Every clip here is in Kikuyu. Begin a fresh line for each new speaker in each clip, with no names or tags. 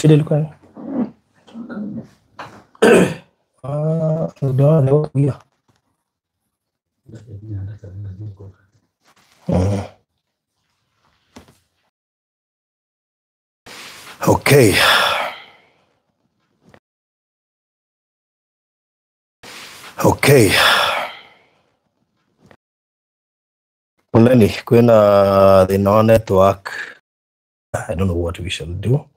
Shida ilikuwa ni? Ah, ndio leo pia. Okay. Okay. Poleni, kwina thina wa network. I don't know what we shall do.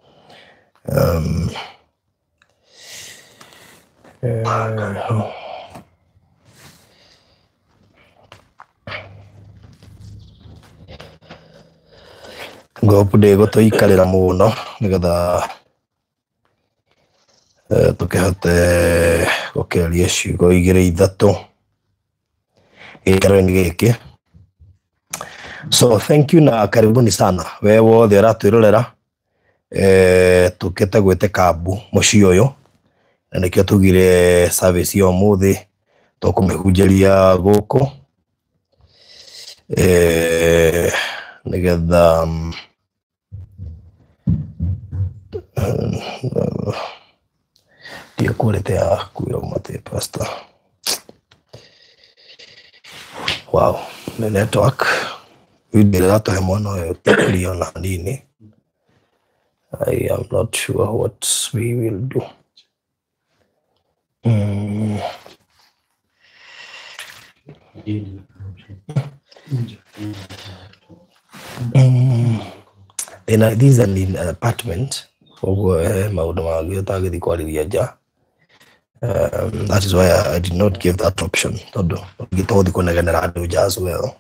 Ngopu ndĩgũtũikarĩra mũno nĩgetha tũkĩhote gũkĩaria ciugo igĩrĩ ithatũ gĩikaro-inĩ gĩkĩ. So thank you na karibuni sana we wothe ũratwĩrorera. Tũkĩte gwĩtĩka mbu mũciĩ ũyũ na nĩkĩo tugire service ya ũmũthĩ tũkũmĩhunjĩria gũkũ nĩgetha ndiĩ quality ya kwĩrwo matĩ pastor. Wow, nĩ network video ĩratũhe mwana ũyũ ti clear ona hanini. I am not sure what we will do. Then this is an apartment. Koguo maũndũ mangĩ ũtangĩthiĩ kwarĩria nja. That is why I did not give that option. Tondũ ũngĩtũgũthiĩ kũnegenera andũ nja as well.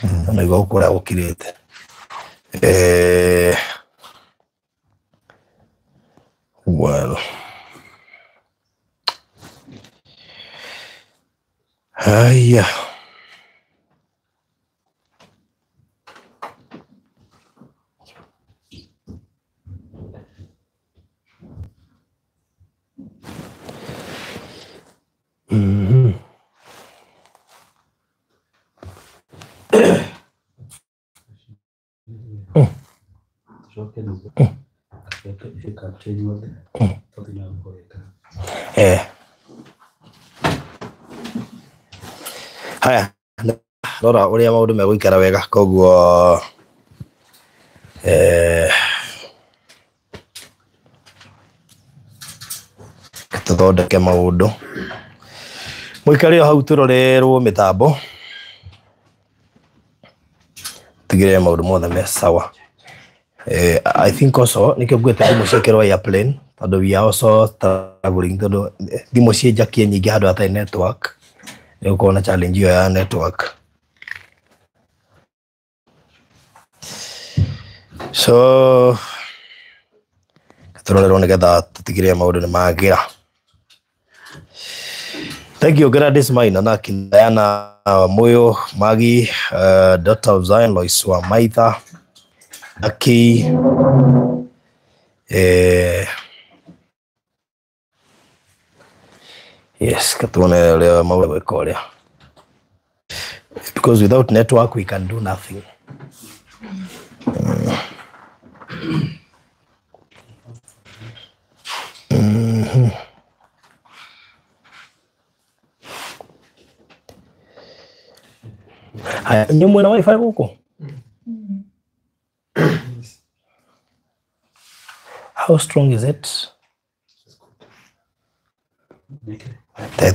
Na nĩguo kũrĩa gũkirĩte. Well, haya. Haya, rora ũrĩa maũndũ megũikara wega koguo tũthondeke maũndũ. Mũikare o hau tũrorerwo mĩtambo tigĩrĩre maũndũ mothe me sawa. I think also nĩkĩo nguĩte thimũ ciĩkĩrwo airplane tondũ we are also struggling tondũ thimũ ciĩ njakie nyingĩ handũ hatarĩ network nĩ gũkorwo na challenge ĩyo ya network. So tũrorerwo nĩgetha tũtigĩrĩre maũndũ nĩ magĩra. Thank you Gladys Maina na Diana Moyo, Maggie, Daughter of Zion, Lois wa Maitha, Aki, yes, katuone leo maũndũ gwĩka ũrĩa. Because without network we can do nothing. Haya, nyinyi mna wifi huko? How strong is it?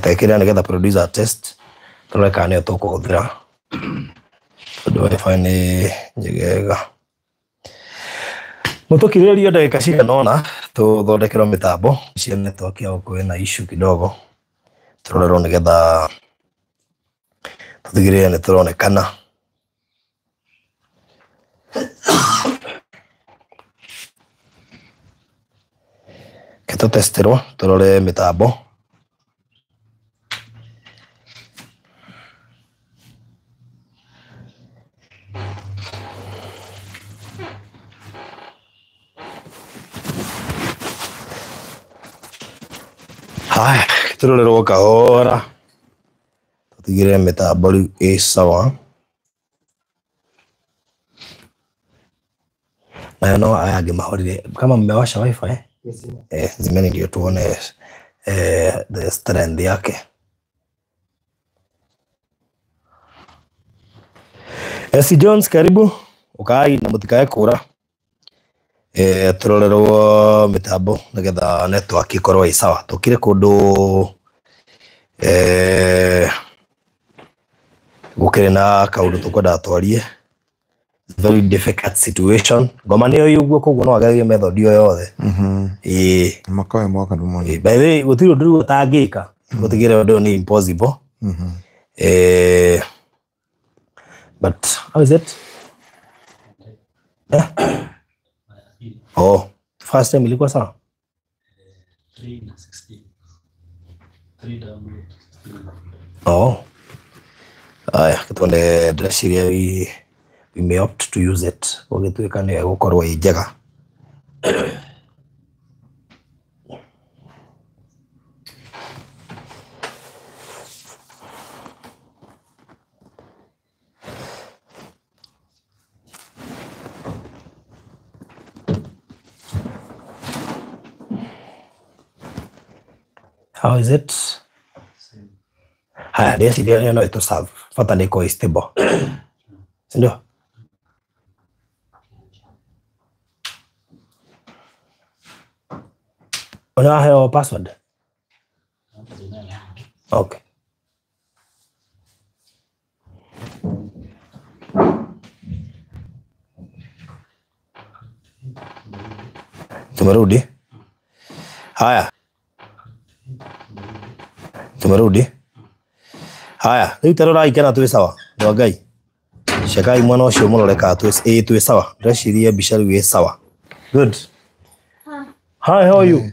Tekira nigetha producer test turore kana nĩyo tũkũhũthĩra tondũ wifi nĩ njegega. Mũtũkirĩrĩrio ndagĩka cigana ũna tũthondekerwo mĩtambo cia network ya gũkũ ĩna issue kidogo, tũrorerwo nĩgetha tũtigĩrĩre nĩ tũronekana. Ke tũtesterwo tũrore mĩtambo. Haya, tũrorerwo kahora tũtigĩrĩre mĩtambo rĩu ĩ sawa. Nayo no aya angĩ mahorire kama mmewasha wifi zimeni ndio tuone the strength yake. SC Jones, karibu ukai na mũtikae kũra. Tũrorerwo mĩtambo nĩgetha network ĩkorwo ĩ sawa. Tũkire kũndũ gũkĩrĩ na kaũndũ tũkwendaga twarie. Very difficult situation. Ngoma nĩyo ũguo, koguo no agerie method ĩyo yothe. Ĩĩ.
Mwaka ũyũ mwaka ndũ mũno.
By the way, gũtirĩ ũndũ rĩu ũtangĩka. Gũtigĩrĩra ũndũ ũyũ nĩ impossible. But how is it? Oh, first time ilikuwa sawa?
3 na 16. 3 download 16.
Oh. Aya, tuone ndĩreciria we may opt to use it. Gũgĩtuĩka nĩ ĩgũkorwo ĩ njega. How is it? Haya, ndĩreciria ĩyo no ĩtũ serve. Bata nĩ ĩkorwo ĩ stable. Si ndio? Unaheo password? Okay. Tumerudi. Haya. Tumerudi. Haya, rĩu tarora ikena twĩ sawa. Ndwa Ngai. Cekai mwana ũcio mũrore kana twĩ twĩ sawa. Ndĩreciria mbica rĩu ĩ sawa. Good. Hi, how are you?
Good.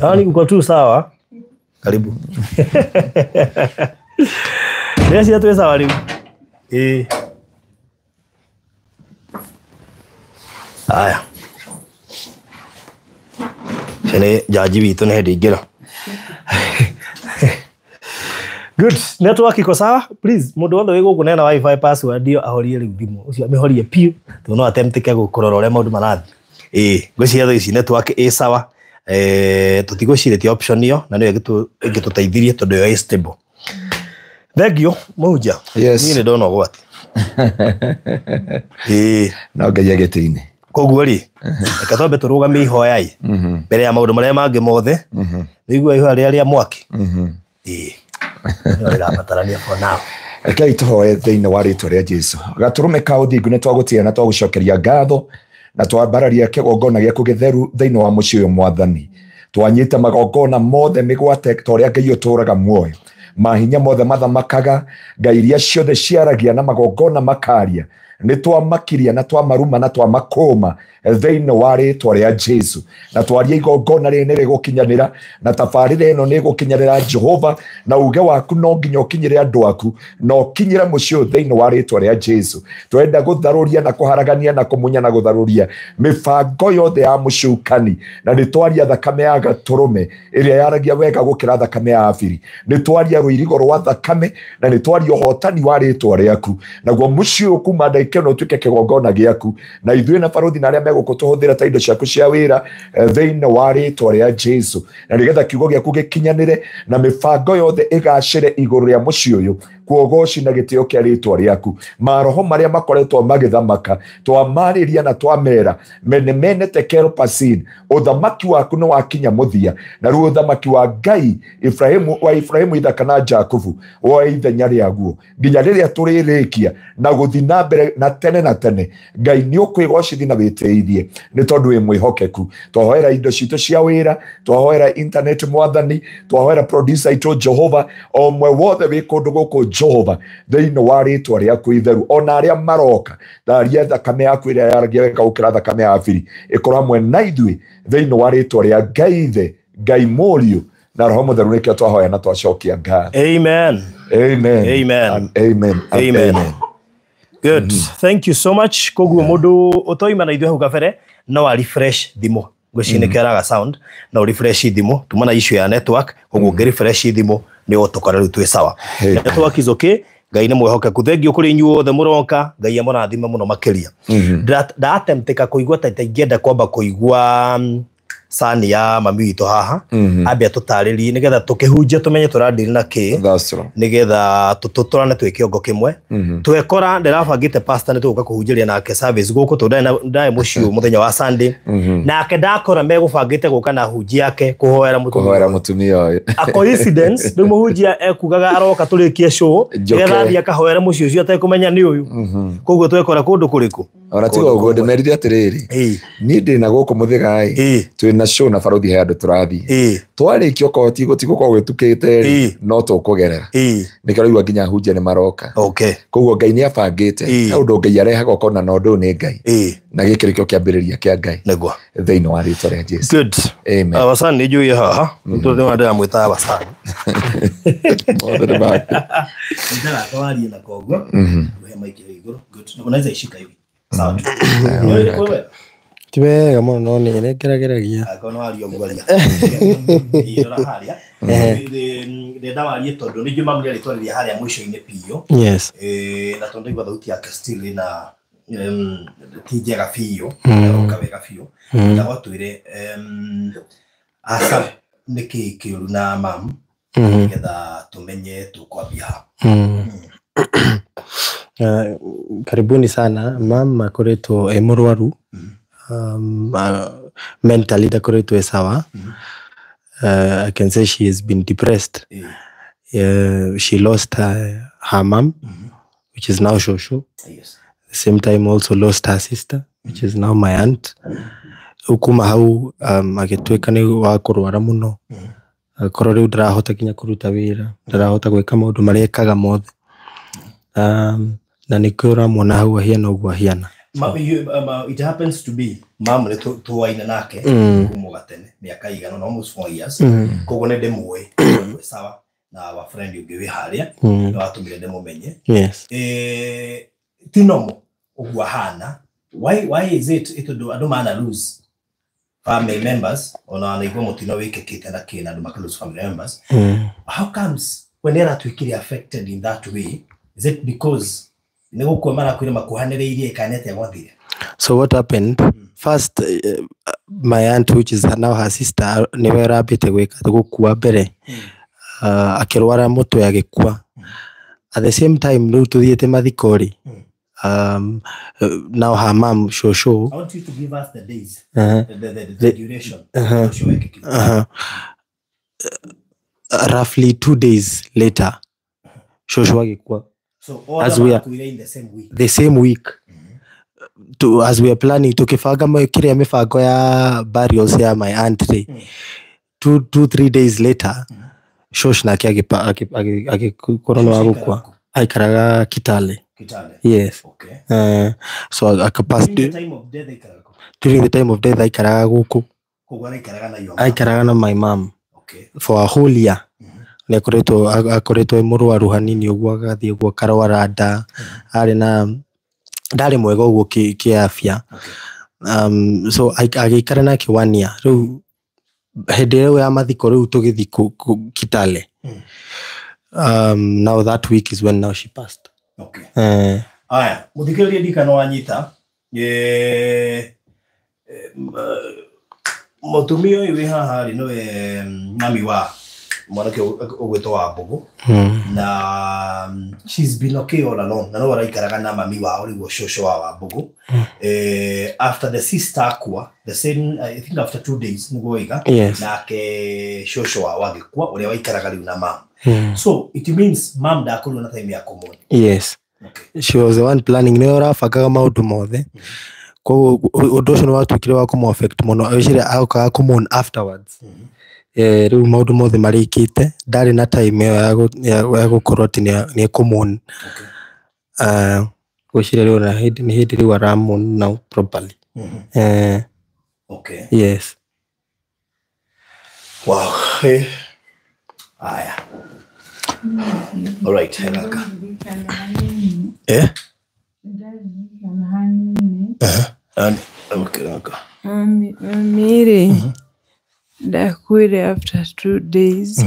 Yaani uko tu sawa? Karibu. Ndĩreciria twĩ sawa rĩu. Ĩĩ. Haya. Nĩ jaji witũ nĩ hĩndĩ ingĩra. Good. Network iko sawa? Please, mũndũ wothe wĩ gũkũ nena wifi password ĩyo ahorie rĩu thimũ. Ũcio amĩhorie piũ. Tondũ no atemptĩke gũkũrora ũrĩa maũndũ marathiĩ. Ĩĩ, ngwĩciria thaa ici network ĩ sawa. Tũtigwĩcirĩtie option ĩyo na nĩyo ĩngĩtũteithirie tondũ ĩyo ĩ stable. Thank you, mũhunjia.
Yes.
Niĩ nĩ ndona ũgwati. Ĩĩ.
No Ngai agĩtĩ-inĩ.
Koguo rĩ, reke twambe tũrũgamie ihoya ĩ mbere ya maũndũ marĩa mangĩ mothe. Nĩigua ihoya rĩrĩa rĩa mwaki. Ĩĩ. Nĩyo rĩrabatarania for now.
Rekei tũhoe thĩinĩ wa rĩtwa rĩa Jesu. Gatũrũme ka ũthingu nĩ twagũtĩĩa na twagũcokeria ngatho na twambararia kĩgongona gĩaku gĩtheru thĩinĩ wa mũciĩ ũyũ Mwathani. Twanyita magongona mothe mĩgwate ta ũrĩa Ngai ũtũũraga muoyo. Mahinya mothe mathamakaga, ngai iria ciothe ciaragia na magongona makaria. Nĩ twamakiria na twamaruma na twamakũma thĩinĩ wa rĩtwa rĩa Jesu, na twaria igongona rĩrĩ nĩ rĩgũkinyanĩra, na tabarĩra ĩno nĩ ĩgũkinyanĩra Jehova, na uge waku no nginya ũkinyĩre andũ aku na ũkinyĩre mũciĩ ũyũ thĩinĩ wa rĩtwa rĩa Jesu. Twenda gũtharũria na kũharagania na kũmunya na gũtharũria mĩbango yothe ya mũcukani, na nĩ twaria thakame ya gatũrũme ĩrĩa yaragia wega gũkĩra thakame ya Abiri. Nĩ twaria rũirigo rwa thakame na nĩ twaria ũhotani wa rĩtwa rĩaku, naguo mũciĩ ũyũ kuma ndagĩka ĩno ũtuĩke kĩgongona gĩaku, na ithuĩ na barũthi na arĩa megũkũtũhũthĩra ta indo ciaku cia wĩra thĩinĩ wa rĩtwa rĩa Jesu, na nĩgetha kiugo gĩaku gĩkinyanĩre na mĩbango yothe ĩgacĩre igũrũ rĩa mũciĩ ũyũ, kuogoci na gĩtĩo kĩa rĩtwa rĩaku. Maroho marĩa makoretwo magĩthamaka twamarĩria na twamera mene mene tekel pasin, ũthamaki waku nĩ wakinya mũthia, na rĩu ũthamaki wa Ngai Ibrahimu wa Ibrahimu Ithaka na Jakubu woe ithenya rĩaguo nginya rĩrĩa tũrĩrĩkia na gũthiĩ na mbere na tene na tene. Ngai nĩ ũkwĩgocithia na wĩtĩithie nĩ tondũ wĩ mwĩhokeku. Twahoera indo citũ cia wĩra, twahoera internet mwathani, twahoera producer itũ Jehova, o mwe wothe wĩ kũndũ gũkũ Jehova thĩinĩ wa rĩtwa rĩaku itheru, ona arĩa maroka tharia thakame yaku ĩrĩa yaragia wega gũkĩra thakame ya Abiri ĩkorwo hamwe na ithuĩ thĩinĩ wa rĩtwa rĩa Ngai Ithe, Ngai Mũriũ na Roho Mũtheru. Nĩkĩo twahoya na twacokia ngatho.
Amen.
Amen.
Amen.
And amen. And
Amen.
amen.
Good. Thank you so much. Koguo mundu utoima na ithuĩ hau kabere no a refresh thimũ, ngwĩciria nĩ kĩaraga sound, no refresh thimũ tuma na issue ya network, koguo ũngĩ refresh thimũ nĩ ũgũtũkora rĩu twĩ sawa. Network is okay. Ngai nĩ mwĩhokeku. Thengiũ kũrĩ inyuĩ othe mũroka, Ngai amũrathime mũno makĩria. Ndatemtĩka kũigua ta ingĩenda kwamba kũigua sani ya mami witũ haha, ambe atũtarĩrie nĩgetha tũkĩhunjia tũmenye tũradiri na kĩ,
That's true.
nigetha tũtũrane twĩ kĩongo kĩmwe. Twekora ndĩrabangĩte pastor nĩ tũgũka kũhunjĩria nake service gũkũ tondũ ndarĩ mũciĩ mũthenya wa Sunday, nake ndakora megũbangĩte gũka na hunji yake kũhoera mũtumia
Kũhoera
ũyũ.
mũtumia ũyũ.
A coincidence, rĩu mũhunjia ekugaga aroka tũrĩkie show
Njoke.
nĩgetha athiĩ akahoere mũciĩ ũcio atekũmenya nĩ ũyũ. Koguo twekora kũndũ kũrĩkũ?
Ona tiga ũguo ndĩmerire atĩrĩrĩ,
Ĩĩ.
niĩ ndĩ na gũkũ mũthĩga-ĩ,
Ĩĩ.
twĩ na show na barũthi he andũ tũrathiĩ,
Ĩĩ.
twarĩkia okorwo tigũkorwo gwĩtukĩte-rĩ,
Ĩĩ.
no tũkũgerera.
Ĩĩ.
Nĩkĩo ũraigua nginya ahunjia nĩ maroka.
Okay.
Koguo Ngai nĩ abangĩte.
Ĩĩ.
He ũndũ Ngai arehaga ũkona na ũndũ ũyũ nĩ Ngai,
Ĩĩ.
na gĩkĩ nĩkĩo kĩambĩrĩria kĩa Ngai
Nĩguo.
thĩinĩ wa rĩtwa rĩa Jesu.
Good.
Amen.
Abasani nĩ njũĩ haha nĩ ndĩramwĩtaga Abasani.
Mothe nĩ make.
Nataka warie na koguo uhe mic hiyo igũrũ. Good. Na unaweza ishika hivi. Sawa tu. Nĩ wewe.
Ti wega mũno no nĩ nĩngerageragia.
Angĩkorwo nĩ waria ũguo aria. Rora harĩa. Ndenda warie tondũ nĩ njũĩ mamu nĩ arĩtwarĩria harĩa mũico-inĩ biũ.
Yes.
Na tondũ ndaigua thauti yake still ĩna ti njega biũ, ndaroka wega biũ. Ndagwatwĩre aca nĩkĩ kĩũru na mamu nĩgetha tũmenye tũkwambia ha.
Karibuni sana. Mama akoretwo e mũrwaru, mentally ndakoretwo e sawa. I can say she has been depressed. She lost her mom, which is now Shosho. The same time also lost her sister, which is now my aunt. Rĩu kuma hau agĩtuĩka nĩ wa kũrwara mũno, akorwo rĩu ndarahota nginya kũruta wĩra, ndarahota gwĩka maũndũ marĩa ekaga mothe, na nĩkĩo ũramuona hau ahiana ũguo ahiana.
It happens to be mamu nĩ tũaine nake kuma gatene mĩaka igana na almost 4 years, koguo nĩ ndĩmũĩ twĩ sawa na wa friend ũngĩ wĩ harĩa nĩ watũmire ndĩmũmenye. Ti normal ũguo ahana. Why is it ĩtondũ andũ mana lose family members, ona naigua mũtino wĩkĩkĩte na kĩ na andũ maka lose family members, how comes when ĩratuĩkire affected in that way? Is it because nĩ gũkua marakuire makuhanĩrĩirie kana atĩa gwathire?
So what happened first, my aunt, which is now her sister, nĩwe ũrambĩte gwĩka gũkua mbere, akĩrwara mũtwe agĩkua. At the same time rĩu tũthiĩte mathiko rĩ, now her mom Shosho.
I want you to give us the days, the duration ũcio wekĩkire.
Roughly 2 days later Shosho agĩkua.
So all
As we are-
marakuire in the same week.
The same week. As we are planning tukibanga kiria mibango ya burials ya my aunt rĩ, 2-3 days later Shosh nake agĩkorwo nĩ wa gũkua. Aikaraga Kitale.
Kitale.
Yes.
Okay.
So akapass
During the time of death aikaraga kũ?
During the time of death aikaraga gũkũ.
Koguo araikaraga na your mom.
Aikaraga na my mom.
Okay.
For a whole year. Nĩ akoretwo e mũrwaru hanini ũguo, agathiĩ ũguo akarwara nda, arĩ na ndarĩ mwega ũguo kĩafya. So agĩikara nake one year. Rĩu hĩndĩ ĩyo ya mathiko rĩu tũgĩthiĩ Kitale. Now that week is when now she passed.
Okay. Aya, muthikĩrĩria, ndikana wanyita. Mũtumia ũyũ wĩ haha rĩ, nĩwe mami wa mwanake ũgwĩtwo wa Mbũgũ, na she's been okay all along, na no araikaraga na mami wao rĩu, cũcũ wa Wambũgũ. After the sister akua, the same, I think after 2 days nĩguo waiga,
Yes.
nake cũcũ wao agĩkua, ũrĩa waikaraga rĩu na mam. So it means mam ndakorirwo na time ya kũmona.
Yes.
Okay.
She was the one planning, nĩwe ũrabangaga maũndũ mothe, koguo ũndũ ũcio nĩ watuĩkire wa kũmũ affect mũno. Eciria agokaga kũmon afterwards. Rĩu maũndũ mothe marĩkĩte, ndarĩ na time ĩyo ya gũkorwo atĩ nĩ ekũmon. Gwĩciria rĩu na hĩndĩ nĩ hĩndĩ rĩu aramon now properly.
Okay.
Yes.
Wow. Aya. All right, hegaka. Eh? And okay, okay.
Mami rĩ, ndakuire after 2 days.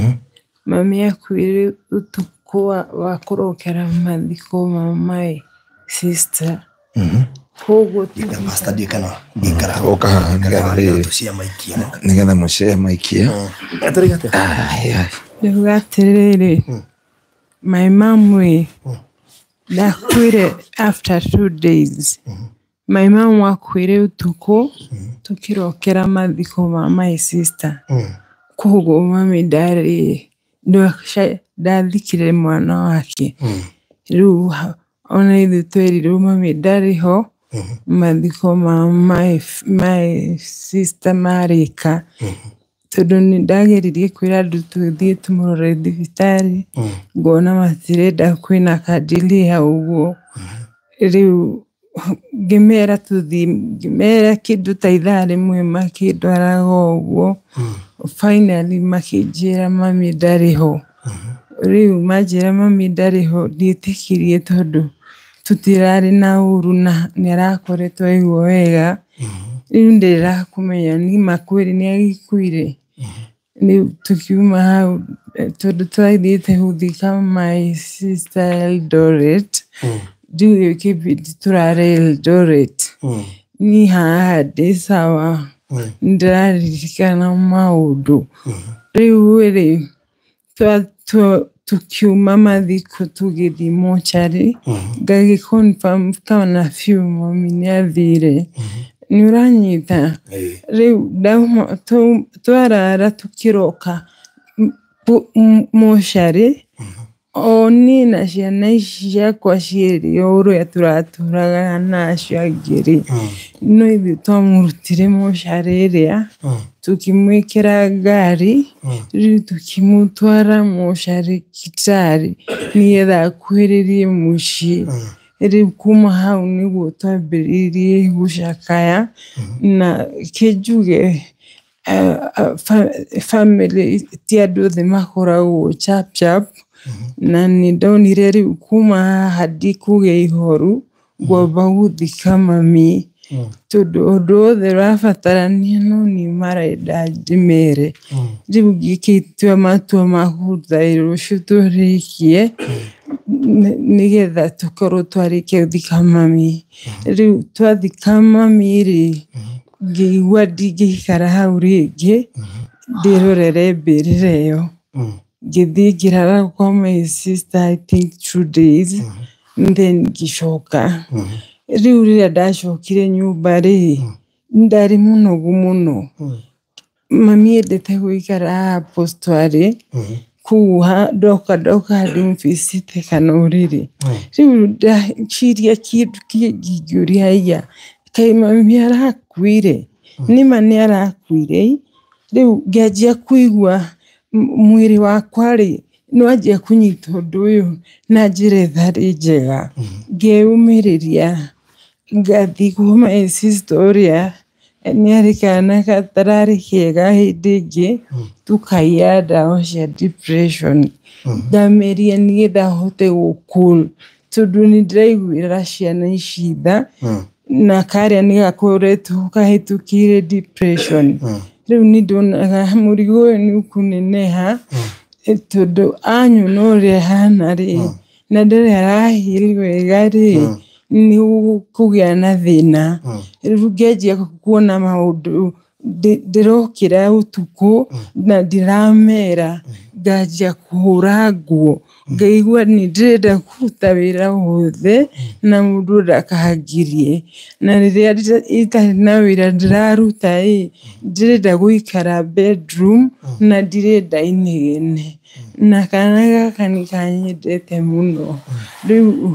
Mami akuire ũtukũ wa kũrokera mathiko ma my sister. Koguo
Pastor, ndikana ndikara.
Ũka haha nĩgetha rĩrĩ.
Tucia maikia.
Nĩgetha mũcee maikia.
Atĩrĩ atĩa?
Ndauga atĩrĩrĩ, my mom ĩ ndakuire after 2 days. My mom akuire ũtukũ tũkĩrokera mathiko ma my sister. Koguo mami ndarĩ ndathikire mwana wake. Rĩu ona ithuĩ twerirwo mami ndarĩ ho mathiko ma my sister marĩka, tondũ nĩ ndageririe kwĩra andũ tũthiĩ tũmũrore thibitarĩ, ngona matirenda, kwĩna ka delay hau ũguo. Rĩu ngĩmera tũthiĩ, ngĩmera kĩndũ ta ithaa rĩmwe makĩndwaraga ũguo. Finally makĩnjĩra mami ndarĩ ho. Rĩu manjĩra mami ndarĩ ho, ndiĩtĩkirie, tondũ tũtirarĩ na ũru na nĩ arakoretwo aigua wega. Rĩu ndĩrakũmenya nĩma kweli nĩ agĩkuire. Rĩu tũkiuma hau, tondũ twathiĩte gũthika my sister Eldoret, ndiũĩ kĩbindi tũrarĩ Eldoret. Niĩ haha ndĩ sawa, nĩndĩraririkana maũndũ. Rĩu rĩ, tukiuma mathiko tũgĩthiĩ mocarĩ, ngagĩ confirm kana biũ mami nĩ athire. Nĩ ũranyita? Rĩu ndauma twarara tũkĩroka mocarĩ, o niĩ na ciana ici ciakwa cierĩ, o ũrĩa tũratũraga na acio angĩ rĩ, no ithuĩ twamũrutire mocarĩ ĩrĩa, tũkĩmwĩkĩra ngari, rĩu tũkĩmũtwara mocarĩ Kitale nĩgetha akuhĩrĩrie mũciĩ. Rĩu kuma hau nĩguo twambĩrĩirie gũcakaya, na kĩnjuge family ti andũ othe makoragwo chap chap, na nĩ ndonire rĩu kuma haha ndikũgĩa ihoru, ngwamba gũthika mami, tondũ ũndũ wothe ũrabatarania no niĩ marenda ndĩmere. Rĩu ngĩgĩtua matua ma kũruta wĩra ũcio tũrĩkie, nĩgetha tũkorwo twarĩkia gũthika mami. Rĩu twathika mami rĩ, ngĩigua ndingĩikara hau rĩngĩ ndĩrorere mbĩrĩra ĩyo. Ngĩthiĩ ngĩrara kwa my sister, I think 2 days, then ngĩcoka. Rĩu rĩrĩa ndacokire nyũmba rĩ, ndarĩ mũnogu mũno. Mami endete gũikara haha post arĩ, koguo ndoka ndĩmũbicĩte kana ũrĩrĩ. Rĩu ndeciria kĩndũ kĩngĩ, ngĩũria, haiya, kaĩ mami arakuire? Nĩma nĩ arakuire. Rĩu ngĩanjia kũigua mwĩrĩ wakwa rĩ, nĩ wanjia kũnyita ũndũ ũyũ na njĩra ĩtarĩ njega. Ngeyũmĩrĩria ngathiĩ kwĩ my sister ũrĩa nĩ arĩ kana gatararĩ kega hĩndĩ ĩngĩ, tũkaiya ndawa cia depression, ngameria nĩgetha hote gũ cool, tondũ nĩ ndĩraiguĩra ciana ici tha, na karĩa nĩ gakoretwo kahĩtũkĩire depression. Rĩu nĩ ndonaga mũrigo ũyũ nĩ ũkũneneha, tondũ anyona ũrĩa hana rĩ, na ndarĩ araheal wega rĩ, nĩ gũkũgĩa na thĩna. Rĩu ngĩanjia kuona maũndũ, ndĩrokĩra ũtukũ na ndiramera, nganjia kũhũra nguo, ngaigua nĩ ndĩrenda kũruta wĩra wothe na mũndũ ndakangirie. Na rĩrĩa itarĩ na wĩra ndĩraruta ĩ, ndĩrenda gũikara bedroom na ndirenda inegene, na kana gaka nĩ kanyendete mũno. Rĩu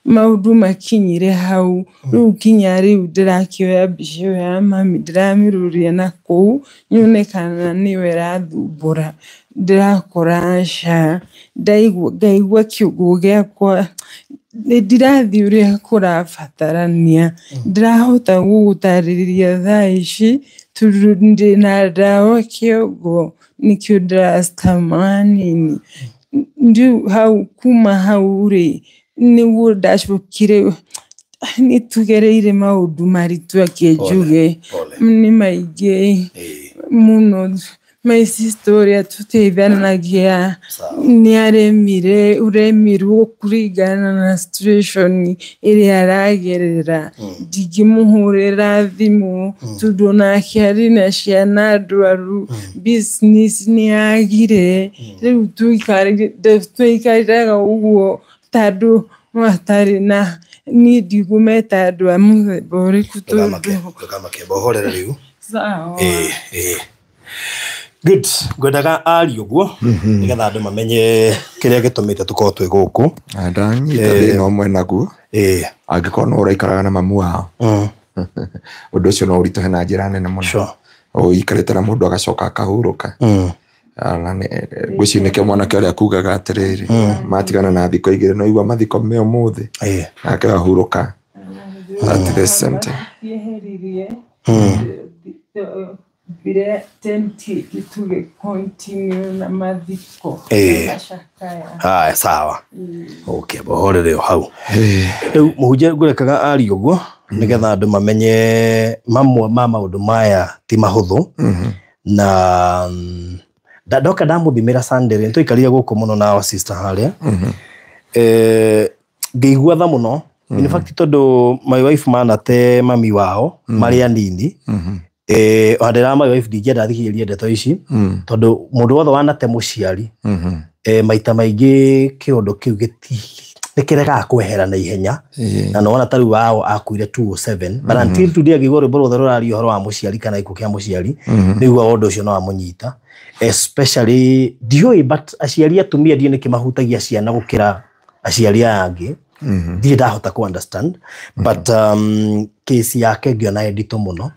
maũndũ makinyire hau, rĩu kinya rĩu ndĩrakĩoya mbica ĩyo ya mami, ndĩramĩroria na kũu nyone kana nĩyo ĩrathumbũra, ndĩrakora aca. Ndaigua ngaigua kĩongo gĩakwa nĩ ndirathiĩ ũrĩa kũrabatarania, ndirahota gũgũtarĩria thaa ici tondũ ndĩna ndawa kĩongo nĩkĩo ndĩracitama nini. Rĩu hau kuma hau rĩ, nĩguo ndacokire, nĩ tũgereire maũndũ maritũ, ake njuge nĩ maingĩ mũno. My sister ũrĩa tũteithanagia nĩ aremire, ũremirwo kũringana na situation ĩrĩa aragerera. Ndingĩmũhũrĩra thimũ tondũ onake arĩ na ciana ndwaru, business nĩ yagire. Rĩu tũikarĩraga ũguo ta andũ matarĩ na, niĩ ndigũmeta andũ a mũthemba ũrĩkũ tondũ
Ndũkamake, bohorere rĩu.
Sawa.
Ĩĩ, good, ngwendaga aria ũguo nĩgetha andũ mamenye kĩrĩa gĩtũmĩte tũkorwo twĩ gũkũ.
Ndanyita thĩna ũmwe naguo, angĩkorwo no ũraikaraga na mamu wao, ũndũ ũcio no ũritũhe na njĩra nene mũno. Ũikarĩte na mũndũ agacoka akahurũka. Na ngwĩciria nĩkĩo mwanake ũrĩa kugaga atĩrĩrĩ, matigana na thikũ 2 no igua mathiko me ũmũthĩ, nake ahurũka at the same time.
Yeheririe mbire tenti tuge continue na mathiko macakaya.
Haya, sawa, okay, bohorere o hau. Rĩu mũhunjia ngũrekaga aria ũguo nĩgetha andũ mamenye mamwe ma maũndũ maya ti mahũthũ. Na ndoka ndamũthimĩra Sunday rĩ, nĩtwaikarire gũkũ mũno na our sister harĩa, ngĩigua tha mũno in fact, tondũ my wife manate mami wao marĩ anini. Ona ndĩra my wife ndingĩenda thikĩrĩrie ndeto ici, tondũ mũndũ wothe wanate mũciari, maita maingĩ kĩũndũ kĩu nĩ kĩregaga kwehera na ihenya. Na nĩwona ta rĩu wao akuire 207, but until today angĩigua rwĩmbo ruothe rũraria ũhoro wa mũciari kana gĩkuũ kĩa mũciari, nĩguo ũndũ ũcio no amũnyita especially. Ndiũĩ, but aciari atumia ndiũ nĩkĩ mahutagia ciana gũkĩra aciari aya angĩ, ndirĩ ndahota ku understand, but case yake ngĩona ĩ nditũ mũno.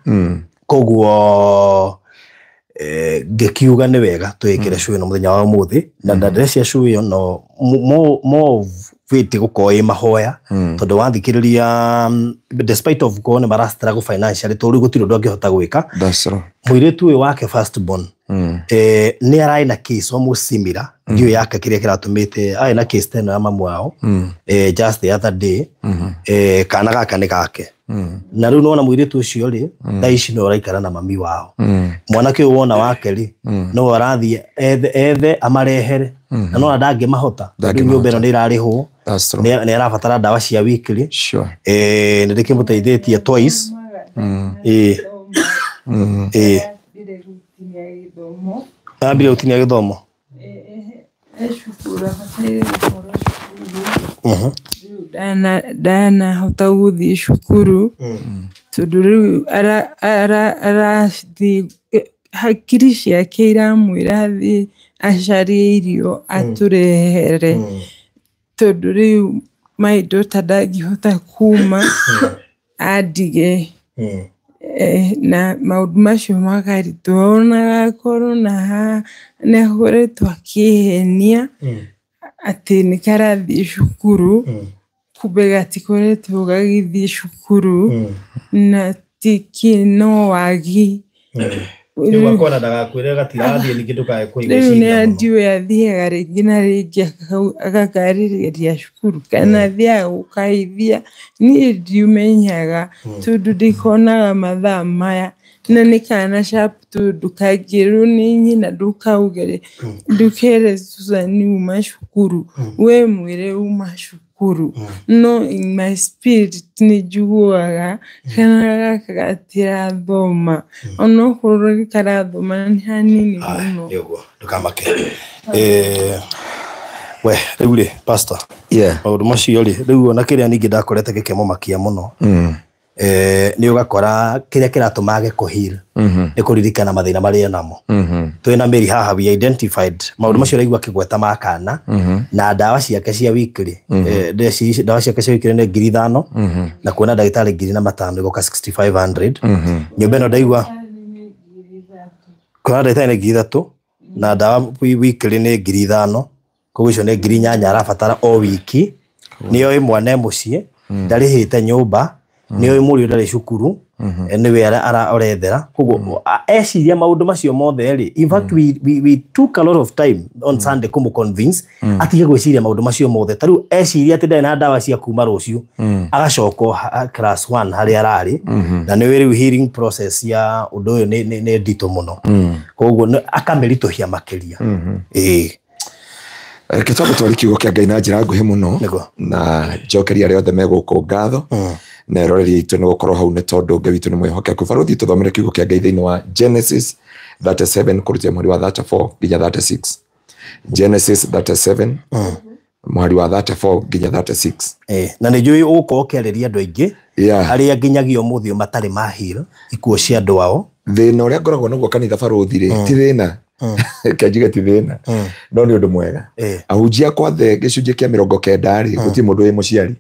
Koguo ngĩkiuga nĩ wega twĩkĩre show ĩno mũthenya wa ũmũthĩ, na ndĩrecia show ĩyo no more of it gũkorwo ĩ mahoya, tondũ wathikĩrĩria, despite of gũkorwo nĩ mara struggle financially, tondũ rĩu gũtirĩ ũndũ angĩhota gwĩka.
That's true.
Mũirĩtu ũyũ wake first born, nĩ ararĩ na case almost similar, ndiũĩ yake kĩrĩa kĩratũmĩte arĩ na case teno ya mamu wao. Just the other day, kana gaka nĩ gake, na rĩu nona mũirĩtu ũcio rĩ, thaa ici no ũraikara na mami wao. Mwanake ũyũ wona wake rĩ, no arathiĩ ethe ethe amarehere, na nona ndangĩmahota tondũ nyũmba ĩno nĩ ĩrarĩhwo.
That's true.
Nĩ arabatara ndawa cia weekly. Nĩ ndĩkĩmũteithĩtie twice. Ĩĩ, ambire gũtinia gĩthomo.
E cukuru, abataire gũkorwo cukuru. Rĩu ndanahota gũthiĩ cukuru tondũ rĩu arathiĩ, hakiri ciake iramwĩra athiĩ acarie irio atũrehere, tondũ rĩu my daughter ndangĩhota kuma andige. Na maũndũ macio makaritũha, ona gakorwo na nĩ akoretwo akĩhenia atĩ nĩ karathiĩ cukuru. Kumbe gatikoretwo gagĩthiĩ cukuru na tiki no wagi.
Rĩu akona ndagakwĩre gatirathiĩ ningĩ ndũkae kũigua
Rĩu nĩ
ciria mũno.
ndiũĩ athiaga rĩngĩ na rĩngĩ agakarĩrĩria cukuru kana athiaga gũkaithia, niĩ ndiũmenyaga tondũ ndikonaga mathaa maya na nĩ kana sharp tondũ kangĩrwo nĩ nyina ndũkaugere ndũkere Susan uma cukuru we mwĩre uma cukuru, no in my spirit nĩ njiguaga kana gaka gatirathoma onokorwo karathoma nĩ hanini mũno.
Nĩ ũguo ndũkamake. We rĩu rĩ pastor, maũndũ macio rĩ rĩu ona kĩrĩa ningĩ ndakorete gĩkĩmũmakia mũno, nĩ ũgakora kĩrĩa kĩratũma age kũheal nĩ kũririkana mathĩna marĩa namo. Twĩna Mary haha, we identified maũndũ macio ũraigua akĩgweta ma kana na ndawa ciake cia weekly, ndawa ciake cia weekly nĩ 5,000 na kuona ndagĩtarĩ 4,500 igoka 6,500. Nyũmba ĩno ndaigua kuona ndagĩtarĩ nĩ 3,000 na ndawa weekly nĩ 5,000, koguo icio nĩ 8,000 arabatara o wiki. Nĩoĩ mwana e mũciĩ ndarĩhĩte nyũmba, nĩoĩ mũriũ ndarĩ cukuru, nĩwe arethera, koguo eciria maũndũ macio mothe rĩ, in fact we took a lot of time on Sunday kũmũ convince atige gwĩciria maũndũ macio mothe. Ta rĩu eciria atĩ ndarĩ na ndawa cia kuma rũciũ agacoka class 1 harĩa ararĩ, na nĩwe rĩu healing process ya ũndũ ũyũ nĩ nditũ mũno, koguo akamĩritũhia makĩria. Ĩĩ.
Reke twambe twari kiugo kĩa Ngai na njĩra nguhĩ mũno na njokeria arĩa othe me gũkũ ngatho na eroreri aitũ nĩ gũkorwo hau nĩ tondũ Ngai witũ nĩ mwĩhokeku. Barũthi, tũthomere kiugo kĩa Ngai thĩinĩ wa Genesis 37 kũrutia mweri wa 34 nginya 36. Genesis 37 mweri wa 34 nginya 36.
Na nĩ njũĩ ũgũkorwo ũkĩarĩria andũ aingĩ arĩa nginyagia ũmũthĩ matarĩ ma heal ikuũ cia andũ ao.
Thĩna ũrĩa ngoragwo naguo kanitha barũthi rĩ ti thĩna, kenjiga ti thĩna, no nĩ ũndũ mwega. Ahunjia kwathe gĩcunjĩ kĩa 90 rĩ gũtirĩ mũndũ wĩ mũciari.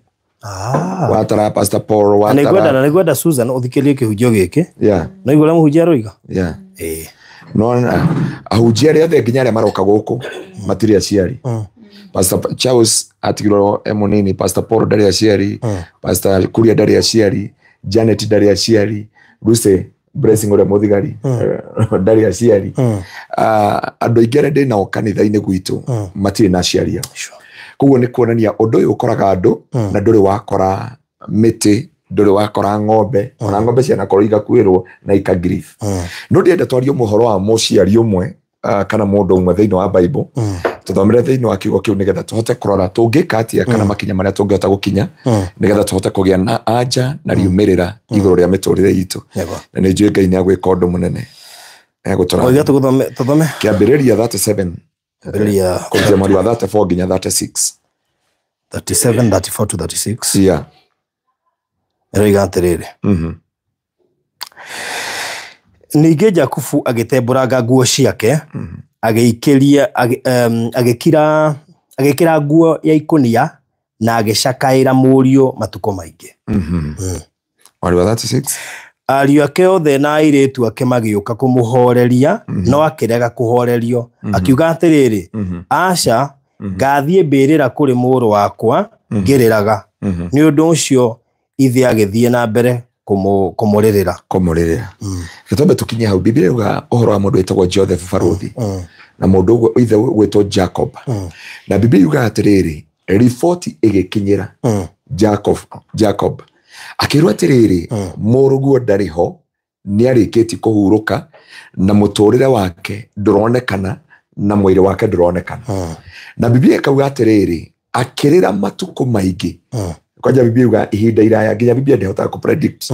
Watara Pastor Paul, watara
na nĩngwenda Susan ũthikĩrĩrie kĩhunjio gĩkĩ. No igua ũrĩa mũhunjia aroiga.
No ahunjia arĩa othe nginya arĩa maroka gũkũ matirĩ aciari. Pastor Charles atigirwo e mũnini, Pastor Paul ndarĩ aciari, Pastor Kuria ndarĩ aciari, Janet ndarĩ aciari, Lucy Blessing ũrĩa mũthigari ndarĩ aciari. Andũ aingĩ arĩa ndĩ nao kanitha-inĩ gwitũ matirĩ na aciari ao. Koguo nĩ kuonania ũndũ ũyũ ũkoraga andũ na ndũrĩ wakora mĩtĩ, ndũrĩ wakora ng'ombe, ona ng'ombe cianakorwo igakuĩrwo na ika grief. No ndĩrenda twarie ũhoro wa mũciari ũmwe kana mũndũ ũmwe thĩinĩ wa Bible, tũthomere thĩinĩ wa kiugo kĩu nĩgetha tũhote kũrora tũngĩka atĩa kana makinya marĩa tũngĩhota gũkinya nĩgetha tũhote kũgĩa na anja na riumĩrĩra igũrũ rĩa mĩtũrĩre itũ. Na nĩ njũĩ Ngai nĩ agwĩka ũndũ mũnene.
Oiga tũthome
kĩambĩrĩria 37 kũrutia mweri wa 34 nginya 36.
37, 34 to 36. Ĩroiga atĩrĩrĩ, ningĩ Jakubu agĩtembũranga nguo ciake, agĩkĩra nguo ya ikũnia na agĩcakaĩra mũriũ matukũ maingĩ.
Mweri wa 36.
Ariũ ake othe na airĩtu ake magĩũka kũmũhoreria, no akĩrega kũhorerio, akiuga atĩrĩrĩ, aca, ngathiĩ mbĩrĩra kũrĩ mũrũ wakwa ngĩrĩraga. Nĩ ũndũ ũcio ithe agĩthiĩ na mbere kũmũrĩrĩra.
Kũmũrĩrĩra. Gĩtombe tũkinye hau. Biblia yuga ũhoro wa mũndũ wĩtagwo Joseph barũthi na mũndũ ũguo ithe gwĩtwo Jacob. Na Biblia yuga atĩrĩrĩ, riboti ĩgĩkinyĩra Jacob akĩrwo atĩrĩrĩ, mũrũguo ndarĩ ho, nĩarĩkĩtie kũhurũka na mũtũrĩre wake ndũronekana na mwĩrĩ wake ndũronekana. Na Biblia ĩkauga atĩrĩrĩ, akĩrĩra matukũ maingĩ. Kwanja Biblia yuga ihinda iraya nginya Biblia ndĩhotaga kũ predict.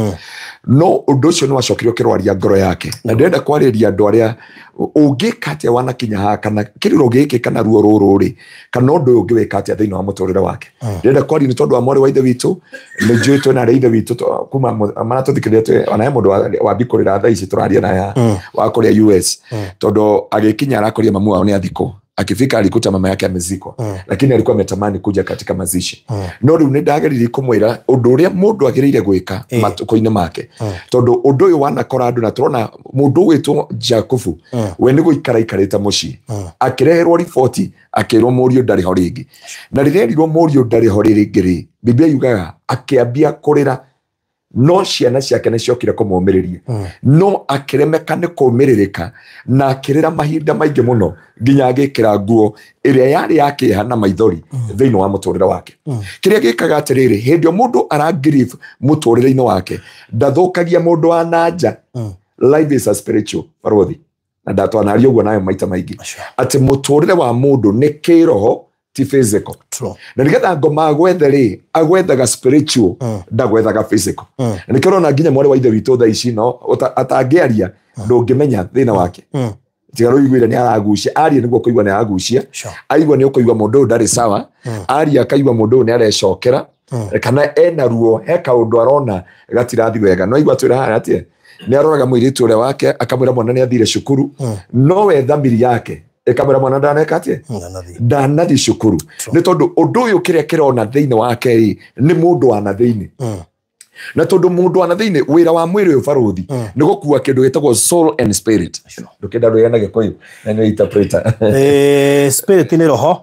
No ũndũ ũcio nĩ wacokire ũkĩrwaria ngoro yake. Na ndĩrenda kwarĩria andũ arĩa ũngĩka atĩa wanakinya haha kana kĩrĩro gĩkĩ kana ruo rũrũ rĩ kana ũndũ ũyũ ũngĩwĩka atĩa thĩinĩ wa mũtũrĩre wake. Ndĩrenda kwaria nĩ tondũ wa mwarĩ wa ithe witũ, nĩ njũĩ twĩna arĩa ithe witũ kuma maratũthikĩrĩria, ona he mũndũ wambi kũrĩra thaa ici tũraria naye wa kũrĩa US, tondũ agĩkinya arakũria mamu wao nĩ athikũ Akifika alikuta mama yake amezikwa, lakini alikuwa ametamani kuja katika mazishi. No rĩu nĩ ndageririe kũmwĩra ũndũ ũrĩa mũndũ agĩrĩire gwĩka matukũ-inĩ make, tondũ ũndũ ũyũ wanakora andũ na tũrona mũndũ ũgwĩtwo Jakubu, we nĩ gũikara aikarĩte mũciĩ, akĩreherwo riboti akĩrwo mũriũ ndarĩ ho rĩngĩ. Na rĩrĩa erirwo mũriũ ndarĩ ho rĩngĩ rĩ, Biblia yugaga akĩambia kũrĩra, no ciana ciake nĩ ciokire kũmũmĩrĩria, no akĩremeka nĩ kũmĩrĩrĩka na akĩrĩra mahinda maingĩ mũno nginya agĩkĩra nguo ĩrĩa yarĩ ya kĩeha na maithori thĩinĩ wa mũtũrĩre wake. Kĩrĩa gĩkaga atĩrĩrĩ, hĩndĩ ĩyo mũndũ arangirieve mũtũrĩre-inĩ wake, ndathũkagia mũndũ wa na nja. Life is a spiritual barothi, na ndatwanaria ũguo nayo maita maingĩ, atĩ mũtũrĩre wa mũndũ nĩ kĩroho ti physical. Na nĩgetha ngoma agwethe rĩ, agwethaga spiritual, ndagwethaga physical. Na nĩkĩo ũrona nginya mwarĩ wa ithe witũ thaa ici no atangĩaria ndũngĩmenya thĩna wake. Tiga rũiguire nĩ aragucia, aria nĩguo kũigua nĩ aragucia, aigua nĩ ũkũigua mũndũ ũyũ ndarĩ sawa, aria akaigua mũndũ ũyũ nĩ arecokera, kana ena ruo, he kaũndũ arona gatirathi wega. No aigua twĩra haha atĩa, nĩ aroraga mũirĩtu ũrĩa wake akamwĩra mwana nĩ athire cukuru, no we thamiri yake ĩkamwĩra mwana ndaneka atĩa, ndanathi cukuru. Nĩ tondũ ũndũ ũyũ kĩrĩa kĩrona thĩinĩ wake rĩ, nĩ mũndũ wa na thĩinĩ. Na tondũ mũndũ wa na thĩinĩ, wĩra wa mwĩrĩ ũyũ barũthi nĩ gũkua kĩndũ gĩtagwo soul and spirit. Ndũkĩenda ndũgĩe na Gĩkũyũ na nĩ interpreter.
Spirit nĩ roho,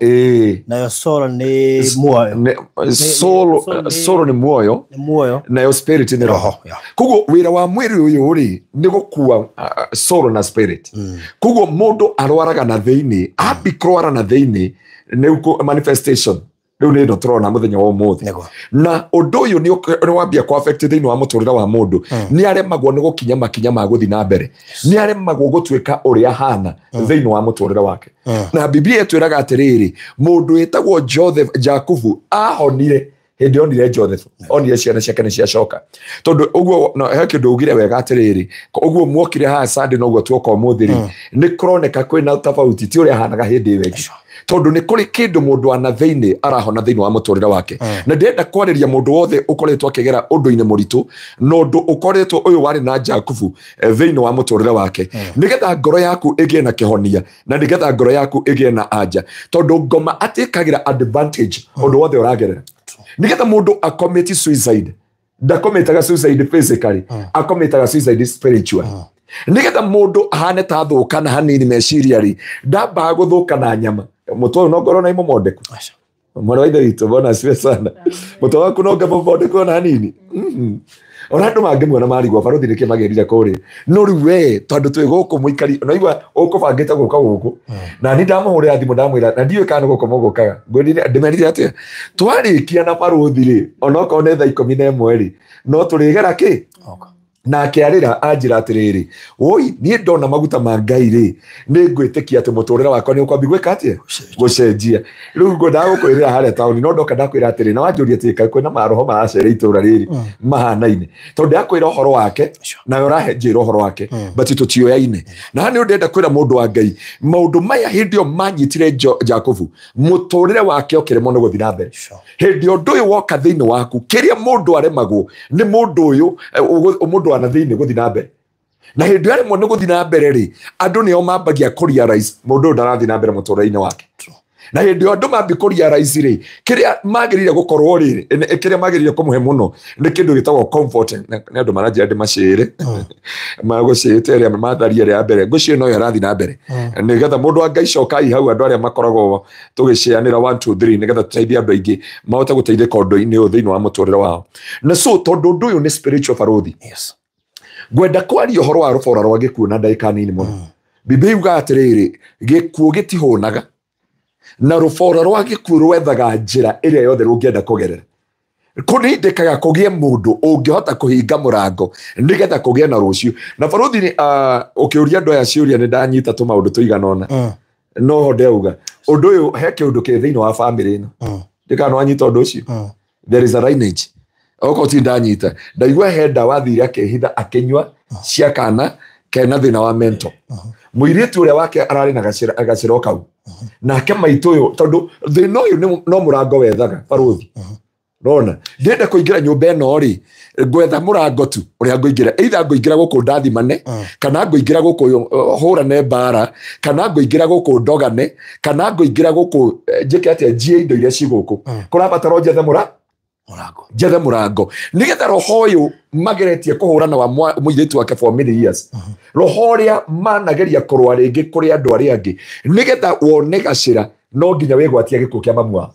nayo soul nĩ muoyo.
Soul nĩ muoyo, nayo spirit nĩ roho. Koguo wĩra wa mwĩrĩ ũyũ rĩ, nĩ gũkua soul na spirit. Koguo mũndũ arwaraga na thĩinĩ, ambi kũrwara na thĩinĩ nĩ manifestation. Rĩu nĩ ĩno tũrona mũthenya wa ũmũthĩ. Na ũndũ ũyũ nĩ wambia kũ affect thĩinĩ wa mũtũrĩre wa mũndũ. Nĩ aremagwo nĩ gũkinya makinya ma gũthiĩ na mbere, nĩ aremagwo gũtuĩka ũrĩa ahana thĩinĩ wa mũtũrĩre wake. Na Biblia ĩtwĩraga atĩrĩrĩ, mũndũ wĩtagwo Joseph Jakubu ahonire hĩndĩ onire Joseph, onire ciana ciake nĩ ciacoka. Tondũ ũguo no he kĩndũ ugire wega atĩrĩrĩ, ũguo muokire haha Sunday noguo tuoka ũmũthĩ rĩ, nĩ kũroneka kwĩna tofauti ti ũrĩa ahanaga hĩndĩ ĩyo ĩngĩ. Tondũ nĩ kũrĩ kĩndũ mũndũ wa na thĩinĩ arahona thĩinĩ wa mũtũrĩre wake. Na ndĩrenda kwarĩria mũndũ wothe ũkoretwo akĩgera ũndũ-inĩ mũritũ, na ũndũ ũkoretwo ũyũ warĩ na Jakubu thĩinĩ wa mũtũrĩre wake, nĩgetha ngoro yaku ĩgĩe na kĩhonia, na nĩgetha ngoro yaku ĩgĩe na anja. Tondũ ngoma atĩkagĩra advantage ũndũ wothe ũragerera. Nĩgetha mũndũ acommit suicide, ndakomitaga suicide physically, akomitaga suicide spiritually. Nĩgetha mũndũ ahane ta thũka na hanini meciria rĩ, ndambaga gũthũka na nyama. Mũtwe ũyũ no ngorwo na imũmondeku. Mwana wa ithe witũ, mbona asifiwe sana. Mũtwe waku no ngĩmũmondeku ona hanini. Ona andũ mangĩmuona marigwo barothi nĩkĩ magĩrire kũrĩa. No rĩu we tondũ twĩ gũkũ mũikari, no igua ũkũbangĩte gũka gũkũ. Na niĩ ndamũhũrĩra thimũ ndamwĩra, na ndiũĩ kana nĩ gũkũ mũgũkaga. Ngwĩrire, ndĩmerire atĩa, twarĩkia na barũthi rĩ, onokorwo nĩ thaa 11 rĩ, no tũrĩgera kĩ? Na akĩarĩra anjĩra atĩrĩrĩ, woi niĩ ndona maguta ma Ngai rĩ, nĩ ngwĩtĩkia atĩ mũtũrĩre wakwa nĩ ũkwambia gwĩka atĩa, gũcenjia. Rĩu ngwendaga gũkwĩrĩra harĩa taũni, no ndoka ndakwĩra atĩrĩ, na wanjũria atĩ kaĩ kwĩna maroho maracera itũra rĩrĩ mahanaine, tondũ ndakwĩra ũhoro wake nawe ũrahe njĩra ũhoro wake, but tũtioyaine. Na haha nĩ ndĩrenda kwĩra mũndũ wa Ngai, maũndũ maya hĩndĩ ĩyo manyitire Jakubu, mũtũrĩre wake ũkĩremwo nĩ gũthiĩ na mbere. Hĩndĩ ũndũ ũyũ woka thĩinĩ waku, kĩrĩa mũndũ aremagwo nĩ mũndũ ũyũ, mũndũ wa na thĩinĩ gũthiĩ na mbere. Na hĩndĩ ĩrĩa nĩ gũthiĩ na mbere rĩ, andũ nĩo mambagia kũ realize mũndũ ũyũ ndarathiĩ na mbere mũtũrĩre-inĩ wake. Na hĩndĩ ĩyo andũ mambi kũ realize rĩ, kĩrĩa magĩrĩire gũkorwo rĩ, kĩrĩa magĩrĩire kũmũhe mũno nĩ kĩndũ gĩtagwo comfort. Nĩ andũ maranjĩra ndĩmacĩre, magũcĩĩte ĩrĩa matharia ĩrĩa ya mbere, ngũciĩ no ĩyo ĩrathiĩ na mbere. Nĩgetha mũndũ wa Ngai cokai hau, andũ arĩa makoragwo tũgĩcianĩra 1 2 3, nĩgetha tũteithie andũ aingĩ mahote gũteithĩka ũndũ-inĩ ũyũ thĩinĩ wa mũtũrĩre wao. Na so tondũ ũndũ ũyũ nĩ spiritual barothi, ngwenda kwaria ũhoro wa rũbora rwa gĩkuũ na ndagĩka nini mũno. Biblia yugaga atĩrĩrĩ, gĩkuũ gĩtihũnaga, na rũbora rwa gĩkuũ rwethaga njĩra ĩrĩa yothe rũngĩenda kũgerera. Kũrindĩkaga kũgĩe mũndũ ũngĩhota kũhinga mũrango nĩgetha kũgĩe na rũciũ. Na barothi nĩ, ũkĩũria andũ aya ciũria nĩ ndanyita tũmaũndũ tũigana ũna. No ho ndeuga ũndũ ũyũ he kĩũndũ kĩ thĩinĩ wa bamĩrĩ ĩno. Ndikana wanyita ũndũ ũcio. There is a lineage. Okorwo ti ndanyita, ndaigua he ndawa athire akĩhitha akĩnyua cia kana kena thĩna wa mental. Mũirĩtu ũrĩa wake ararĩ na gacĩra kau. Nake maitũ ũyũ, tondũ thĩna ũyũ no mũrango wethaga barothi. Rona ndĩrenda kũingĩra nyũmba ĩno rĩ ngwetha mũrango tu ũrĩa ngũingĩra either ngũingĩra gũkũ ndathimane kana ngũingĩra gũkũ hũrane mbara kana ngũingĩra gũkũ ndogane kana ngũingĩra gũkũ njĩke atĩa njie indo iria ci gũkũ kũrabatara njethe mũrango njethe mũrango nĩgetha roho ũyũ mageretie kũhũrana wa mũirĩtu wake for many years roho ũrĩa manageria kũrũa rĩngĩ kũrĩ andũ arĩa angĩ nĩgetha wone gacĩra no nginya wĩgwatie gĩkuũ kĩa mamu wao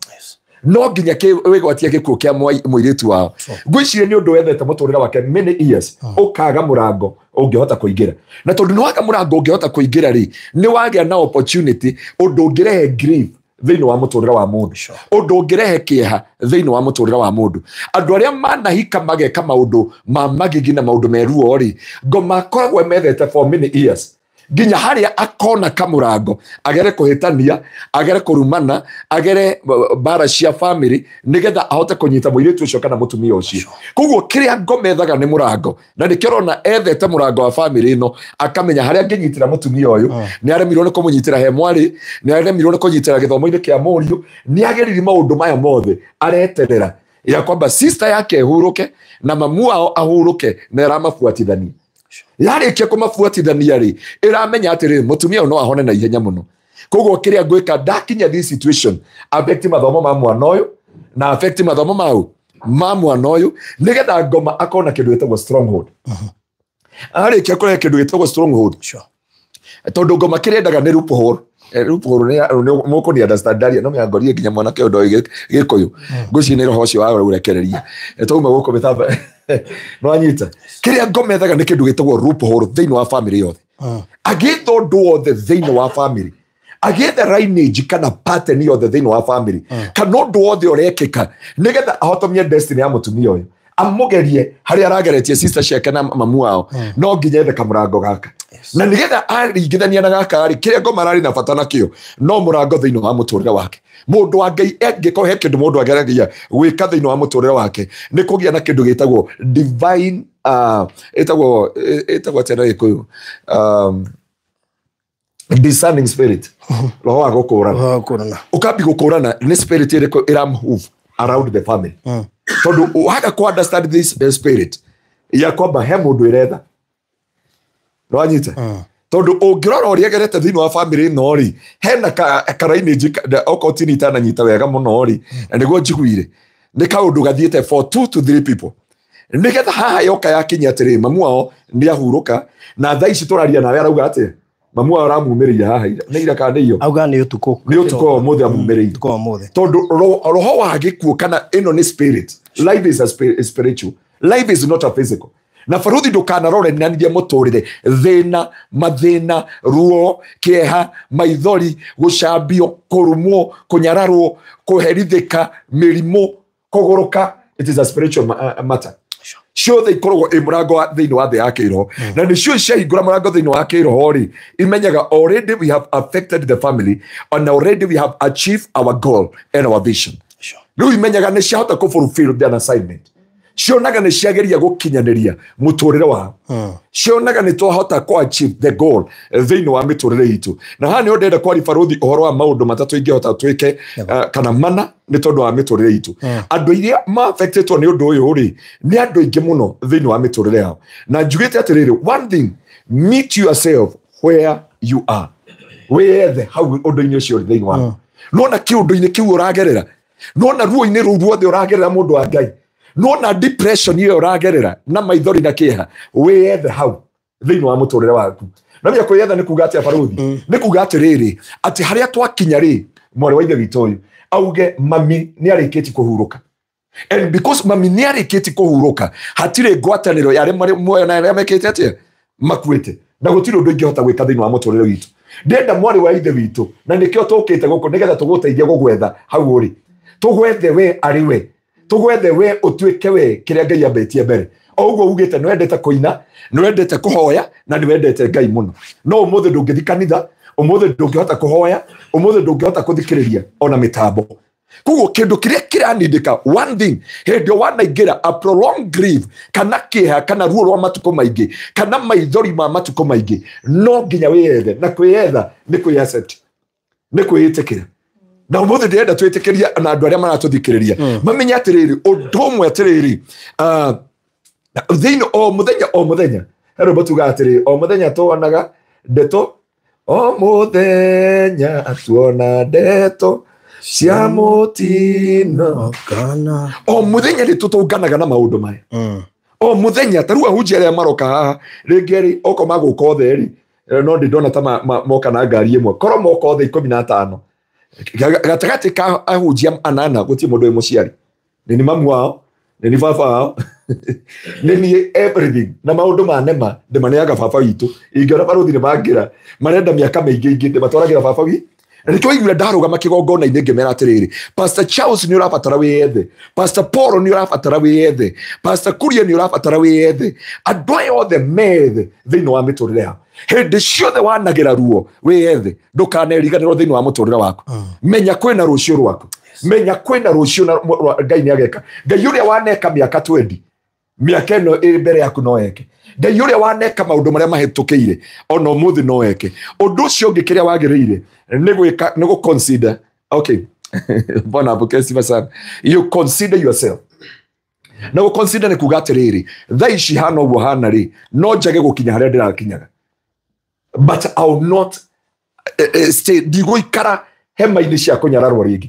no nginya wĩgwatie gĩkuũ kĩa mũirĩtu wao ngwĩciria nĩ ũndũ wethete mũtũrĩre wake many years ũkaga mũrango ũngĩhota kũingĩra na tondũ nĩ waga mũrango ũngĩhota kũingĩra rĩ nĩ wagĩa na opportunity ũndũ ũngĩrehe grief thĩinĩ wa mũtũrĩre wa mũndũ ũndũ ũngĩrehe kĩeha thĩinĩ wa mũtũrĩre wa mũndũ andũ arĩa manahika mageka maũndũ ma magigi na maũndũ meruo rĩ ngoma akoragwo methete for many years nginya harĩa akona kamũrango agere kũhĩtania agere kũrumana agere mbara cia family nĩgetha ahote kũnyita mũirĩtu ũcio kana mũtumia ũcio koguo kĩrĩa ngomethaga nĩ mũrango na nĩkĩo ũrona ethete mũrango wa family ĩno akamenya harĩa angĩnyitĩra mũtumia ũyũ nĩ aremirwo nĩ kũmũnyitĩra he mwarĩ nĩ aremirwo nĩ kũnyitĩra gĩthomo-inĩ kĩa mũriũ nĩ ageririe maũndũ maya mothe areterera ya kwamba sister yake ahurũke na mamu wao ahurũke na ĩramabuatithania yarĩkia kũmabuatithania rĩ ĩramenya atĩrĩrĩ mũtumia ũyũ no ahone na ihenya mũno koguo kĩrĩa ngwĩka ndakinya this situation affect mathomo ma mwana ũyũ na affect mathomo mau ma mwana ũyũ nĩgetha ngoma akona kĩndũ gĩtagwo stronghold arĩkia kũrehe kĩndũ gĩtagwo stronghold tondũ ngoma kĩrĩa endaga nĩ loophole loophole nĩ mũkũni understand aria no mĩangorie nginya mwanake ũyũ ndoĩ Gĩkũyũ ngwĩciria nĩ roho ũcio wa ũrekereria twauma gũkũ mĩtamba no anyita kĩrĩa ngomethaga nĩ kĩndũ gĩtagwo loophole thĩinĩ wa family yothe agĩetha ũndũ wothe thĩinĩ wa family agĩetha lineage kana pattern yothe thĩinĩ wa family kana ũndũ wothe ũrekĩka nĩgetha ahotomie destiny ya mũtumia ũyũ amũgerie harĩa arageretie sister ciake na mamu wao no nginya ethe kamũrango gaka na nĩgetha aringithania na gaka rĩ kĩrĩa ngoma ararĩ na bata nakĩo no mũrango thĩinĩ wa mũtũrĩre wake mũndũ wa Ngai angĩkorwo he kĩndũ mũndũ ageragia gwĩka thĩinĩ wa mũtũrĩre wake nĩ kũgĩa na kĩndũ gĩtagwo divine ĩtagwo atĩa na Gĩkũyũ discerning spirit roho wa gũkũrana ũkambi gũkũrana nĩ spirit ĩrĩkũ ĩra move around the family tondũ waga kũ understand this spirit ya kwamba he mũndũ ĩretha nĩwanyita tondũ ũngĩrora ũrĩa agerete thĩinĩ wa family ĩno rĩ hena karainĩnji okorwo tini itananyita wega mũno rĩ na nĩguo njiguire nĩ kaũndũ gathiĩte for 2 to 3 people nĩgetha haha yoka yakinya atĩrĩ mamu wao nĩ ahurũka na thaa ici tũraria nawe arauga atĩa mamu wao aramumĩrĩire haha nĩ ira kana nĩ iyo
auga nĩ ũtukũ
nĩ ũtukũ wa ũmũthĩ amumĩrĩire tondũ roho wa gĩkuũ kana ĩno nĩ spirit life is a spiritual life is not a physical na baruthi ndũkanaroranithie mũtũrĩre thĩna mathĩna ruo kĩeha maithori gũcambio kũrumwo kũnyararwo kũherithĩka mĩrimũ kũgũrũka it is a spiritual matter ciothe ikoragwo ĩ mũrango thĩinĩ wa thĩ ya kĩroho na nĩcio ciahingũra mũrango thĩinĩ wa kĩroho rĩ imenyaga already we have affected the family and already we have achieved our goal and our vision rĩu imenyaga nĩ ciahota kũ fulfill their assignment cionaga nĩ ciageria gũkinyanĩria mũtũrĩre wao cionaga nĩ twahota kũ achieve the goal thĩinĩ wa mĩtũrĩre itũ na haha nĩho ndĩrenda kwaria baruthi ũhoro wa maũndũ matatũ ingĩhota twĩke kana mana nĩ tondũ wa mĩtũrĩre itũ andũ iria ma-affectĩtwo nĩ ũndũ ũyũ rĩ nĩ andũ aingĩ mũno thĩinĩ wa mĩtũrĩre yao na njugĩte atĩrĩrĩ one thing meet yourself where you are wĩyethe hau ũndũ-inĩ ũcio ũrĩ thĩinĩ waku nona kĩũndũ-inĩ kĩu ũragerera nona ruo-inĩ rũu ruothe ũragerera mũndũ wa Ngai nona depression iyo ũragerera na maithori na kĩeha wĩyethe hau thĩinĩ wa mũtũrĩre waku na menya kwĩyetha nĩ kuga atĩa baruthi nĩ kuga atĩrĩrĩ atĩ harĩa twakinya rĩ mwarĩ wa ithe witũ ũyũ auge mami nĩ arĩkĩtie kũhurũka and because mami nĩ arĩkĩtie kũhurũka hatirĩ ngwatanĩro ya arĩa marĩ muoyo na arĩa mekĩte atĩa makuĩte na gũtirĩ ũndũ ingĩhota gwĩka thĩinĩ wa mũtũrĩre witũ ndĩrenda mwarĩ wa ithe witũ na nĩkĩo tũkĩte gũkũ nĩgetha tũgũteithie gũgwetha hau ũrĩ tũgwethe we arĩ we tũgwethe we ũtuĩke we kĩrĩa Ngai ambĩtie mbere o ũguo ugĩte nĩ wendete kũina nĩ wendete kũhoya na nĩ wendete Ngai mũno no ũmũthĩ ndũngĩthiĩ kanitha ũmũthĩ ndũngĩhota kũhoya ũmũthĩ ndũngĩhota kũthikĩrĩria ona mĩtambo koguo kĩndũ kĩrĩa kĩranindĩka one thing hĩndĩ ĩyo wanaingĩra a prolonged grief kana kĩeha kana ruo rwa matukũ maingĩ kana maithori ma matukũ maingĩ no nginya wĩyethe na kwĩyetha nĩ kwĩ accept nĩ kwĩĩtĩkĩra Na ũmũthĩ ndĩrenda twĩtĩkĩria na andũ arĩa maratũthikĩrĩria mamenye atĩrĩrĩ, ũndũ ũmwe atĩrĩrĩ, thĩinĩ o mũthenya he rwĩmbo tugaga atĩrĩrĩ, o mũthenya tuonaga ndeto, o mũthenya tuona ndeto cia mũtino. O mũthenya nĩ tũtũnganaga na maũndũ maya. O mũthenya ta rĩu ahunjia arĩa maroka haha rĩngĩ rĩ, okorwo magũka othe rĩ, no ndĩ ndona ta moka na ngari ĩmwe, korwo moka othe 15, gatagatĩ ka ahunjia 8 gũtirĩ mũndũ wĩ mũciari. Nĩ ni mamu wao, nĩ ni baba wao, nĩ ni everything. Na maũndũ ma nema ndĩmaneaga baba witũ. Ingĩona barũthi nĩ mangĩra marenda mĩaka mĩingĩ ingĩ ndĩmatwaragĩra baba witũ. Na nĩkĩo waiguire ndarũgama kĩgongona-inĩ ngĩmera atĩrĩrĩ, Pastor Charles nĩ ũrabatara wĩyethe, Pastor Paul nĩ ũrabatara wĩyethe, Pastor Kuria nĩ ũrabatara wĩyethe, andũ aya othe methe thĩinĩ wa mĩtũrĩre yao. Hĩndĩ ciothe wanagĩra ruo wĩyethe, ndũkaneriganĩrwo thĩinĩ wa mũtũrĩre waku. Menya kwĩna rũciũ rwaku, menya kwĩna rũciũ na Ngai nĩageka. Ngai ũrĩa waneka mĩaka 20, mĩaka ĩno ĩ mbere yaku no eke. Ngai ũrĩa waneka maũndũ marĩa mahĩtũkĩire ona ũmũthĩ no eke. Ũndũ ũcio ũngĩ kĩrĩa wagĩrĩire nĩ gwĩka, nĩ gũ consider. Okay. Bwana apokee sifa sana. You consider yourself. Na gũ consider nĩ kuga atĩrĩrĩ, thaa ici hana ũguo hana rĩ, no njage gũkinya harĩa ndĩrakinyaga, but I will not stay, ndigũikara hema-inĩ cia kũnyararwo rĩngĩ.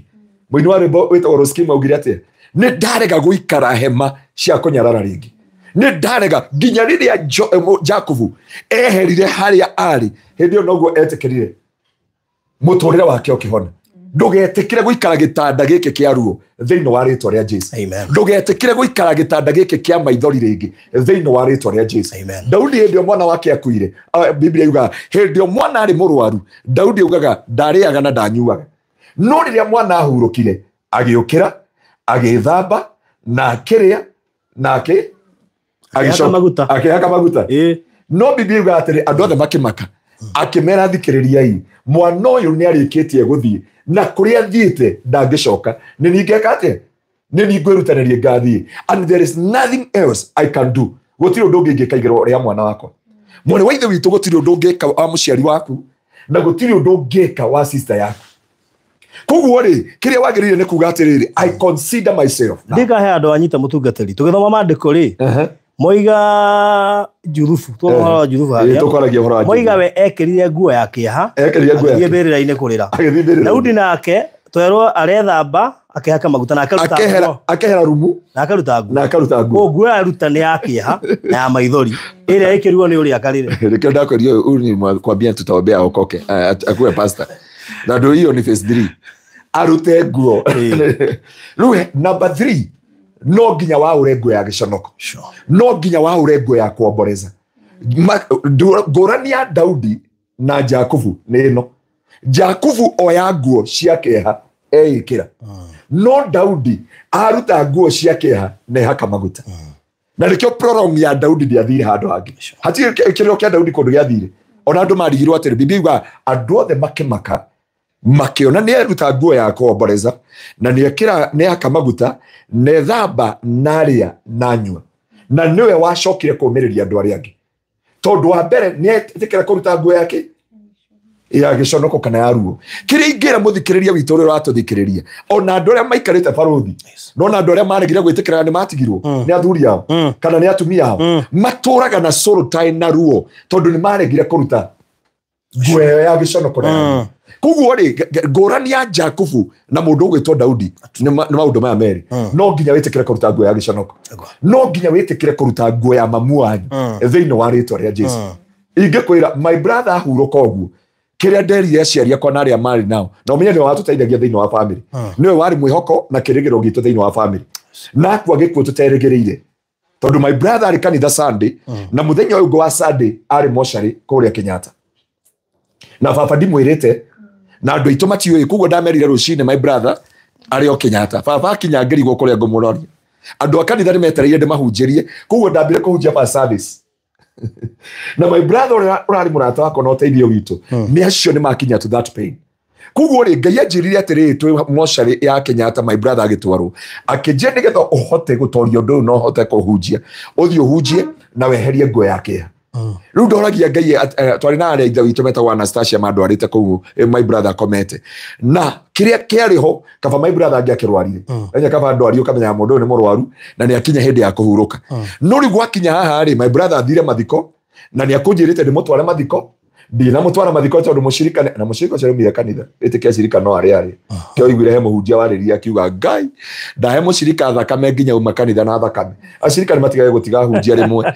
Mũini wa rwĩmbo wĩtagwo Roskima augire atĩa? Nĩ ndarega gũikara hema cia kũnyarara rĩngĩ. Nĩ ndarega nginya rĩrĩa Jakubu eherire harĩa arĩ, hĩndĩ ĩyo noguo etĩkĩrire mũtũrĩre wake ũkĩhona. Ndũgetĩkĩre gũikara gĩtanda gĩkĩ kĩa ruo thĩinĩ wa rĩtwa rĩa Jesu. Ndũgetĩkĩre gũikara gĩtanda gĩkĩ kĩa maithori rĩngĩ thĩinĩ wa rĩtwa rĩa Jesu. Daudi hĩndĩ ĩyo mwana wake akuire, Biblia yugaga hĩndĩ ĩyo mwana arĩ mũrwaru, Daudi augaga ndarĩaga na ndanyuaga. No rĩrĩa mwana ahurũkire, agĩũkĩra, agĩthamba, na akĩrĩa, na akĩhaka maguta. No Biblia yugaga atĩrĩ, andũ othe makĩmaka, akĩmera thikĩrĩriai, mwana ũyũ nĩ arĩkĩtie gũthiĩ, na kũrĩa athiĩte ndangĩcoka. Nĩ ningĩka atĩa? Nĩ ningwĩrutanĩria ngathiĩ. And there is nothing else I can do. Gũtirĩ ũndũ ũngĩ ingĩka igũrũ rĩa mwana wakwa. Mwarĩ wa ithe witũ, gũtirĩ ũndũ ũngĩka wa mũciari waku, na gũtirĩ ũndũ ũngĩka wa sister yaku. Koguo rĩ, kĩrĩa wagĩrĩire nĩ kuga atĩrĩrĩ, I consider myself.
Ndikahe andũ anyita mũtungatĩri. Tũgĩthoma maandĩko rĩ, moiga Juthubu, tũhoro Juthubu harĩa.
Tũkwaragia ũhoro wa
Moiga we ekĩrire nguo ya kĩeha, agĩthiĩ mbĩrĩra-inĩ kũrĩra. Daudi nake twerwo arethamba akĩhaka maguta na akaruta nguo,
akehera rumu
na akaruta nguo,
na akaruta nguo.
Nguo aruta nĩ ya kĩeha na ya maithori, ĩrĩa ĩkĩrwo nĩ ũrĩa akarĩre.
Nĩkĩo ndakwĩrire ũyũ ni kwambia tutaombea okoke, akuwe pastor. Na ndio hiyo ni phase 3. Arute nguo. Rĩu number 3, no nginya waũre nguo ya gĩconoko, no nginya waũre nguo ya kuomboreza. Ngũrani ya Daudi na Jakubu nĩ ĩno. Jakubu oya nguo cia kĩeha eĩkĩra, no Daudi aruta nguo cia kĩeha na ehaka maguta. Na nĩkĩo prolong ya Daudi ndĩathire handũ hangĩ. Hatirĩ kĩrĩro kĩa Daudi kũndũ gĩathire. Ona andũ marigirwo atĩrĩ, Biblia yugaga andũ othe makĩmaka makĩona nĩ aruta nguo ya kuomboreza na nĩ ehaka maguta na ethamba na arĩa na anyua, na nĩwe wacokire kũũmĩrĩria andũ arĩa angĩ, tondũ wa mbere nĩ etĩkĩra kũruta nguo yake ya gĩconoko kana ya ruo. Kĩrĩa ingĩra mũthikĩrĩria witũ ũrĩa ũratũthikĩrĩria, ona andũ arĩa maikarĩte barũthi, no na andũ arĩa maregire gwĩtĩkĩra nĩ matigirwo nĩ athuri ao kana nĩ atumia ao, matũraga na sorrow na ruo tondũ nĩ maregire kũruta nguo ĩyo ya gĩconoko na ya ruo. Koguo rĩ, ngũrani ya Jakubu na mũndũ ũgwĩtwo Daudi nĩ maũndũ maya merĩ. No nginya wĩtĩkĩre kũruta nguo ya gĩconoko, no nginya wĩtĩkĩre kũruta nguo ya mamu wanyu thĩinĩ wa rĩtwa rĩa Jesu. Ingĩkwĩra my brother ahurũka ũguo, kĩrĩa nderire aciari akwa na arĩa marĩ nao, na ũmenye nĩwe watũteithagia thĩinĩ wa family, nĩwe warĩ mwĩhoko na kĩrĩgĩrĩro gitũ thĩinĩ wa family, na akua gĩkuũ tũterĩgĩrĩire, tondũ my brother arĩ kanitha Sunday, na mũthenya ũyũ ũngĩ wa Sunday arĩ mocarĩ kũrĩa Kenyatta, na baba ndimwĩrĩte na andũ aitũ matiũĩ. Koguo ndamerire rũcinĩ my brother arĩ o Kenyatta, baba akinya ngĩrigwo kũrĩa ngũmũroria. Andũ a kanitha nĩmetereire ndĩmahunjĩrie, koguo ndambire kũhunjia first service. Na my brother ũrĩa ũrarĩ mũrata wakwa na ũteithio witũ, nĩ acio nĩ makinya to that pain. Koguo rĩ, Ngai anjĩrire atĩrĩrĩ, twĩ mocarĩ ya Kenyatta, my brother agĩtwarwo, akĩnjĩra nĩgetha ũhote gũtoria ũndũ ũyũ na ũhote kũhunjia, ũthiĩ ũhunjie na weherie nguo ya kĩeha. Rĩu ndoragia Ngai twarĩ na arĩa ithe witũ metagwo Anastasia mandwarĩte kũu my brother akomete na kĩrĩa kĩarĩ ho kaba my brother angĩakĩrwarire enya kaba ndwari ũkamenya mũndũ ũyũ nĩ mũrwaru na nĩ akinya hĩndĩ ya kũhurũka. No rĩu gwakinya haha rĩ, my brother athire mathiko na nĩ akũnjĩrĩte ndĩmũtware mathiko, ndinamũtwara mathiko tondũ mũcirika na mũcirika ũcio aumire kanitha ĩtĩkia acirika no arĩa arĩ kĩo oiguire he mũhunjia warĩria akiuga Ngai ndahe mũcirika thakame nginya uma kanitha na thakame. Acirika nĩ matigage gũtiga hunjia rĩmwe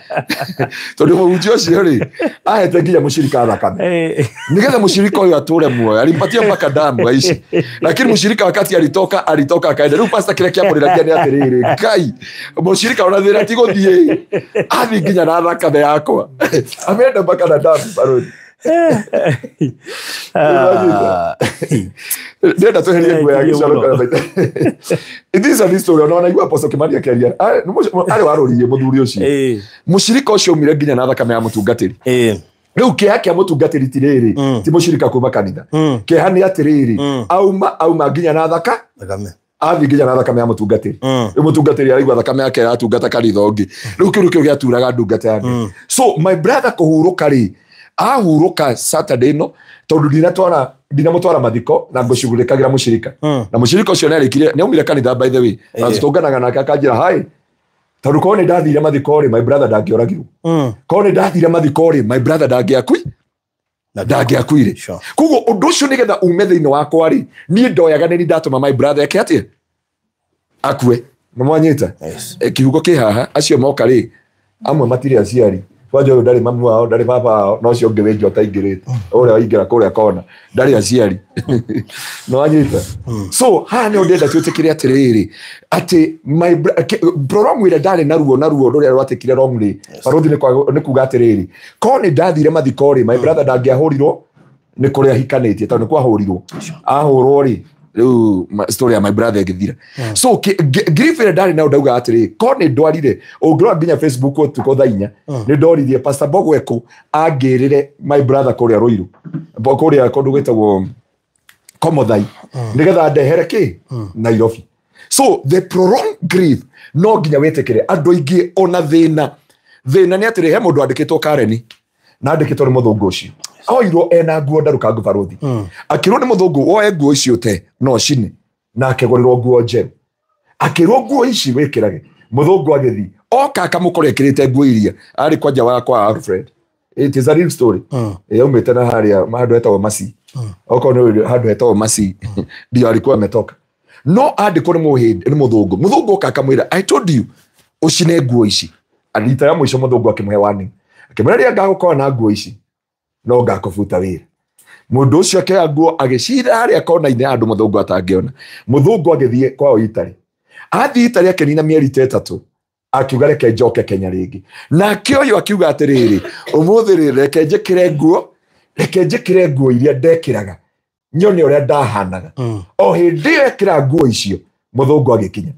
tondũ mũhunjia ũcio rĩ ahete nginya mũcirika thakame nĩgetha mũcirika ũyũ atũre muoyo, alimpatia mpaka damu aishi. Lakini mũcirika wakati alitoka alitoka akaenda. Rĩu pastor kĩrĩa kĩamũrĩragia nĩ atĩrĩrĩ, Ngai mũcirika ona thĩna ti gũthiĩ athi nginya na thakame yakwa ameenda mpaka na damu baruni. Ndĩrenda tweherie nguo ya gĩcoro kana maita. It is a story ona naigua Apostle Kimani akĩaria arĩ warũririe mũthuri ũcio mũcirika ũcio aumire nginya na thakame ya mũtungatĩri. Rĩu kĩeha kĩa mũtungatĩri ti rĩrĩ ti mũcirika kuma kanitha, kĩeha nĩ atĩrĩrĩ auma nginya na thakame athi nginya na thakame ya mũtungatĩri. Rĩu mũtungatĩri araigua thakame yake ĩratungata kanitha ũngĩ. Rĩu kĩu nĩkĩo gĩaturaga ndungata yake. So my brother kũhurũka rĩ, ahurũka Saturday no tondu ndinamũtwara mathiko na ngũcugurĩkagĩra mũcirika na mũcirika ũcio nĩarĩkirie nĩaumire kanitha by the way na tũtũnganaga nake akanjĩra hi tondũ korwo nĩ ndathire mathiko rĩ my brother ndangĩoragirwo, korwo nĩ ndathire mathiko rĩ my brother ndangĩakuire. Koguo ũndũ ũcio nĩgetha ume thĩinĩ wakwa rĩ niĩ ndoyaga nĩ ndatũma my brother eke atĩa akue. Nĩmwanyita kihugo kĩ haha acio moka rĩ amwe matirĩ aciari kwanja ũyũ ndarĩ mamu wao ndarĩ baba wao no ũcio ũngĩ wĩ njota aingĩrĩte ũrĩa waingĩra kũrĩa kona ndarĩ aciari. Nĩwanyita? So haha nĩho ndĩrenda twĩtĩkĩre atĩrĩrĩ atĩ my prolong ĩrĩa ndarĩ naruo rũrĩa rwatĩkire wrongly barothi nĩ kuga atĩrĩrĩ korwo nĩ ndathire mathiko rĩ my brother ndangĩahũrirwo nĩ kũrĩa ahikanĩtie tondũ nĩ kwahũrirwo ahũrwo rĩ rĩu story ya my brother ĩgĩthira. So grief ĩrĩa ndarĩ nayo ndauga atĩrĩ korwo nĩ ndwarire ũngĩrora nginya Facebook ũtukũ thaa inya nĩ ndoririe Pastor Mbogwekũ angĩrĩre my brother kũrĩa Ruiru kũrĩa kũndũ gwĩtagwo Komothai nĩgetha ndehere kĩ Nairobi. So the prolonged grief no nginya wĩtĩkĩre andũ aingĩ ona thĩna nĩ atĩrĩ he mũndũ andĩkĩtwo Kareni na andĩkĩtwo nĩ mũthũngũ ũcio oirwo ena nguo ndarũkangu barothi akĩrwo nĩ mũthũngũ woe nguo icio te no cine na akĩgũrĩrwo nguo njerũ akĩrwo nguo ici wĩkĩrage mũthũngũ agĩthiĩ oka akamũkora ekĩrĩte nguo iria arĩ kwanja wa kwa Alfred. It is a real story. Yaumĩte na harĩa handũ hetagwo Masi okorwo nĩ handũ hetagwo Masi ndio alikuwa ametoka no andĩkwo nĩ mũthũngũ mũthũngũ oka akamwĩra I told you ũcine nguo ici. Rita ya mũico mũthũngũ akĩmũhe warning akĩmwĩra rĩrĩa ngagũkorwo na nguo ici no ngakũbuta wĩra. Mũndũ ũcio akĩoya nguo agĩcira harĩa kona-inĩ handũ mũthũngũ atangĩona. Mũthũngũ agĩthiĩ kwao Italy. Athiĩ Italy akĩnina mĩeri ta ĩtatũ akiuga reke njoke Kenya rĩngĩ. Nake ũyũ akiuga atĩrĩrĩ ũmũthĩ rĩ reke njĩkĩre nguo iria ndekĩraga nyone ũrĩa ndahanaga. O hĩndĩ ĩyo ekĩra nguo icio mũthũngũ agĩkinya.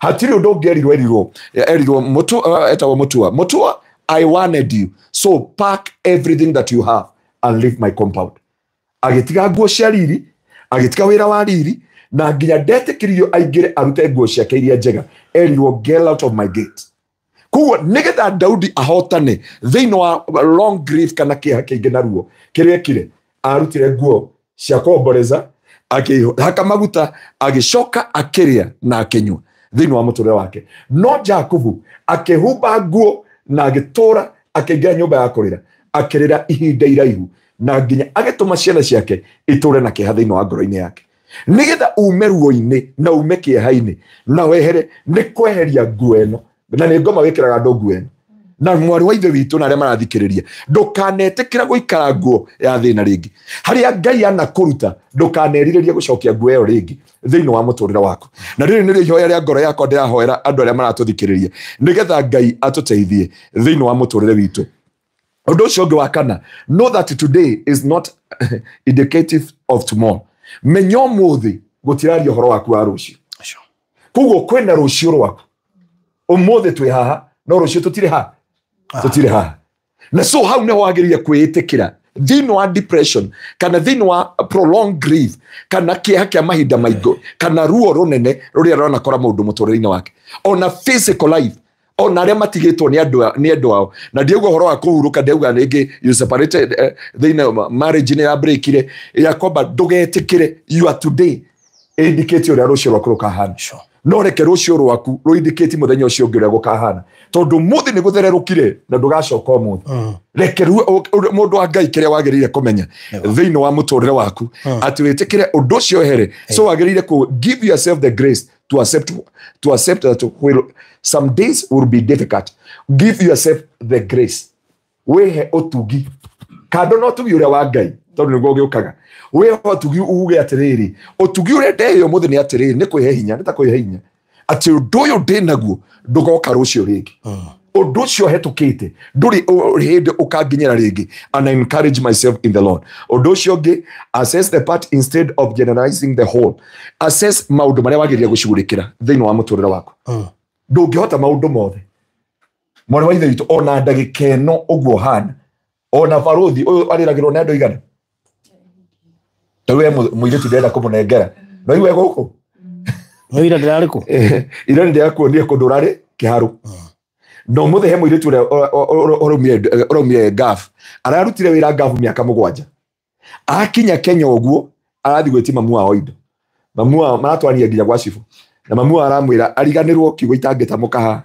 Hatirĩ ũndũ ũngĩ erirwo etagwo Mutua I wanted you so pack everything that you have and leave my compound. Agĩtiga nguo cia riri agĩtiga wĩra wa riri na nginya ndetĩkĩririo aingĩre arute nguo ciake iria njega erirwo get out of my gate. Koguo nĩgetha Daudi ahotane thĩinĩ wa long grief kana kĩeha kĩingĩ na ruo kĩrĩa ekire arutire nguo cia kuomboreza akĩhaka maguta agĩcoka akĩrĩa na akĩnyua thĩinĩ wa mũtũrĩre wake. No Jakubu akĩhumba nguo na agĩtũra akĩingĩra nyũmba ya kũrĩra akĩrĩra ihinda iraihu na nginya agĩtũma ciana ciake itũre na kĩeha thĩinĩ wa ngoro-inĩ yake. Nĩgetha ume ruo-inĩ na ume kĩeha-inĩ na wehere nĩ kweheria nguo ĩno na nĩ ngoma wĩkĩraga andũ nguo ĩno na mwarĩ wa ithe witũ na arĩa marathikĩrĩria ndũkanetĩkĩra gũikara nguo ya thĩna rĩngĩ harĩa Ngai anakũruta ndũkanerirĩrie gũcokia nguo ĩyo rĩngĩ thĩinĩ wa mũtũrĩre waku. Na rĩrĩ nĩrĩo ihoya rĩa ngoro yakwa ndĩrahoera andũ arĩa maratũthikĩrĩria nĩgetha Ngai atũteithie thĩinĩ wa mũtũrĩre witũ. Ũndũ ũcio ũngĩ wa kana, know that today is not indicative of tomorrow. Menya ũmũthĩ gũtiraria ũhoro waku wa rũciũ. Koguo kwĩna rũciũ rwaku ũmũthĩ twĩ haha no rũciũ tũtirĩ haha tũtirĩ haha. Na so hau nĩho wagĩrĩire kwĩĩtĩkĩra thĩinĩ wa depression kana thĩinĩ wa prolonged grief kana kĩeha kĩa mahinda maingĩ kana ruo rũnene rũrĩa rũranakora mũndũ mũtũrĩre-inĩ wake ona physical life Ona arĩa matigĩtwo nĩ andũ ao na ndiauga ũhoro wa kũhurũka, ndiauga rĩngĩ you separated thĩinĩ marriage nĩ ya breakire ya kwamba ndũgetĩkĩre you are today indicate ũrĩa rũciũ rwaku rũkahana. No reke rũciũ rwaku rũindicate mũthenya ũcio ũngĩ ũrĩa gũkahana, tondũ mũthĩ nĩ gũthererũkire na ndũgacoka ũmũthĩ. Reke mũndũ wa Ngai kĩrĩa wagĩrĩire kũmenya thĩinĩ wa mũtũrĩre waku atĩ wĩtĩkĩre ũndũ ũcio wehere. So wagĩrĩire kũ give yourself the grace to accept that some days will be difficult. Give yourself the grace. Wĩhe ũtugi kando na ũtugi ũrĩa wa Ngai tondũ nĩguo ũgĩũkaga. Wĩhe ũtugi uge atĩrĩrĩ, ũtugi ũrĩa ndeheo ũmũthĩ nĩ atĩrĩrĩ, nĩ kwĩhe hinya, nĩ ta kwĩhe hinya atĩ ũndũ ũyũ ndĩnaguo ndũgoka rũciũ rĩngĩ. Ũndũ ũcio hetũkĩte ndũrĩ hĩndĩ ũkanginyĩra rĩngĩ. And I encourage myself in the Lord. Ũndũ ũcio ũngĩ, assess the part instead of generalizing the whole. Assess maũndũ marĩa wagĩrĩire gũcugurĩkĩra thĩinĩ wa mũtũrĩre waku. Ndũngĩhota maũndũ mothe. Mwarĩ wa ithe witũ, ona ndagĩka ĩno ũguo hana, ona barothi ũyũ arĩragĩrwo nĩ andũ igana, ta we mũirĩtu ndĩrenda kũmũnengera no iwe gũkũ
no ira ndĩrarĩ kũ
ira ndĩrakuonia kũndũ ũrarĩ kĩharũ. No mũthĩ he mũirĩtu ũrĩa ũraumire Gulf, ararutire wĩra Gulf mĩaka 7, akinya Kenya ũguo arathiĩ gwĩtia mamu wao indo, mamu wao maratwarania nginya gwa cibũ, na mamu wao aramwĩra ariganĩrwo kiugo itangĩtamũka haha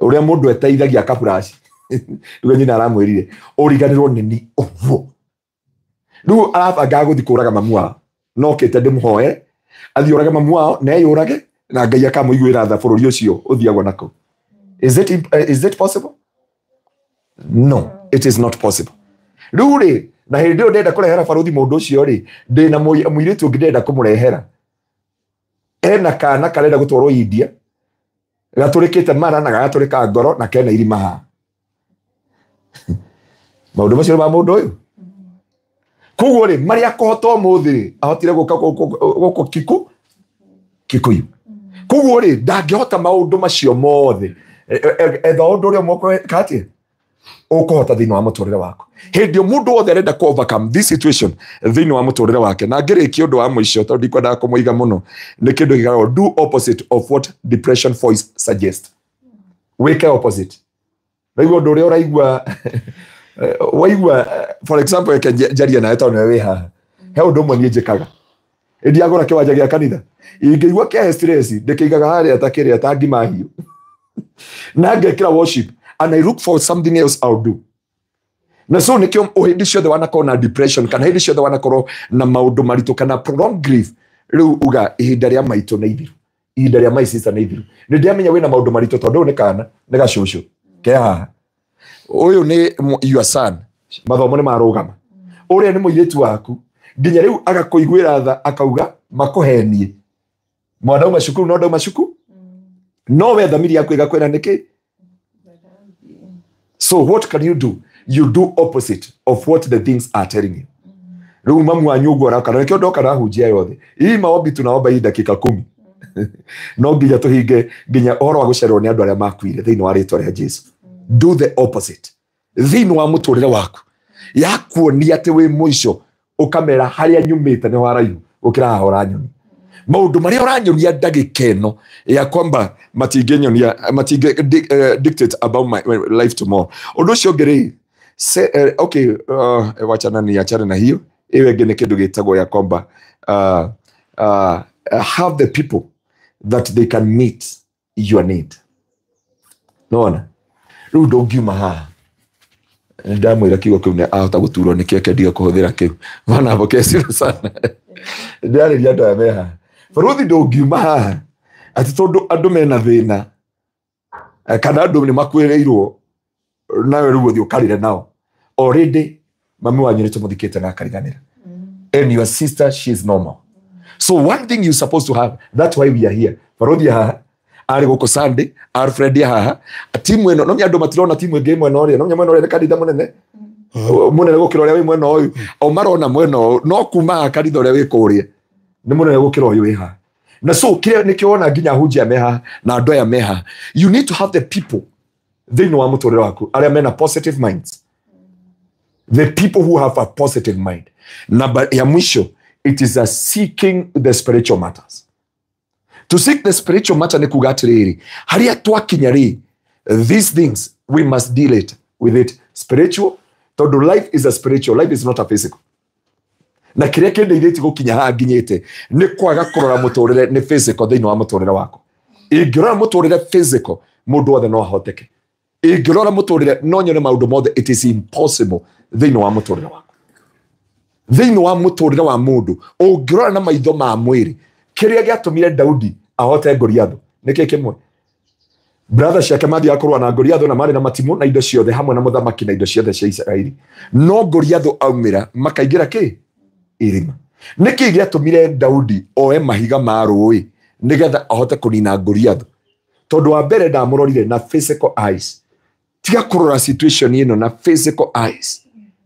ũrĩa mũndũ eteithagia akaburaci. Nĩguo nyina aramwĩrire ũriganĩrwo nĩ ũguo. Rĩu arabanga gũthiĩ kũraga mamu wao, no kĩte ndĩmũhoere athiĩ ũrage mamu wao na eyũrage na Ngai akamũiguĩra tha bũrũri ũcio ũthiagwo nako. Is it possible? No, it is not possible. Rĩu rĩ, na hĩndĩ ĩyo ndĩrenda kũrehera barothi mũndũ ũcio rĩ, ndĩna mũirĩtu ũngĩ ndĩrenda kũmũrehera, ena kana karenda gũtwarwo India, gatũrĩkĩte mara na gagatũrĩka ngoro na kena irima haha. Maũndũ macio ma mũndũ ũyũ. Koguo rĩ, marĩa akũhota ũmũthĩ rĩ, ahotire gũka gũkũ Kikuyu. Koguo rĩ, ndangĩhota maũndũ macio mothe. Etha ũndũ ũrĩa ũmwe katia ũkũhota thĩinĩ wa mũtũrĩre waku. Hĩndĩ ĩyo mũndũ wothe arenda kũ overcome this situation thĩinĩ wa mũtũrĩre wake. Na ngĩrĩkia ũndũ wa mũico tondũ ndikwendaga kũmũiga mũno, nĩ kĩndũ gĩkoragwo do opposite of what depression voice suggest. Wĩke opposite. Naigua ũndũ ũrĩa ũraigua waigua, for example, reke njarie nawe tondũ nĩwe wĩ haha. He ũndũ ũmwe niĩ njĩkaga, ndiagũra kĩwanja gĩa kanitha, ingĩigua kĩahe stress ndĩkĩigaga harĩa ta kĩrĩa ta ngima hiũ na ngekĩra worship and I look for something else I'll do. Na so nĩkĩo hĩndĩ ciothe wanakorwo na depression kana hĩndĩ ciothe wanakorwo na maũndũ maritũ kana prolonged grief, rĩu uga ihinda rĩa maitũ nĩ ithiru, ihinda rĩa my sister nĩ ithiru. Nĩ ndĩramenya wĩna maũndũ maritũ tondũ ũyũ nĩ kana nĩ gacũcũ ke haha, ũyũ nĩ your son, mathomo nĩ marũgama, ũrĩa nĩ mũirĩtu waku, nginya rĩu agakũiguĩra tha akauga makũhenie mwana uma cukuru no ndauma cukuru, no we thamiri yaku ĩgakwĩra nĩkĩ. So what can you do? You do opposite of what the things are telling you. Rĩu mamu wanyu ũguo araka, na nĩkĩo ndoka ndahunjia yothe hii maombi tunaomba hii dakika 10 no nginya tũhinge nginya ũhoro wa gũcererwo nĩ andũ arĩa makuire thĩinĩ wa rĩtwa rĩa Jesu. Do the opposite thĩinĩ wa mũtũrĩre waku, yakuonia atĩ wĩ mũico ũkamera harĩa nyumĩte nĩ haraihu gũkĩra haha ũranyonia. Maũndũ marĩa ũranyonia ndagĩka ĩno ya kwamba matingĩnyonia, matingĩ dictate about my life tomorrow. Ũndũ ũcio ũngĩ rĩ, okay, wachana ni achane na hiyo. Ĩyo ĩngĩ nĩ kĩndũ gĩtagwo ya kwamba have the people that they can meet your need. Nona rĩu ndũngiuma haha ndamwĩra kiugo kĩu nĩ ahota gũturwo nĩ kĩo kĩendiga kũhũthĩra kĩu mana mbokecira sana ndĩrarĩria andũ aya me haha. Barothi ndũngiuma haha atĩ tondũ andũ mena thĩna kana andũ nĩ makuĩrĩirwo nawe rĩu ũthiĩ ũkarĩre nao. Already mami wanyu nĩ tũmũthikĩte na akariganĩra, and your sister she is normal. So one thing you're supposed to have, that's why we are here. Barothi haha arĩ gũkũ Sunday, Alfred haha, timu ĩno no andũ matirona timu ĩngĩ mwena ũrĩa, no mwena ũrĩa nĩ kanitha mũnene mũnene gũkĩra ũrĩa wĩ mwena ũyũ, o marona mwena ũyũ, no kuma kanitha ũrĩa wĩ kũrĩa nĩ mũnene gũkĩra ũyũ wĩ haha. Na so kĩrĩa nĩkĩo wona nginya hunjia me haha na andũ aya me haha, you need to have the people thĩinĩ wa mũtũrĩre waku arĩa mena positive minds, the people who have a positive mind. Namba ya mwisho, it is a seeking the spiritual matters. To seek the spiritual matter nĩ kuga atĩrĩrĩ, harĩa twakinya rĩ, these things we must deal it with it spiritual, tondũ life is a spiritual, life is not a physical. Na kĩrĩa kĩndeithĩtie gũkinya haha nginyĩte nĩ kwaga kũrora mũtũrĩre nĩ physical thĩinĩ wa mũtũrĩre wakwa. Ingĩrora mũtũrĩre physical, mũndũ wothe no ahoteke. Ingĩrora mũtũrĩre no nyone maũndũ mothe, it is impossible thĩinĩ wa mũtũrĩre wakwa. Thĩinĩ wa mũtũrĩre wa mũndũ ũngĩrora na maitho ma mwĩrĩ, kĩrĩa gĩatũmire Daudi ahote Goliathũ nĩ kĩ kĩmwe? Brother ciake mathiaga kũrũa na Goliathũ na marĩ na matimũ na indo ciothe hamwe na mũthamaki na indo ciothe cia Isiraeli, no Goliathũ aumĩra makaingĩra kĩ? Irima. Nĩkĩ gĩatũmire Daudi oe mahiga ma rũĩ nĩgetha ahote kũnina Goliathũ? Tondũ wa mbere ndamũrorire na physical eyes. Tiga kũrora situation ĩno na physical eyes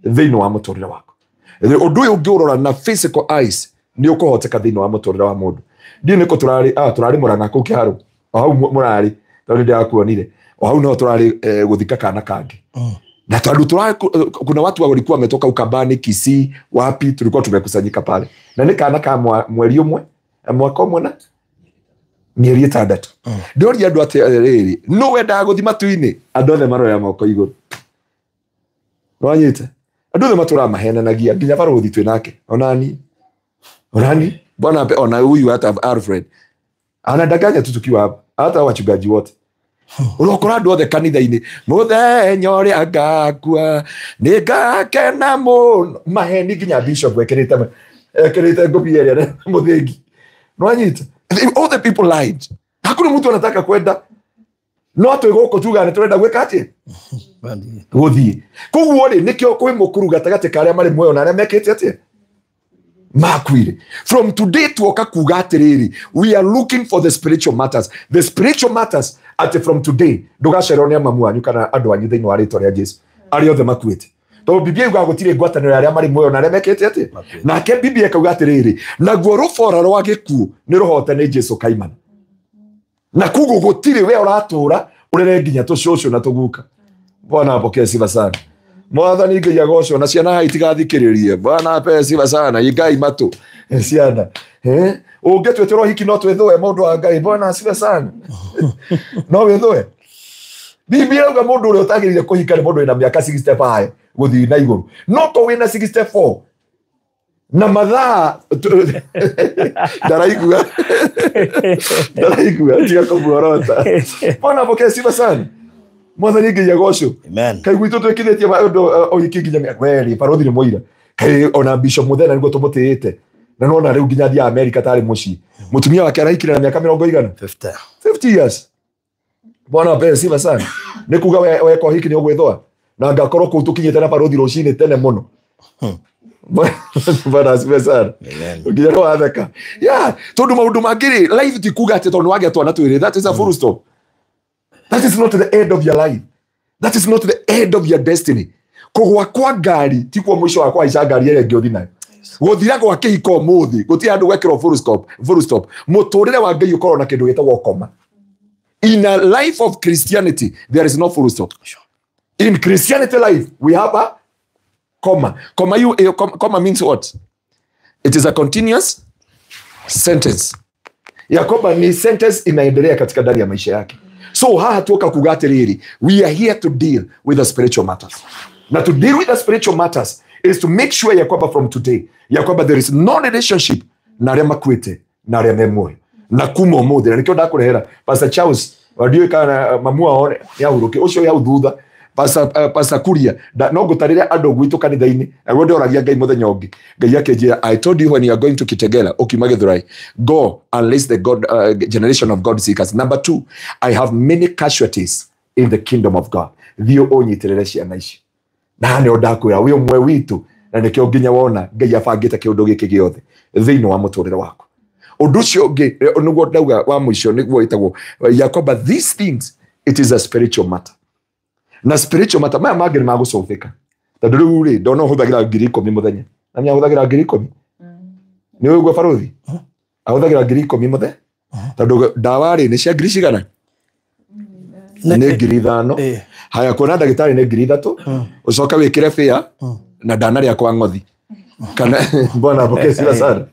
thĩinĩ wa mũtũrĩre waku. Ũndũ ũyũ ũngĩũrora na physical eyes nĩ ũkũhoteka thĩinĩ wa mũtũrĩre wa mũndũ. Ndiũ nĩkũ tũrarĩ, tũrarĩ Mũrang'a kũu Kĩharũ, o hau mũrarĩ, tondũ ndĩrakuonire, o hau no tũrarĩ gũthika kana kangĩ. Na tondũ kuna watu walikuwa wametoka Ukambani, Kisii, wapi, tulikuwa tumekusanyika pale. Na nĩ kana ka mweri ũmwe, mwaka ũmwe na mĩeri ĩtandatũ. Ndĩroria andũ atĩrĩrĩ, nũ wendaga gũthiĩ matu-inĩ? Andũ othe maroya moko igũrũ. Nĩwanyita? Andũ othe matũraga mahenanagia, nginya barũthi twĩ nake, onani. Onani, bwana ona huyu hata Alfred. Anadanganya tu tukiwa hapa, hata wachungaji wote. Ũrokora andũ othe kanitha-inĩ, mũthenya ũrĩa ngakua, nĩngakena mũno. Maheni nginya bishop ekĩrĩte ngũbia ĩrĩa nene mũthĩgi. Nĩwanyita? All the people lied. Hakuna mtu anataka kwenda. No twĩ gũkũ tugaga nĩ tũrenda gwĩka atĩa? Gũthiĩ. Koguo rĩ, nĩkĩo kwĩ mũkuru gatagatĩ ka arĩa marĩ muoyo na arĩa mekĩte atĩa? Makuire. From today tuoka kuga atĩrĩrĩ, we are looking for the spiritual matters. The spiritual matters atĩ from today ndũgacererwo nĩ amamu anyu kana andũ anyu thĩinĩ wa rĩtwa rĩa Jesu arĩa othe makuĩte. Tondũ Biblia yugaga gũtirĩ ngwatanĩro ya arĩa marĩ muoyo na arĩa mekĩte atĩa? Nake Biblia ĩkauga atĩrĩrĩ, naguo rũbora rwa gĩkuũ nĩ rũhote nĩ Jesu kaimana. Na koguo gũtirĩ we ũratũra ũrere nginya tũcũcũ na tũguka. Bwana apokee sifa sana. Mwathani Ngai agocwo na ciana haha itigathikĩrĩrie. Bwana apewe sifa sana. Igai matũ ciana. Ũngĩtwĩtĩrwo hiki no twĩthũe mũndũ wa Ngai. Bwana asifiwe sana. No wĩthũe. Biblia yauga mũndũ ũrĩa ũtagĩrĩire kũhika nĩ mũndũ wĩna mĩaka 65 gũthiĩ na igũrũ. No to wĩna 64 na mathaa ndaraigua. Ndaraigua tiga kũmuorota. Bwana apokee sifa sana. Mwathani Ngai agocwo.
Amen.
Kai gwitũ twĩkithĩtie maũndũ ũhiki nginya mĩaka werĩ, barũthi nĩ mũira. Kai ona Bishop Mũthena nĩguo tũmũtĩĩte. Na nĩwona rĩu nginya athiaga Amerika tarĩ mũciĩ. Mũtumia wake arahikire na mĩaka mĩrongo igana?
50.
50 years. Bwana apewe sifa sana. Nĩ kuga weka ũhiki nĩ ũgwĩthũa. Na ngakorwo kũu tũkinyĩte na barũthi rũcinĩ tene mũno. Bwana asifiwe sana.
Amen.
Nginya no watheka. Yeah, tondũ maũndũ mangĩ rĩ, life ti kuga atĩ tondũ nĩwagĩa twana twĩrĩ, that is a full stop. That is not the end of your life. That is not the end of your destiny. Kũgwa kwa ngari ti kuo mũico wa kũhaica ngari ĩrĩa ĩngĩ ũthiĩ nayo. Gũthira gwa kĩhiko ũmũthĩ gũtirĩ handũ gwekĩrwo full stop, full stop. Mũtũrĩre wa Ngai ũkoragwo na kĩndũ gĩtagwo koma. In a life of Christianity there is no full stop. In Christianity life we have a comma. Comma, comma means what? It is a continuous sentence. Ya kwamba ni sentence inaendelea katika ndani ya maisha yake. So haha tuoka kuga atĩrĩrĩ, we are here to deal with the spiritual matters. Na to deal with the spiritual matters is to make sure ya kwamba from today, ya kwamba there is no relationship na arĩa makuĩte na arĩa me muoyo. Na kuma ũmũthĩ, na nĩkĩo ndakũrehera Pastor Charles, ndiũĩ kana mamu wao nĩahurũkire, ũcio wĩ hau thutha, Pastor Kuria, no ngũtarĩre andũ gwitũ kanitha-inĩ, naguo ndĩroragia Ngai mũthenya ũngĩ. Ngai akĩnjĩra, I told you when you are going to Kitegela, ũkiuma Gĩthũrai, go and list the God, generation of God seekers. Number 2, I have many casualties in the kingdom of God. Thiĩ ũnyitĩrĩre ciana ici. Na nĩo ndakwĩra, wĩ ũmwe witũ, na nĩkĩo nginya wona Ngai abangĩte kĩũndũ gĩkĩ gĩothe thĩinĩ wa mũtũrĩre waku. Ũndũ ũcio ũngĩ, nĩguo ndauga wa mũico, nĩguo ĩtagwo ya kwamba these things, it is a spiritual matter. Na spiritual matter maya mangĩ nĩ magũcũthĩka. Tondũ rĩu rĩ, ndona ũhũthagĩra 10,000 mũthenya. Na nĩ ahũthagĩra 10,000. Nĩ ũĩ ũguo barũthi? Ahũthagĩra 10,000 mũthenya. Tondũ ndawa rĩ, nĩ cia ngiri cigana? Nĩ 5,000. Haya, kuona ndagĩtarĩ nĩ 3,000. Ũcoke wĩkĩre fare na ndanarĩa kwa ng'othi. Kana bwana apokee sifa sana.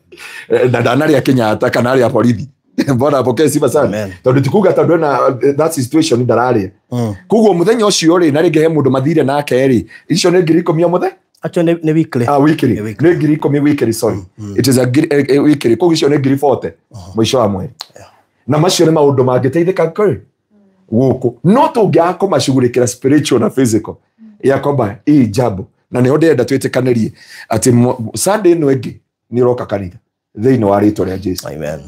Na ndanarĩa Kenyatta kana arĩa borithi. Bwana apokee sifa sana. Tondu tikuga tondu na that situation ndararia. Koguo muthenya ucio ri na ringi he mundu mathire nake ri icio ni 10,000 o muthe.
Actually ni weekly.
Ah, weekly. Ni 10,000 weekly, sorry. It is a weekly. Koguo icio ni 40,000 mwisho wa mweri. Na macio ni maundu mangiteithika kuri guku. No tungiaga kumacugurikira spiritual na physical ya kwamba hii jambo na niho ndĩrenda twĩtĩkanĩrie atĩ Sunday ĩno ĩngĩ nĩ ũroka kanitha thĩinĩ wa rĩtwa rĩa Jesu.
Amen.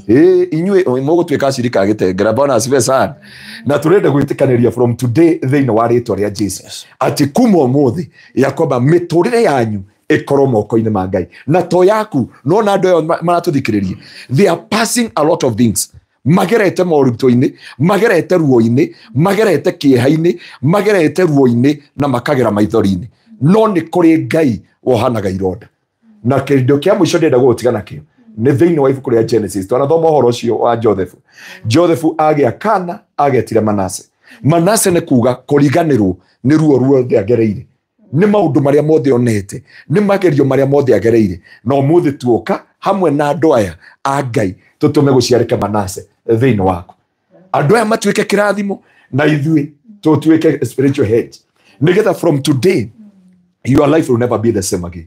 Inyuĩ mũgũtuĩka acirika a gĩtengera. Bwana asifiwe sana. Na tũrenda gwĩtĩkanĩria from today thĩinĩ wa rĩtwa rĩa Jesu atĩ kuma ũmũthĩ ya kwamba mĩtũrĩre yanyu ĩkorwo moko-inĩ ma Ngai na to yaku. No na andũ aya maratũthikĩrĩria, they are passing a lot of things. Magerete moritũ-inĩ, magerete ruo-inĩ, magerete kĩeha-inĩ, magerete ruo-inĩ na makagera maithori-inĩ. No nĩ kũrĩ Ngai wohanaga ironda. Na kĩndũ kĩa mũico ndĩrenda gũgũtiga nakĩo nĩ thĩinĩ wa ibuku rĩa Genesis. Twanathoma ũhoro ũcio wa Joseph. Joseph agĩa kana agetire Manase. Manase nĩ kuga kũriganĩrwo nĩ ruo ruothe agereire, nĩ maũndũ marĩa mothe onete, nĩ magerio marĩa mothe agereire. Na ũmũthĩ tuoka hamwe na andũ aya a Ngai tũtũme gũciarĩke Manase thĩinĩ waku. Andũ aya matuĩke kĩrathimo na ithuĩ tũtuĩke spiritual head, nĩgetha from today your life will never be the same again.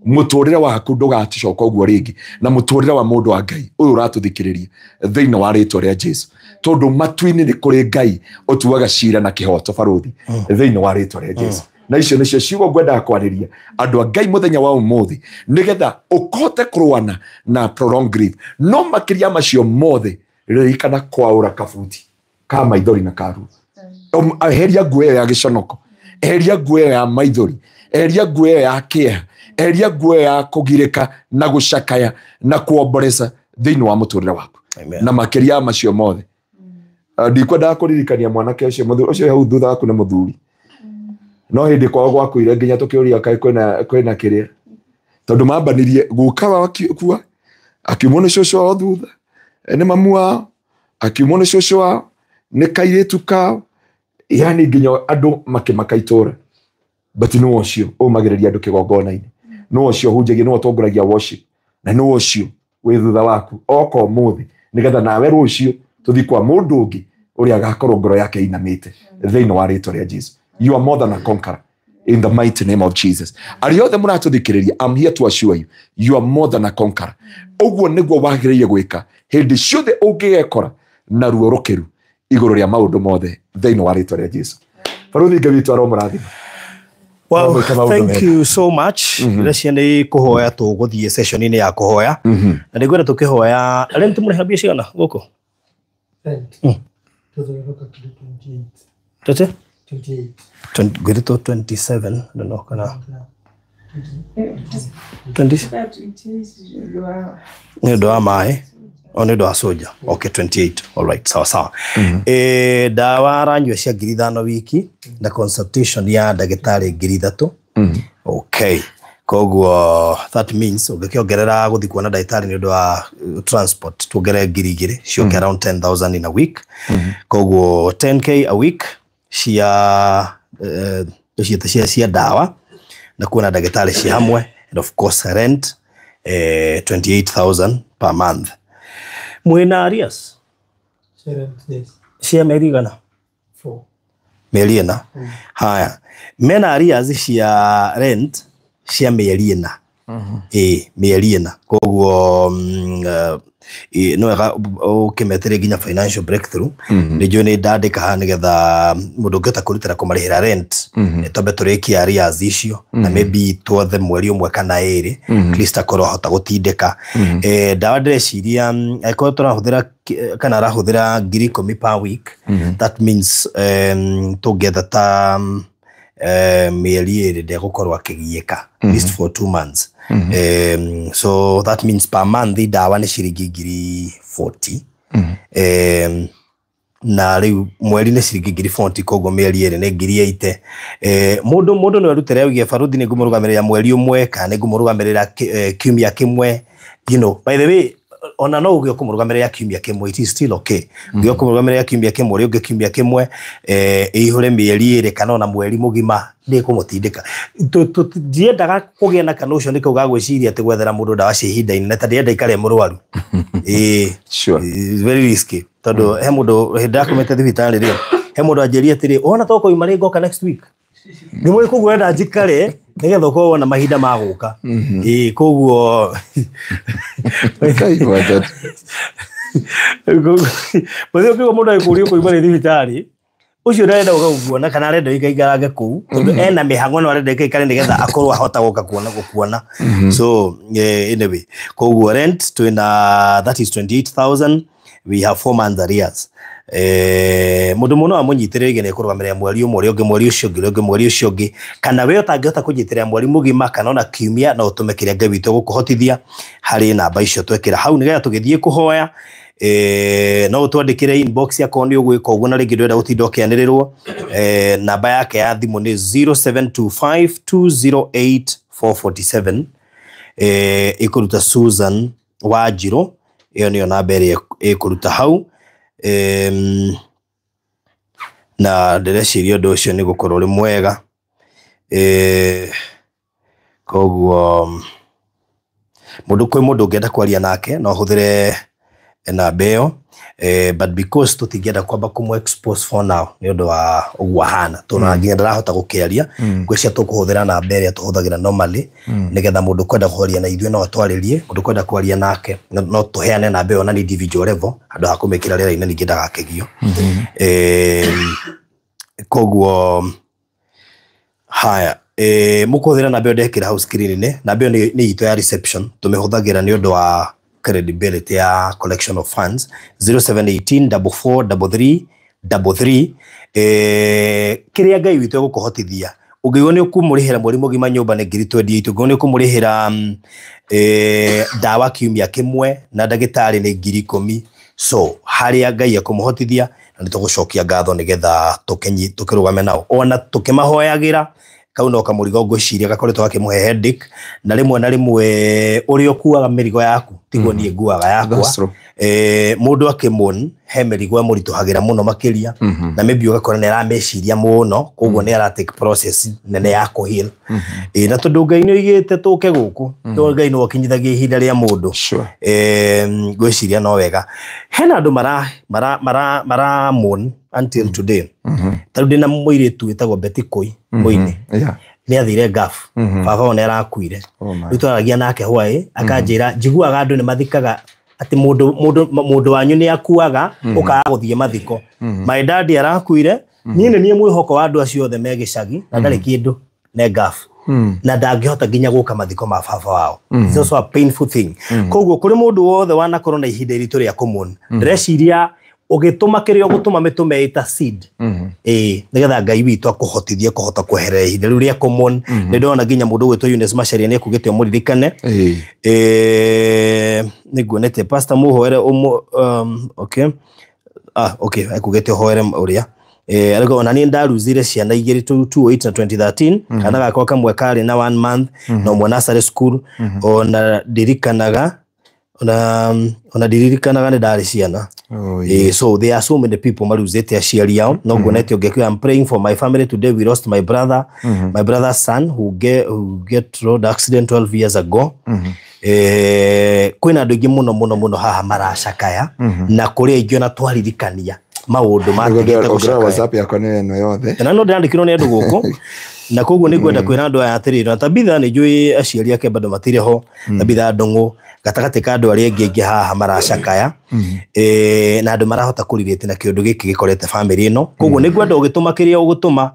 Mũtũrĩre waku ndũgaticoka ũguo rĩngĩ, na mũtũrĩre wa mũndũ wa Ngai ũyũ ũratũthikĩrĩria thĩinĩ wa rĩtwa rĩa Jesu. Tondũ matu-inĩ nĩ kũrĩ Ngai ũtuaga cira na kĩhoto barũthi thĩinĩ wa rĩtwa rĩa Jesu. Na icio nĩcio ciugo ngwendaga kwarĩria andũ a Ngai mũthenya wa ũmũthĩ, nĩgetha ũkote kũrũana na prolonged grief. No makĩria macio mothe, ririkana kwaũra kabuti ka maithori na karuo. Eheria nguo ĩyo ya gĩconoko, eheria nguo ĩyo ya maithori, eheria nguo ĩyo ya kĩeha, eheria nguo ĩyo ya kũgirĩka na gũcakaya na kuomboreca thĩinĩ wa mũtũrĩre waku. Na makĩria macio mothe, ndikwendaga kũririkania mwanake ũcio ũcio hau thutha waku nĩ mũthuri. No hĩndĩ kwao gwakuire nginya tũkĩũria kaĩ kwĩna kĩrĩa, tondũ mambanirie guka wao akĩkua, akiumwo nĩ cũcũ wao thutha, nĩ mamu wao, akiumwo nĩ cũcũ wao, nĩ kairĩtu kao, yani nginya andũ makĩmaka itũra. But nĩ ũcio ũmagĩrĩria andũ kĩgongona-inĩ, nĩ ũcio ũhunjagia, nĩ ũtongoragia worship, na nĩ ũcio wĩ thutha waku oka ũmũthĩ, nĩgetha nawe rũciũ tũthiĩ kwa mũndũ ũngĩ ũrĩa agakorwo ngoro yake ĩinamĩte thĩinĩ wa rĩtwa rĩa Jesu. You are more than a conqueror in the mighty name of Jesus. Arĩa othe mũratũthikĩrĩria, I'm here to assure you, you are more than a conqueror. Ũguo nĩguo wagĩrĩire gwĩka hĩndĩ ciothe ũngĩgekora na ruo rũkĩru igũrũ rĩa maũndũ mothe thĩinĩ wa rĩtwa rĩa Jesu. Barũthi Ngai witũ aromũrathima.
Well, thank you so much. Ndĩreciria nĩ kũhoya tũgũthiĩ session-inĩ ya kũhoya. Na nĩngwenda tũkĩhoya, rent mũrĩha mbia cigana gũkũ?
Rent.
Tete?
28.
Ngwĩrĩtwo 27, I don't know kana 20? Nĩ ũndũ wa maĩ. O nĩ ũndũ wa soja. Okay, 28. All right, sawa sawa. Ndawa aranyua cia 5,000 wiki na consultation ya ndagĩtarĩ 3,000. Okay. Koguo that means ũngĩkĩongerera gũthiĩ kuona ndagĩtarĩ nĩ ũndũ wa transport tuongerere 2,000 ciũke around 10,000 in a week. Koguo 10K a week cia cia ndawa na kuona ndagĩtarĩ ci hamwe, and of course rent 28,000 per month. Mwĩna arrears? Cia mĩeri igana? Mĩeri ĩna. Haya, mena arrears cia rent cia mĩeri ĩna. Mĩeri ĩna. Koguo nĩ wega ũkĩmetere nginya financial breakthrough. Nĩ njũĩ nĩ ndandĩka haha nĩgetha mũndũ ũngĩhota kũrutĩra kũmarĩhĩra rent, twambe tũrĩkie arrears icio na maybe twothe mweri ũmwe kana ĩrĩ, at least akorwo ahota gũtindĩka. Ndawa ndĩreciria angĩkorwo tũrahũthĩra kana arahũthĩra 10,000 per week, that means tũngĩetha ta mĩeri ĩrĩ ndegũkorwo akĩgiĩka, at least for 2 months. So that means per month ndawa nĩ ciringi 40,000. Na rĩu mweri nĩ ciringi 40,000, koguo mĩeri ĩrĩ nĩ 80,000. Mũndũ no erutĩre auge baruthi nĩ ngũmũrũgamĩrĩra mweri ũmwe kana nĩ ngũmũrũgamĩrĩra kiumia kĩmwe. You know, by the way, Ona no ũgĩ ũkũmũrũgamĩrĩra kiumia kĩmwe, it is still okay. Ũgĩ ũkũmũrũgamĩrĩra kiumia kĩmwe, ũrĩa ũngĩ kiumia kĩmwe, ĩihũre mĩeri 2 kana ona mweri mũgima nĩ ĩkũmũtindĩka. Ndiendaga kũgĩa na kana ũcio nĩ kau ga gwĩciria atĩ gwethera mũndũ ndawa cia ihinda inene, ta ndĩrenda ikare mũrwaru.
Sure.
It's very risky. Tondũ he mũndũ hĩndĩ ndakomete thibitarĩ rĩ, he mũndũ anjĩrire atĩrĩ, wona to koima rĩ ngoka next week. Nĩ mũrĩ koguo wenda njikare nĩgetha ũkorwo wona mahinda ma gũka. Koguo mũthĩ ũkĩigua mũndũ agĩkũria ũkoima rĩ thibitarĩ, ũcio ndarenda gũka gũkuona kana arenda ũikaikarange kũu, tondũ ena mĩhang'o no arenda ĩkaikare nĩgetha akorwo ahota gũka kuona gũkuona. So anyway, koguo rent twĩna, that is 28,000, we have 4 months arrears. Mũndũ mũno amũnyitĩrĩire nĩ kũrũgamĩrĩra mweri ũmwe, ũrĩa ũngĩ mweri ũcio ũngĩ, ũrĩa ũngĩ mweri ũcio ũngĩ, kana we ũtangĩhota kũnyitĩrĩra mweri mũgima kana ona kiumia, no ũtũme kĩrĩa Ngai witũ gũkũhotithia harĩ namba icio twekĩra hau nĩgetha tũgĩthiĩ kũhoya. No ũtwandĩkĩre inbox yakorwo nĩ ũgwĩka ũguo na rĩngĩ ndũrenda gũtinda ũkĩanĩrĩrwo. Namba yake ya thimũ nĩ 0725208447, ĩkũruta Susan Wanjirũ, ĩyo nĩyo namba ĩrĩa ĩkũruta hau. Na ndĩreciria ũndũ ũcio nĩ gũkorwo ũrĩ mwega. Koguo mũndũ kwĩ mũndũ ũngĩenda kwaria nake no ũhũthĩre namba ĩyo, but because tũtingĩenda kwamba kũmũ expose for now nĩ ũndũ wa ũguo ahana, tondũ nginya ndarahota gũkĩaria, ngwĩciria tũkũhũthĩra namba ĩrĩa tũhũthagĩra normally, nĩgetha mũndũ kwenda kwaria na ithuĩ no atwarĩrie, mũndũ kwenda kwaria nake no tũheane namba ĩyo na nĩ individual level handũ ha kũmĩkĩra rĩera-inĩ ningĩ ndagakĩgio. Koguo haya, mũkũhũthĩra namba ĩyo ndekĩra hau screen-inĩ. Namba ĩyo nĩ itũ ya reception, tũmĩhũthagĩra nĩ ũndũ wa credibility ya collection of funds, 0718 44 33 33. Kĩrĩa Ngai witũ egũkũhotithia, ũngĩigua nĩ ũkũmũrĩhĩra mweri mũgima nyũmba nĩ 28,000, ũngĩigua nĩ ũkũmũrĩhĩra ndawa kiumia kĩmwe na ndagĩtarĩ nĩ 10,000. So harĩa Ngai ekũmũhotithia, na nĩ tũgũcokia ngatho nĩgetha tũkĩrũgame nao, ona tũkĩmahoyagĩra kau no kamũrigo ngwĩciria gakoretwo gakĩmũhe headache, na rĩmwe na rĩmwe ũrĩa ũkuaga mĩrigo yaku tiguo niĩ nguaga yakwa. Mũndũ akĩmũn he mĩrigo ĩmũritũhagĩra mũno makĩria, na maybe ũgakora nĩ arameciria mũno, koguo nĩ ara take process nene ya kũ heal. Na tondũ Ngai nĩ oigĩte tũke gũkũ, tondũ Ngai nĩwe ũkinyithagia ihinda rĩa mũndũ. Ngwĩciria no wega. Hena andũ mara mourn until today. Ta rĩu ndĩna mũirĩtu wĩtagwo Betty Koi Mũini. Nĩ athire Gulf. Baba wao nĩ arakuire. Rĩu twaragia nake hwaĩ, akanjĩra njiguaga andũ nĩ mathikaga atĩ mũndũ wanyu nĩ akuaga ũkaga gũthiĩ mathiko. My dad arakuire, niĩ nĩ niĩ mwĩhoko wa andũ acio othe me gĩcagi na ndarĩ kĩndũ ne Gulf. Na ndangĩhota nginya gũka mathiko ma baba wao. It's also a painful thing. Koguo kũrĩ mũndũ wothe wanakorwo na ihinda iritũ rĩa kũmũn, ndĩreciria ũgĩtũma kĩrĩa ũgũtũma mĩtũme ĩta seed, nĩgetha Ngai witũ akũhotithie kũhota kweherera ihinda rĩu rĩa kũmũn. Nĩ ndona nginya mũndũ ũgwĩtwo Eunice Macharia nĩ ekugĩte ũmũririkane. Nĩ nguonete pastor mũhoere okay. Okay, ekugĩte ũhoere ũrĩa. Ariko ona niĩ ndaruzire ciana igĩrĩ 2008 na 2013, kana gakwa kamwe karĩ na 1 month na ũmwe nursery school. Ona ndirikanaga ona ndirikanaga nĩ ndarĩ ciana. So there are so many people maruzete aciari ao. No nguonete ũngĩ, I'm praying for my family today, we lost my brother, my brother's son who get road accident 12 years ago. Kwĩna andũ aingĩ mũno mũno mũno haha maracakaya, na kũrĩ aingĩ ona twaririkania maũndũ matigĩte gũcakaya.
WhatsApp yakwa nĩ ĩno yothe.
Na no ndĩrandĩkirwo nĩ andũ gũkũ, na koguo nĩ ngwenda kwĩra andũ aya atĩrĩrĩ, na Tabitha nĩ njũĩ aciari ake bado matirĩ ho, Tabitha Ndung'u gatagatĩ ka andũ arĩa aingĩ aingĩ haha maracakaya, na andũ marahota kũrirĩte na kĩũndũ gĩkĩ gĩkorete family ĩno. Koguo nĩ ngwenda ũgĩtũma kĩrĩa ũgũtũma,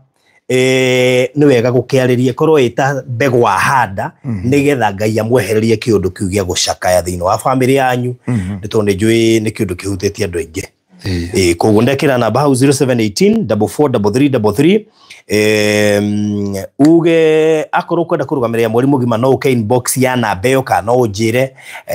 nĩ wega gũkĩarĩria korwo ĩta mbegũ wahanda, nĩgetha Ngai amwehererie kĩũndũ kĩu gĩa gũcakaya thĩinĩ wa family yanyu, nĩ tondũ nĩ njũĩ nĩ kĩũndũ kĩhutĩtie andũ aingĩ. Koguo ndekĩra namba hau 0718 4433 33. Uge akorwo kwenda kũrũgamĩrĩra mweri mũgima no ũke inbox ya namba ĩyo, kana no ũnjĩre,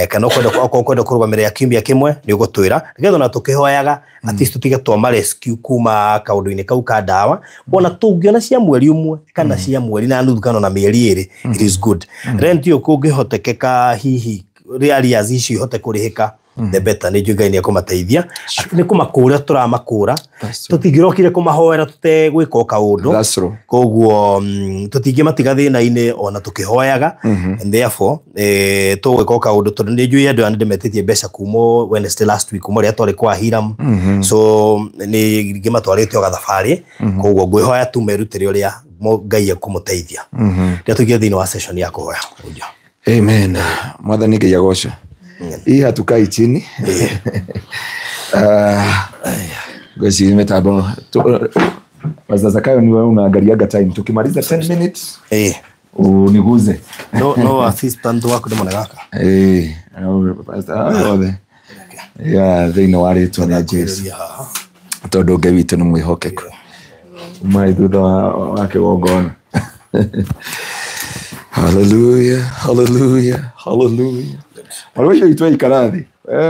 kana okorwo kwenda kũrũgamĩrĩra kiumia kĩmwe nĩ ũgũtwĩra, nĩgetha ona tũkĩhoyaga at least tũtige twama rescue kuma kaũndũ-inĩ kau ka ndawa. Ona tũngĩona cia mweri ũmwe kana cia mweri na nuthu kana ona mĩeri ĩrĩ, it is good. Rent ĩyo kũngĩhotekeka hihi arrears icio ihote kũrĩhĩka, the better. Nĩ njũĩ Ngai nĩ ekũmateithia. Nĩ kũmakũra tũramakũra, tũtingĩrokire kũmahoera tũtegwĩka o kaũndũ.
That's true.
Koguo tũtingĩmatiga thĩna-inĩ ona tũkĩhoyaga, and therefore tũgwĩka o kaũndũ, tondũ nĩ njũĩ andũ aya nĩ ndĩmetĩtie mbeca kuma Wednesday last week, kuma ũrĩa twarĩ kwa Hiram, so nĩ ngĩmatwarĩte o gathabarĩ. Koguo ngwĩhoya tu merutĩre ũrĩa Ngai ekũmũteithia. Rĩrĩa tũingĩre thĩinĩ wa session ya kũhoya.
Amen. Mwathani Ngai agocwo. Hii hatukai chini. Ngwĩciria mĩtambo Pastor Zakayo ni wewe unaangaliaga time. Tukimaliza 10 minutes uniguze.
No, no, assistant waku ndĩmone gaka.
Pastor othe. Yeah, thĩinĩ wa rĩtwa rĩa Jesu. Tondũ Ngai witũ nĩ mwĩhokeku. Mai thutha wa kĩgongona. Hallelujah, hallelujah, hallelujah. Marũa icio itũ ikara thĩ.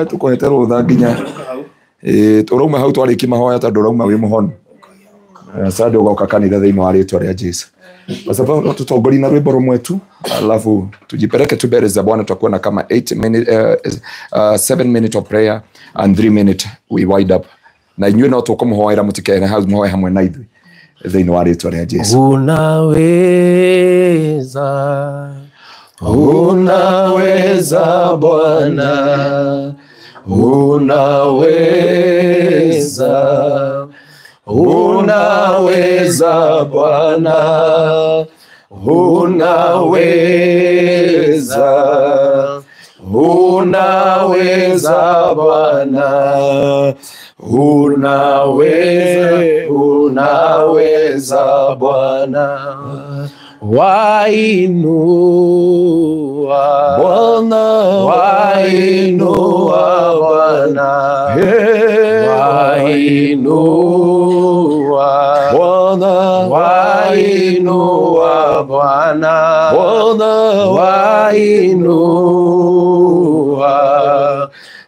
Tũkũhete rũtha nginya. Ũrauma hau twarĩkia mahoya tondũ ũrauma wĩ mũhonu. Sasa ũgoka kanitha thĩinĩ wa rĩtwa rĩa Jesu. Kwa sababu tutongorie na rwĩmbo rũmwe tu, alafu tujipeleke tu mbele za Bwana. Tutakuwa na kama 8 minute, 7 minute of prayer and 3 minute we wind up. Na inyuĩ no tũkũmũhoera, mũtikere hau, mũhoe hamwe na ithuĩ thĩinĩ wa rĩtwa rĩa Jesu.
Unaweza, unaweza Bwana, unaweza, unaweza Bwana, unaweza, unaweza Bwana, unaweza, unaweza Bwana, wainua
Bwana,
wainua Bwana, wainua
Bwana,
wainua Bwana,
Bwana,
wainua,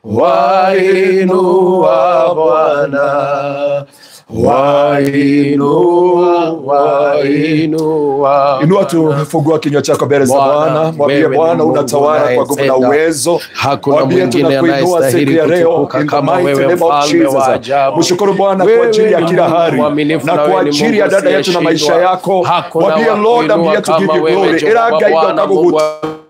wainua Bwana, wainua, wainua.
Inua tu, fungua kinywa chako mbele za Bwana, mwambie Bwana unatawala kwa nguvu na uwezo.
Hakuna
Mwambie
mwingine
tunakuinua siku
anayestahili
ya leo
kutukuka
in the
kama
mighty
wewe,
name of
mfalme wa
Jesus.
ajabu.
Mshukuru Bwana kwa
Wewe
ajili ya
ni
kila
Mungu
hali
mwaminifu
na
na
kwa
wewe ni
ajili ya
Mungu
dada yetu na maisha
usiyeshindwa.
yako.
Hakuna
Mwambie
wa
Lord, I'm
kuinua
here to give
kama
you
wewe,
glory. Ĩra
Jehova
Ngai
Bwana,
ndoka
Mungu wa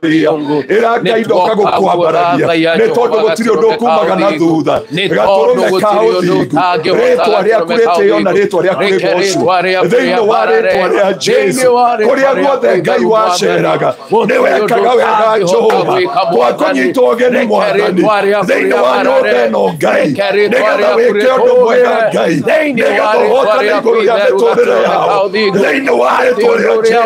gũgũtĩĩa.
Mungu.
Ĩra Ngai ndoka gũkwambararia. Nĩ tondũ gũtirĩ ũndũ ũkumaga na thutha. Gatũrũme ka ũthingu. Rĩtwa rĩaku rĩtĩo na rĩtwa rĩaku rĩgocwo. Thĩinĩ wa rĩtwa rĩa Jesu. Kũrĩa guothe Ngai waceraga, nĩ wekaga wega Jehova. Twakũnyita ũgeni Mwathani. Thĩinĩ wa nyũmba ĩno Ngai. Nĩgetha wĩke ũndũ mwega Ngai. Nĩgetha ũhotane igũrũ rĩa mĩtũrĩre yao. Thĩinĩ wa rĩtwa rĩa Jesu.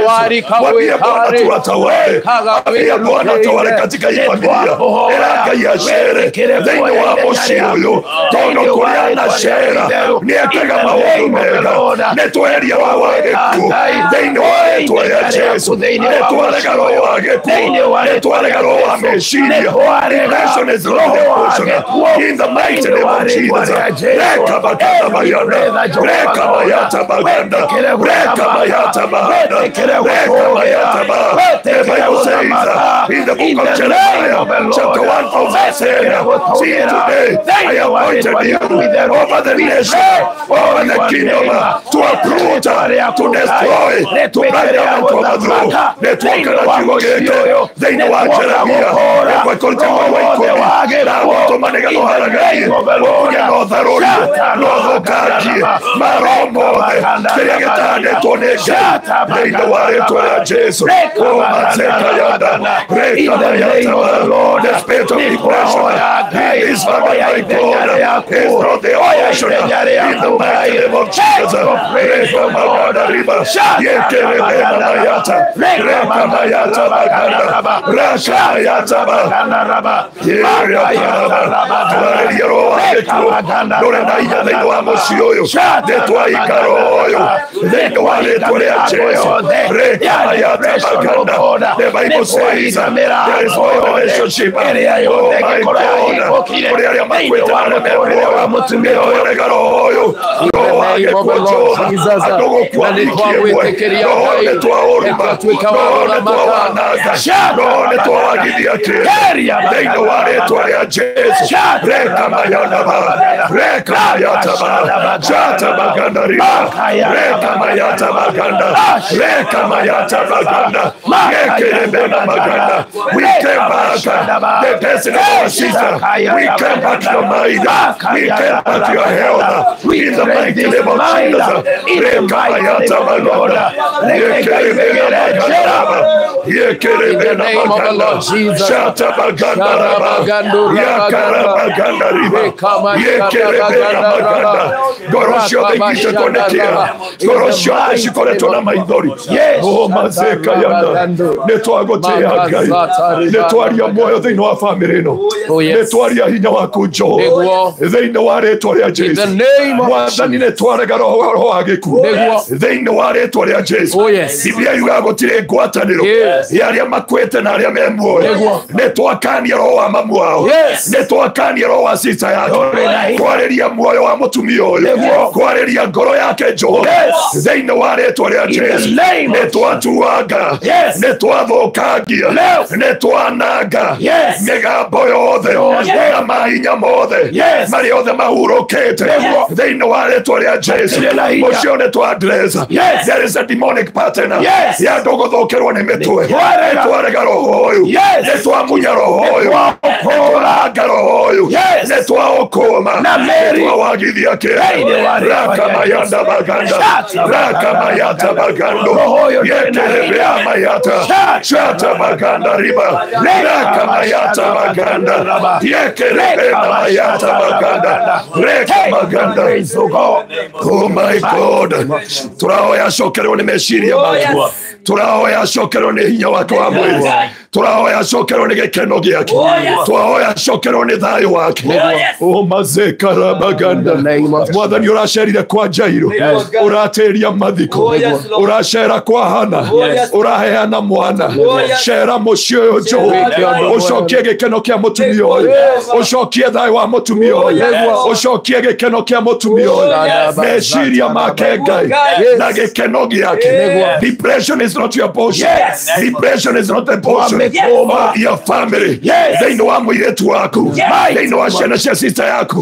Mwambie Bwana tuwatawale. Ambia Bwana tawale katika hii familia. Ĩra Ngai acere thĩinĩ wa mũciĩ ũyũ, tondũ kũrĩa anacera nĩ ekaga maũndũ mega. Nĩ tweheria roho wa gĩkuũ thĩinĩ wa rĩtwa rĩa Jesu. Nĩ twarega roho wa gĩkuũ, nĩ twarega roho wa meciria. Depression is not their portion in the mighty name of Jesus. Reka bakanda bayana, reka bayata baganda, reka bayata bahanda, reka bayata ba. The Bible says in the book of Jeremiah chapter 1 from verse 10, see today I appointed you over the nation, over the kingdom, to uproot, to destroy, to break down and to overthrow. Nĩ tuoka na kiugo gĩkĩ thĩinĩ wa Jeremia ĩkwe wa ikũmi na gũtũma nĩgetha ũharaganie, ũge na ũtharũrie na ũthũkangie maroho mothe kĩrĩa gĩtandĩtwo nĩ Ngai thĩinĩ wa rĩtwa rĩa Jesu. Omateka yanda reka bayata. The spirit of depression in this family, my God, is not the portion in the mighty name of Jesus. Reka maganda riba yekere bayata reka bayata baganda raka bayata ba twarĩria roho wa gĩkuũ ndũrĩ na hinya thĩinĩ wa mũciĩ ũyũ. Nĩ twahinga roho ũyũ thĩinĩ wa rĩtwa rĩa Jesu. Reka bayata baganda. The Bible says there is no relationship, oh my God, kũrĩ arĩa makuĩte na arĩa me muoyo. Nĩ twarega roho ũyũ, roho wa gĩkuũ.
of the Lord Jesus. Na nĩ twagwĩtĩkĩria Ngai, ĩgatuĩka wa gũthamaka.
Roho nĩtwawagithia kĩrĩa thĩinĩ wa rĩtwa rĩa Jesu. Rekamayataba, rekamayataba, shatabaganda riba, rekamayataba ganda, rekamayataba ganda, yekerebena maganda. We came back the destiny of our sister. We came back to your mind. We came back to your health. In the mighty name of Jesus. Rekamayataba ganda, yekerebena maganda,
In the name of the Lord Jesus.
Ngoro ciothe ingĩcetwo nĩ kĩeha, ngoro ciothe cikoretwo na maithori, o mazeka yana, nĩ twagũtĩĩa Ngai, nĩ twaria muoyo thĩinĩ wa bamĩrĩ ĩno, nĩ twaria hinya waku Jehova thĩinĩ wa rĩtwa rĩa Jesu. Mwathani, nĩ twarega roho wa gĩkuũ thĩinĩ wa rĩtwa rĩa Jesu. Biblia yugaga gũtirĩ ngwatanĩro ya arĩa makuĩte na arĩa me muoyo. Nĩ twakania roho wa mamu wao, nĩ twakania roho wa sister yake, kwarĩria muoyo wa mũtumia ũyũ, kwarĩria ngoro yake Jehova thĩinĩ wa rĩtwa rĩa Jesu. Nĩ twatuanga, nĩ twathũkangia, nĩ twananga mĩgambo yothe na mahinya mothe marĩa othe mahurũkĩte thĩinĩ wa rĩtwa rĩa Jesu. Ũcio nĩ twa address. There is a demonic pattern ya andũ gũthũkĩrwo nĩ mĩtwe. Nĩ twarega roho ũyũ, nĩ twamunya roho ũyũ, nĩ twaranga roho ũyũ, nĩ twaũkũma, nĩ twawagithia kĩrĩa rakamayanda maganda, rakamayata magando, yekerebea mayata, shata maganda riba, rakamayata maganda, yekerebea mayata maganda, reka maganda. Oh my God, tũrahoya acokerwo nĩ meciria make, tũrahoya acokerwo nĩ hinya wake wa mwĩrĩ, tũrahoya acokerwo nĩ gĩkeno gĩake, tũrahoya acokerwo nĩ thayũ wake. O mazekarabaganda, mwathani, ũracerire kwa Jairo, ũratĩria mathiko, ũracera kwa Hana, ũraheana mwana, cera mũciĩ ũyũ Jehova, ũcokie gĩkeno kĩa mũtumia ũyũ, ũcokie thayũ wa mũtumia ũyũ, ũcokie gĩkeno kĩa mũtumia ũyũ, meciria make Ngai na gĩkeno gĩake. Depression is not your portion. Depression is not the portion of your family. Thĩinĩ wa mũirĩtu waku, thĩinĩ wa ciana cia sister yaku,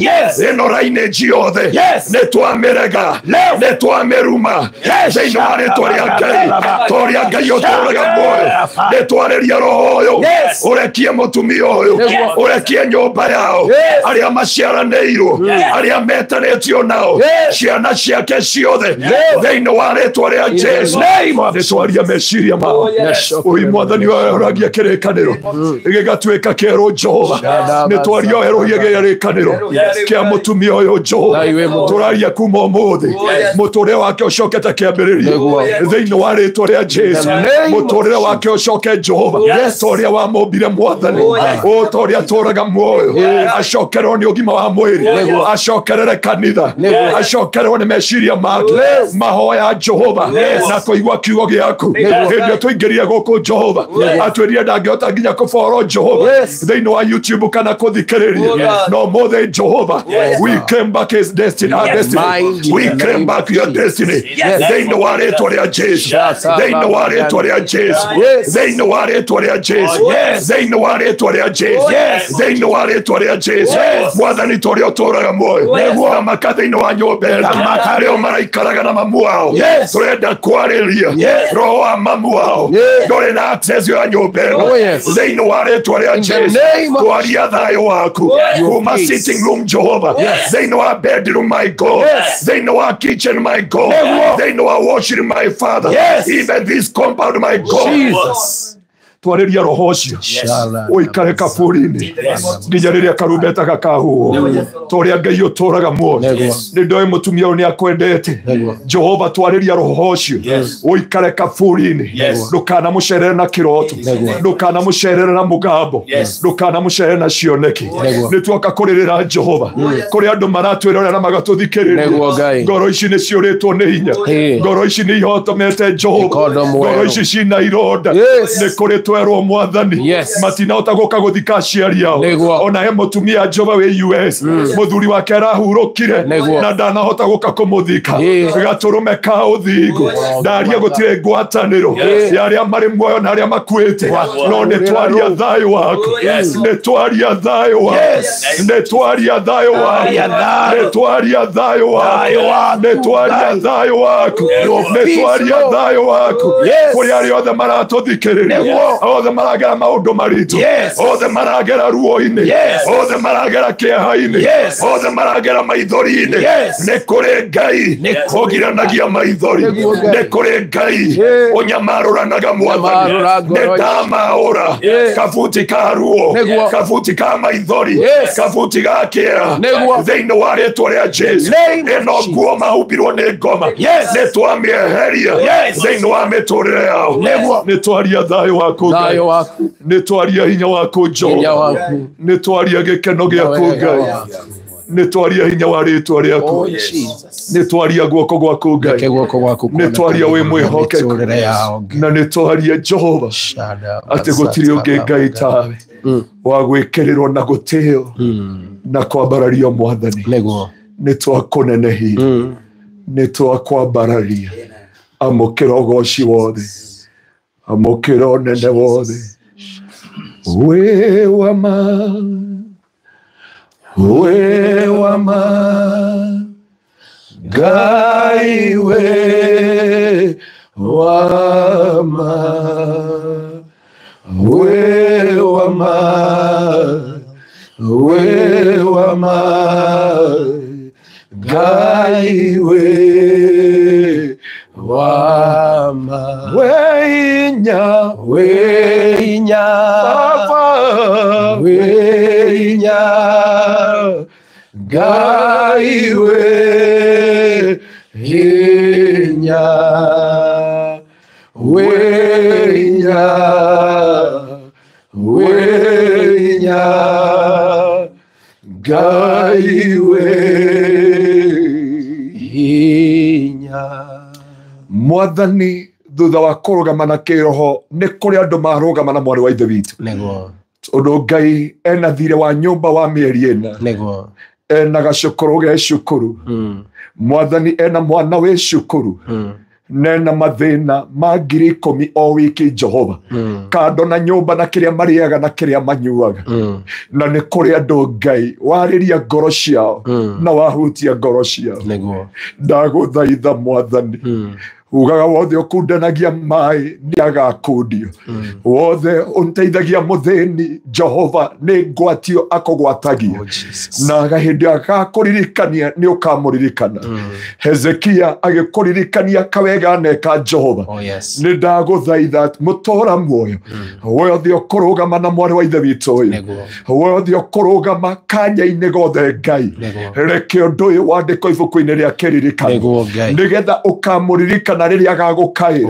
ĩno lineage yothe nĩ twamĩrega, nĩ twamĩruma thĩinĩ wa rĩtwa rĩa Ngai. Torĩa Ngai ũtũũraga muoyo, nĩ twarĩria roho ũyũ ũrekie mũtumia ũyũ, ũrekie nyũmba yao, arĩa maciaranĩirwo, arĩa metanĩtio nao, ciana ciake ciothe thĩinĩ wa rĩtwa rĩa Jesu. Nĩ twaria meciria mao. Ũi mwathani, ũragia kĩrĩkanĩro gĩgatuĩka kĩerũ Jehova, nĩ twaria werũhie kĩrĩkanĩro kĩa mũtumia ũyũ Jehova. Tũraria kuma ũmũthĩ mũtũrĩre wake ũcokete kĩambĩrĩria thĩinĩ wa rĩtwa rĩa Jesu. Mũtũrĩre wake ũcoke Jehova ta ũrĩa wamũmbire mwathani, o ta ũrĩa atũraga muoyo, acokerwo nĩ ũgima wa mwĩrĩ, acokerere kanitha, acokerwo nĩ meciria make, mahoya Jehova na kũigua kiugo gĩaku. Hĩndĩ ĩyo tũingĩrire gũkũ Jehova, atwĩrire ndangĩhota nginya kũboro Jehova thĩinĩ wa YouTube kana kũthikĩrĩria, no mũthĩ Jehova, we came back his destiny, our destiny. We came back your destiny thĩinĩ wa rĩtwa rĩa Jesu, thĩinĩ wa rĩtwa rĩa Jesu, thĩinĩ wa rĩtwa rĩa Jesu, thĩinĩ wa rĩtwa rĩa Jesu, thĩinĩ wa rĩtwa rĩa Jesu. Mwathani, tũrĩa ũtũraga muoyo, thamaka thĩinĩ wa nyũmba ĩno arĩa maraikaraga na mamu wao, tũrenda kwarĩria roho wa mamu wao ndũrĩ na access ya nyũmba ĩno thĩinĩ wa rĩtwa rĩa Jesu. Twaria thayũ waku kuma sitting room Jehova, thĩinĩ wa bedroom my God, thĩinĩ wa kitchen my God, thĩinĩ wa washroom my Father, even this compound my God. Twarĩria roho ũcio ũikare kaburi-inĩ nginya rĩrĩa karumbeta gakahuhwo, ta ũrĩa Ngai ũtũraga muoyo. Nĩ ndoĩ mũtumia ũyũ nĩ akwendete Jehova. Twarĩria roho ũcio ũikare kaburi-inĩ, ndũkanamũcerere na kĩroto, ndũkanamũcerere na mũgambo, ndũkanamũcerere na cioneki. Nĩ tuoka kũrĩrĩra Jehova kũrĩ andũ maratwĩrorera na magatũthikĩrĩria. Ngoro ici nĩ ciũrĩtwo nĩ hinya, ngoro ici nĩ ihotomete Jehova, ngoro ici cina ironda. Nĩ kũrĩ twerwo mwathani matinahota gũka gũthika aciari ao ona he mũtumia Jehova wĩ US mũthuri wake arahurũkire na ndanahota gũka kũmũthika gatũrũme ka ũthingu ndaria gũtirĩ ngwatanĩro ya arĩa marĩ muoyo na arĩa makuĩte no nĩ twaria thayũ waku nĩ twaria thayũ waku nĩ twaria thayũ waku nĩ twaria thayũ waku nĩ twaria thayũ waku nĩ twaria thayũ waku kũrĩ arĩa othe maratũthikĩrĩria othe maragera maũndũ maritũ othe maragera ruo-inĩ othe maragera kĩeha-inĩ othe maragera maithori-inĩ nĩ kũrĩ Ngai ũgiranagia maithori nĩ kũrĩ Ngai ũnyamarũranaga mwathani nĩ ndamaũra kabuti ka ruo kabuti ka maithori kabuti ga kĩeha thĩinĩ wa rĩtwa rĩa Jesu ĩno nguo mahumbirwo nĩ ngoma nĩ twamĩeheria thĩinĩ wa mĩtũrĩre yao nĩ twaria thayũ waku Ngai nĩ twaria hinya waku Jehova nĩ twaria gĩkeno gĩaku Ngai nĩ twaria hinya wa rĩtwa rĩaku nĩ twaria guoko gwaku Ngai nĩ twaria wĩ mwĩhokeku na nĩ twaria Jehova atĩ gũtirĩ ũngĩ Ngai tawe wa gwĩkĩrĩrwo na gũtĩo na kwambarario mwathani nĩ twakũnenehia nĩ twakwambararia amũkĩra ũgoci wothe amũkĩra ũnene wothe wĩ wa ma wĩ wa ma Ngai wĩ wa ma wĩ wa ma wĩ wa ma Ngai wĩ wa ma wĩ hinya Baba wĩ hinya Ngai wĩ hinya wĩ hinya wĩ hinya Ngai wĩ hinya mwathani thutha wa kũrũgama na kĩroho nĩ kũrĩ andũ marũgama na mwarĩ wa ithe witũ tondũ Ngai ena thirĩ wa nyũmba wa mĩeri ĩna ena gacũkũrũ ge cukuru mwathani ena mwana wĩ cukuru nena mathĩna ma 10,000 o wiki Jehova kando na nyũmba na kĩrĩa marĩaga na kĩrĩa manyuaga na nĩ kũrĩ andũ Ngai warĩria ngoro ciao na wahutia ngoro ciao ndagũthaitha mwathani ugaga wothe ũkundanagia maĩ nĩ agakundio wothe ũnteithagia mũthĩni Jehova nĩ ngwatio akũgwatagia na hĩndĩ agakũririkania nĩ ũkamũririkana Hezekia agĩkũririkania kawega neka Jehova nĩ ndagũthaitha mũtũra muoyo wothe ũkũrũgama na mwarĩ wa ithe witũ ũyũ wothe ũkũrũgama kanya-inĩ gothe Ngai reke ũndũ ũyũ wandĩkwo ibuku-inĩ rĩa kĩririkano nĩgetha ũkamũririkana rĩrĩa agagũkaĩra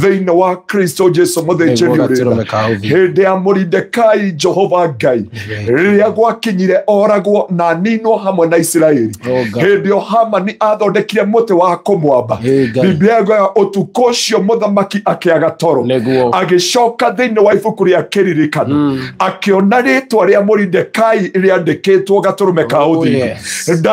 thĩinĩ wa Kristo Jesu mũthĩnjĩri ũrĩa hĩndĩ ya Moridekai Jehova Ngai rĩrĩa gwakinyire oragwo na ninwo hamwe na Isiraeli hĩndĩ ĩyo Hamani athondekire mũtĩ wa kũmwamba Biblia yugaga ũtukũ ũcio mũthamaki akĩaga toro agĩcoka thĩinĩ wa ibuku rĩa kĩririkano akĩona rĩtwa rĩa Moridekai rĩandĩkĩtwo gatũrũme ka ũthingu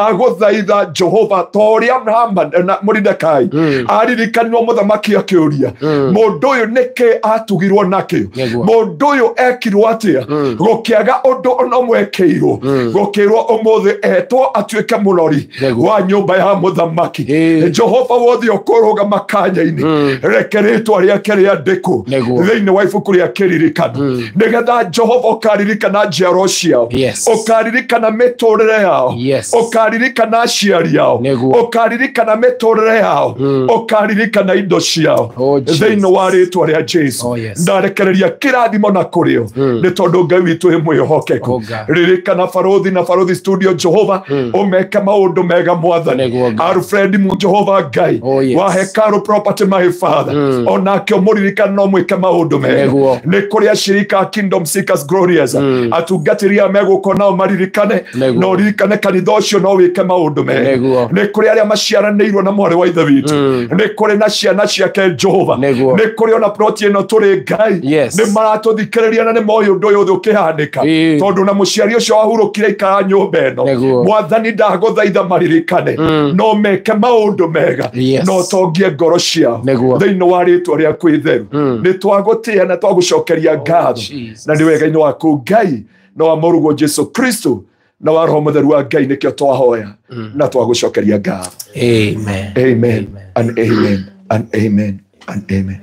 ndagũthaitha Jehova ta ũrĩa Haman na Moridekai aririkanirwo mũthamaki akĩũria mũndũ ũyũ nĩkĩ atugirwo nakĩo mũndũ ũyũ ekirwo atĩa gũkĩaga ũndũ ona ũmwe ekĩirwo gũkĩrwo ũmũthĩ etwo atuĩke mũrori wa nyũmba ya mũthamaki Jehova wothe ũkũrũgama kanya-inĩ reke rĩtwa rĩake rĩandĩkwo thĩinĩ wa ibuku rĩa kĩririkano nĩgetha Jehova ũkaririkana njiaro ciao ũkaririkana mĩtũrĩre yao ũkaririkana aciari ao ũkaririkana mĩtũrĩre yao ũkaririkana indo ciao thĩinĩ wa rĩtwa rĩa Jesu ndarekereria kĩrathimo na kũrĩo nĩ tondũ Ngai witũ ĩ mwĩhokeku ririkana Barothi na Barothi Studio Jehova ũmeke maũndũ mega mwathani Alfred mu Jehova Ngai wa Hekaru Property my father onake ũmũririkane no mwĩke maũndũ mega nĩ kũrĩ ashirika Kingdom Seekers Glorious atungatĩri aya megũka nao maririkane na ũririkane kanitha ũcio no wĩke maũndũ mega nĩ kũrĩ arĩa maciaranĩirwo na mwarĩ wa ithe witũ nĩ kũrĩ na ciana ciake Jehova
Nĩguo.
nĩ kũrĩ ona ploti ĩno tũrĩ Ngai
Yes.
nĩ maratũthikĩrĩria na nĩ moĩ ũndũ ũyũ ũthĩ ũkĩhanĩka
Ĩĩ.
tondũ na mũciari ũcio wahurũkire ikara nyũmba ĩno
Nĩguo.
mwathani ndagũthaitha maririkane no meke maũndũ mega
Yes.
no tongie ngoro ciao
Nĩguo.
thĩinĩ wa rĩtwa rĩaku itheru nĩ twagũtĩĩa na twagũcokeria ngatho
Jesus.
na nĩ wega-inĩ waku Ngai na wa mũrũguo Jesu Kristo na wa roho mũtheru wa Ngai nĩkĩo twahoya na twagũcokeria ngatho.
Amen.
Amen and amen and amen and amen.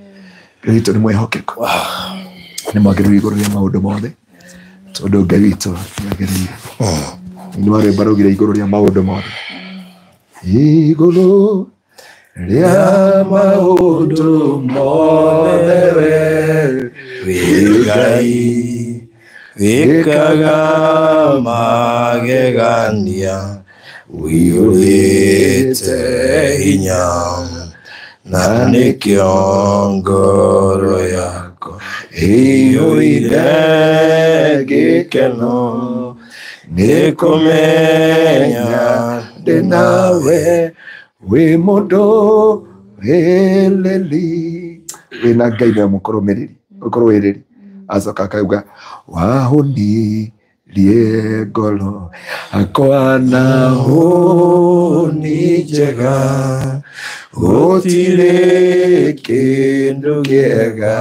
Ngai witũ nĩ mwĩhokeku, nĩ mwagĩrĩru igũrũ rĩa maũndũ mothe tondũ Ngai witũ nĩ agĩrĩire. Nĩ wa rwĩmbo raugire igũrũ rĩa maũndũ mothe, igũrũ rĩa maũndũ mothe we
wĩ Ngai wĩkaga magegania ũiyũrĩte hinya na nĩkĩo ngoro yakwa ĩiyũire gĩkeno nĩ kũmenya
ndĩ nawe wĩ mũndũ wĩlĩli wĩna Ngai nĩwe mũkũrũmĩrĩri mũkũrũĩrĩri. Acoka akauga wahũnirie ngoro akwa na hũni njega gũtirĩ kĩndũ kĩega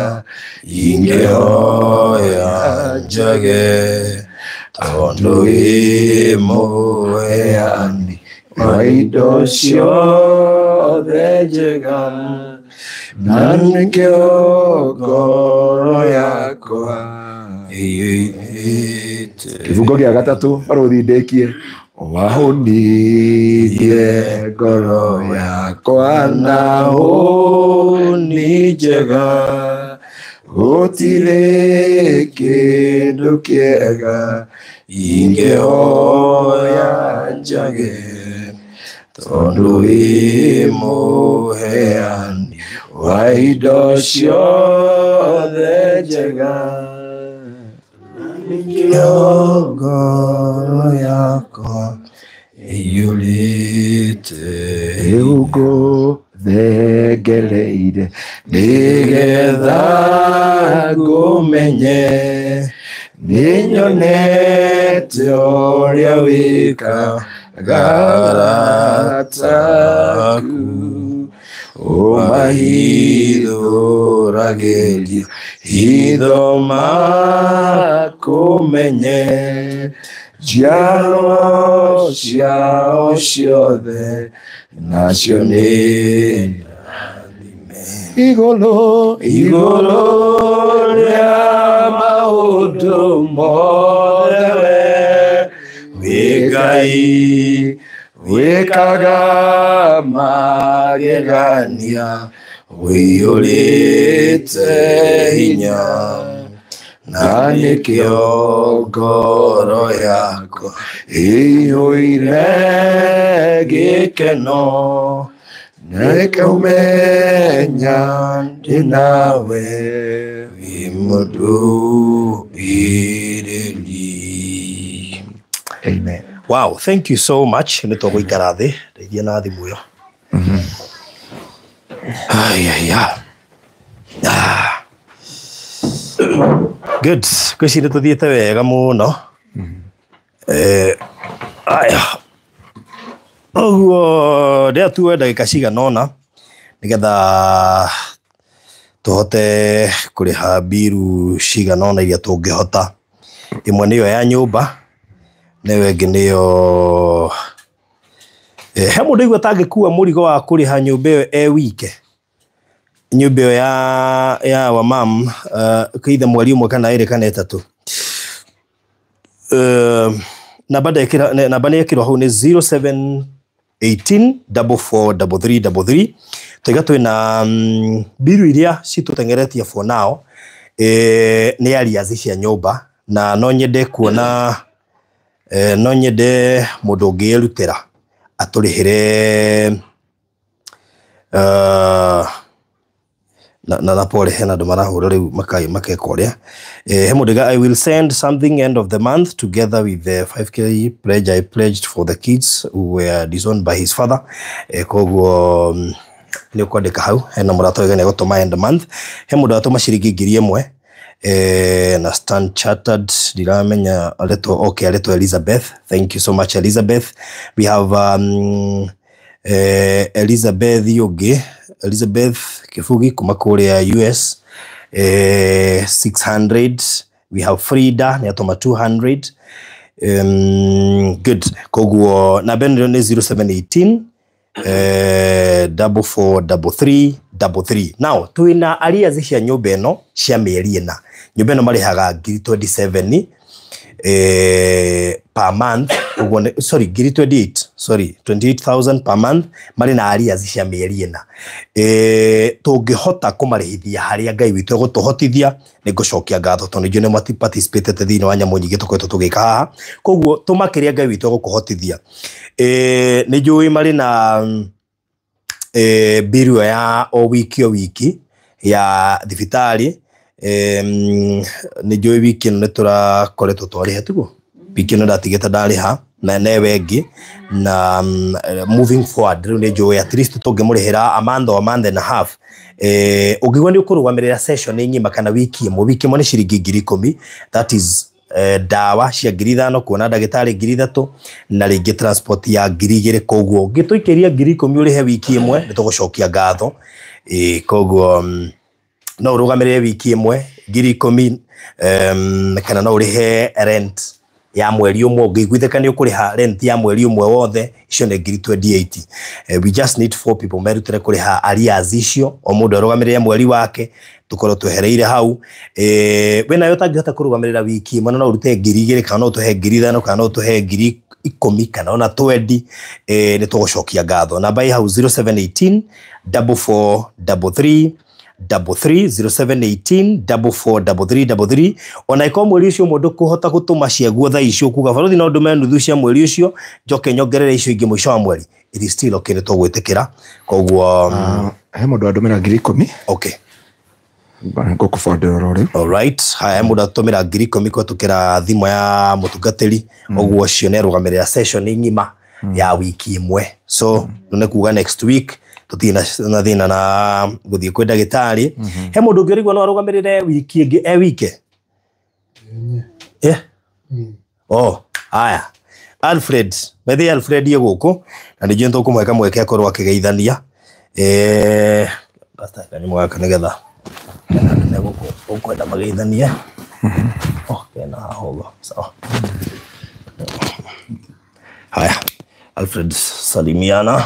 ingĩhoya njage tondũ wĩ mũheani wa indo ciothe njega na nĩkĩo ngoro yakwa ĩiyũrĩte.
Kĩbungo gĩa gatatũ barũthi ndĩkie wahũnirie ngoro yakwa na hũni njega gũtirĩ kĩndũ kĩega
ingĩhoya njage tondũ wĩ mũheani wa indo ciothe njega nĩkĩo ngoro yakwa ĩiyũrĩte.
Rĩu ngũthengereire
nĩgetha ngũmenye nĩnyonete ũrĩa wĩkaga arata aku ũmahithũragĩria hitho makũmenye njiaro ciao ciothe nacio nĩ
igũrũ
igũrũ rĩa maũndũ mothe we wĩ Ngai wĩkaga magegania ũiyũrĩte hinya na nĩkĩo ngoro yakwa ĩiyũire gĩkeno
nĩkũmenya ndĩ nawe
wĩ mũndũ ĩrĩri.
Amen.
Wow, thank you so much. Nĩ tũgũikara thĩ ndeithia na thimũ ĩyo. Ai, ai, ai. Ah. Good. Ngwĩciria tũthiĩte wega mũno. Aya. Ũguo ndĩratuoe ndagĩka cigana ũna nĩgetha tũhote kũrĩha mbiru cigana ũna iria tũngĩhota. Ĩmwe nĩyo ya nyũmba, na ĩyo ĩngĩ nĩyo he mũndũ aigua atangĩkua mũrigo wa kũrĩha nyũmba ĩyo e wike, nyũmba ĩyo ya wa mam either mweri ũmwe kana ĩrĩ kana ĩtatũ. Namba ndekĩra, namba nĩ ĩkĩrwo hau nĩ 0718 443333. Twaiga twĩna mbiru iria citũteng'eretie for now nĩ arrears cia nyũmba, na no nyende kuona no nyende mũndũ ũngĩĩrutĩra atũrĩhĩre na pole hena andũ marahũra rĩu makeka ũrĩa. He mũndũ I will send something end of the month together with the 5K pledge I pledged for the kids who were disowned by his father. Koguo Nĩ ũkwandĩka hau hena mũrata wega nĩ egũtũma end month. He mũndũ atũma ciringi 1000 na Stand Chartered, ndiramenya aretwo, okay, aretwo Elizabeth. Thank you so much, Elizabeth. We have Elizabeth ũngĩ, Elizabeth Kibugi kuma kũrĩa US, 600. We have Frida nĩ atũma 200. Good. Koguo namba ĩno nĩ 0718 4433 33. Now twina arrears cia nyũmba ĩno cia mĩeri ĩna. Nyũmba ĩno marĩhaga ngiri 27 per month, ũguo sorry, ngiri 28, sorry, 28,000 per month. Marĩ na arrears cia mĩeri ĩna. Tũngĩhota kũmarĩhithia harĩa Ngai witũ egũtũhotithia, nĩ ngũcokia ngatho tondũ ningĩ nĩ participatete thĩinĩ wa nyamũ nyingĩ tũkoretwo tũgĩka haha. Koguo tũma kĩrĩa Ngai witũ egũkũhotithia. Nĩ njũĩ marĩ na bill ya o wiki o wiki ya thibitarĩ. Nĩ njũĩ wiki ĩno nĩ tũrakoretwo twarĩha, tiguo? Wiki ĩno ndatigĩte ndarĩha na newe ĩngĩ na moving forward rĩu nĩ njũĩ at least tũngĩmũrĩhĩra a month or a month and a half. Ũngĩigua nĩ ũkũrũgamĩrĩra session ng'ima kana wiki ĩmwe, wiki ĩmwe nĩ ciringi 10,000. That is ndawa cia 5,000, kuona ndagĩtarĩ 3,000, na rĩngĩ transport ya 2,000. Koguo ũngĩtũikĩria 10,000 ũrĩhe wiki ĩmwe, nĩ tũgũcokia ngatho. Koguo no ũrũgamĩrĩre wiki ĩmwe 10,000, kana no ũrĩhe rent ya mweri ũmwe. Ũngĩiguithĩka nĩ ũkũrĩha rent ya mweri ũmwe wothe, icio nĩ ngiri 28. We just need four people merutĩre kũrĩha arrears icio, o mũndũ arũgamĩrĩre mweri wake, tũkorwo twehereire hau. Wĩnayo ũtangĩhota kũrũgamĩrĩra wiki ĩmwe, no ũrute 2,000, kana no ũtũhe 5,000, kana no ũtũhe 10,000, kana ona 20, nĩ tũgũcokia ngatho. Namba ĩ hau, 0718 44 33 33, 0718 44 33 33. Ona ĩkorwo mweri ũcio ũmwe ndũkũhota gũtũma ciaguo thaa icio, kuga barothi no ndũme nuthu cia mweri ũcio, njoke nyongerere icio ingĩ mũico wa mweri, it is still okay, nĩ tũgwĩtĩkĩra. Koguo
He mũndũ andũmĩra 10,000.
Okay.
Ngũkũbondera oro rĩu.
Alright, haya, mũndũ atũmĩra 10,000 kũhetũkĩra thimũ ya mũtungatĩri. Ũguo ũcio nĩ arũgamĩrĩra session ng'ima ya wiki ĩmwe, so nĩ kuga next week tũtirĩ na thĩna na gũthiĩ kwĩ ndagĩtarĩ. He mũndũ ũngĩ ũraigua no arũgamĩrĩre wiki ĩngĩ e wike? Yeah. Oh, haya. Alfred, methe Alfred ye gũkũ na ningĩ nĩtũkũmũhe kamweke akorwo akĩgeithania. Pastor, kanyamũ gaka nĩgetha kena andũ me gũkũ ũkwenda mageithanie. Oh, kena haha ũguo. Sawa. Haya, Alfred, salimiana.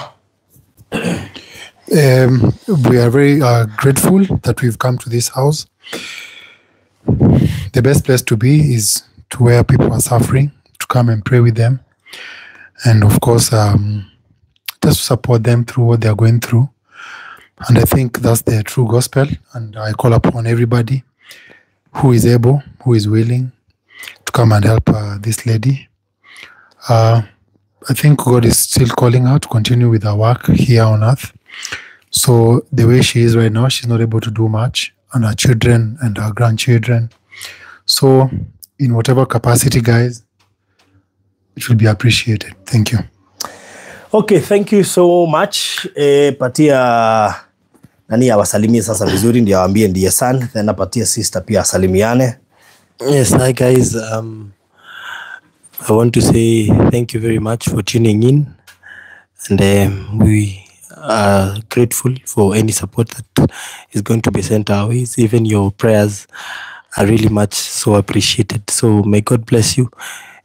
We are very grateful that we've come to this house. The best place to be is to where people are suffering, to come and pray with them. And of course, just to support them through what they are going through. And I think that's the true gospel. And I call upon everybody who is able, who is willing to come and help this lady. I think God is still calling her to continue with her work here on earth. So the way she is right now, she's not able to do much, and her children and her grandchildren. So in whatever capacity, guys, it will be appreciated. Thank you.
Okay, thank you so much. Patia nani awasalimie sasa vizuri ndio awaambie ndiye son, then apatie sister pia asalimiane.
Yes, hi guys. I want to say thank you very much for tuning in, and we are grateful for any support that is going to be sent our ways. Even your prayers are really much so appreciated. So may God bless you,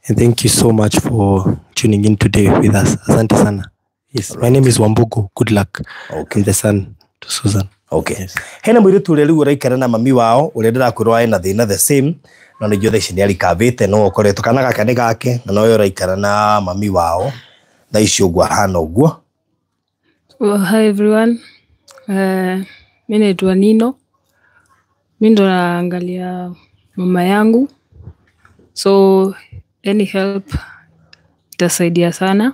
and thank you so much for tuning in today with us. Asante sana. Yes, my name is Wambugu. Good luck.
Okay.
I'm the son to Susan.
Okay.
Yes.
Hena mũirĩtu ũrĩa rĩu ũraikara na mami wao ũrĩa ndĩrakwĩrwo ena thĩna the same, no nĩnjũĩ thaa ici nĩ arikavĩte, no ũkoretwo kana gaka nĩ gake na nowe ũraikara na mami wao thaa ici ũguo ahana ũguo.
Well, hi everyone. Mi naitwa Nino. Mi ndo naangalia mama yangu, so any help itasaidia sana,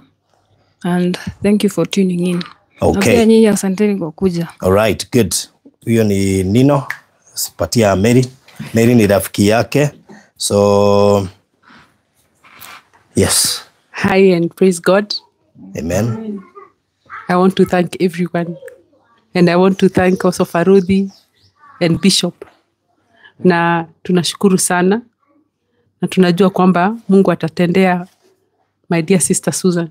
and thank you for tuning in. Na
Okay.
pia nyinyi asanteni kwa kuja.
All right, good. Huyo ni Nino. Patia Mary. Mary ni rafiki yake. So yes.
Hi and praise God.
Amen.
I want to thank everyone And I want to thank also Faruthi and Bishop. Na tunashukuru sana na tunajua kwamba Mungu atatendea my dear sister Susan.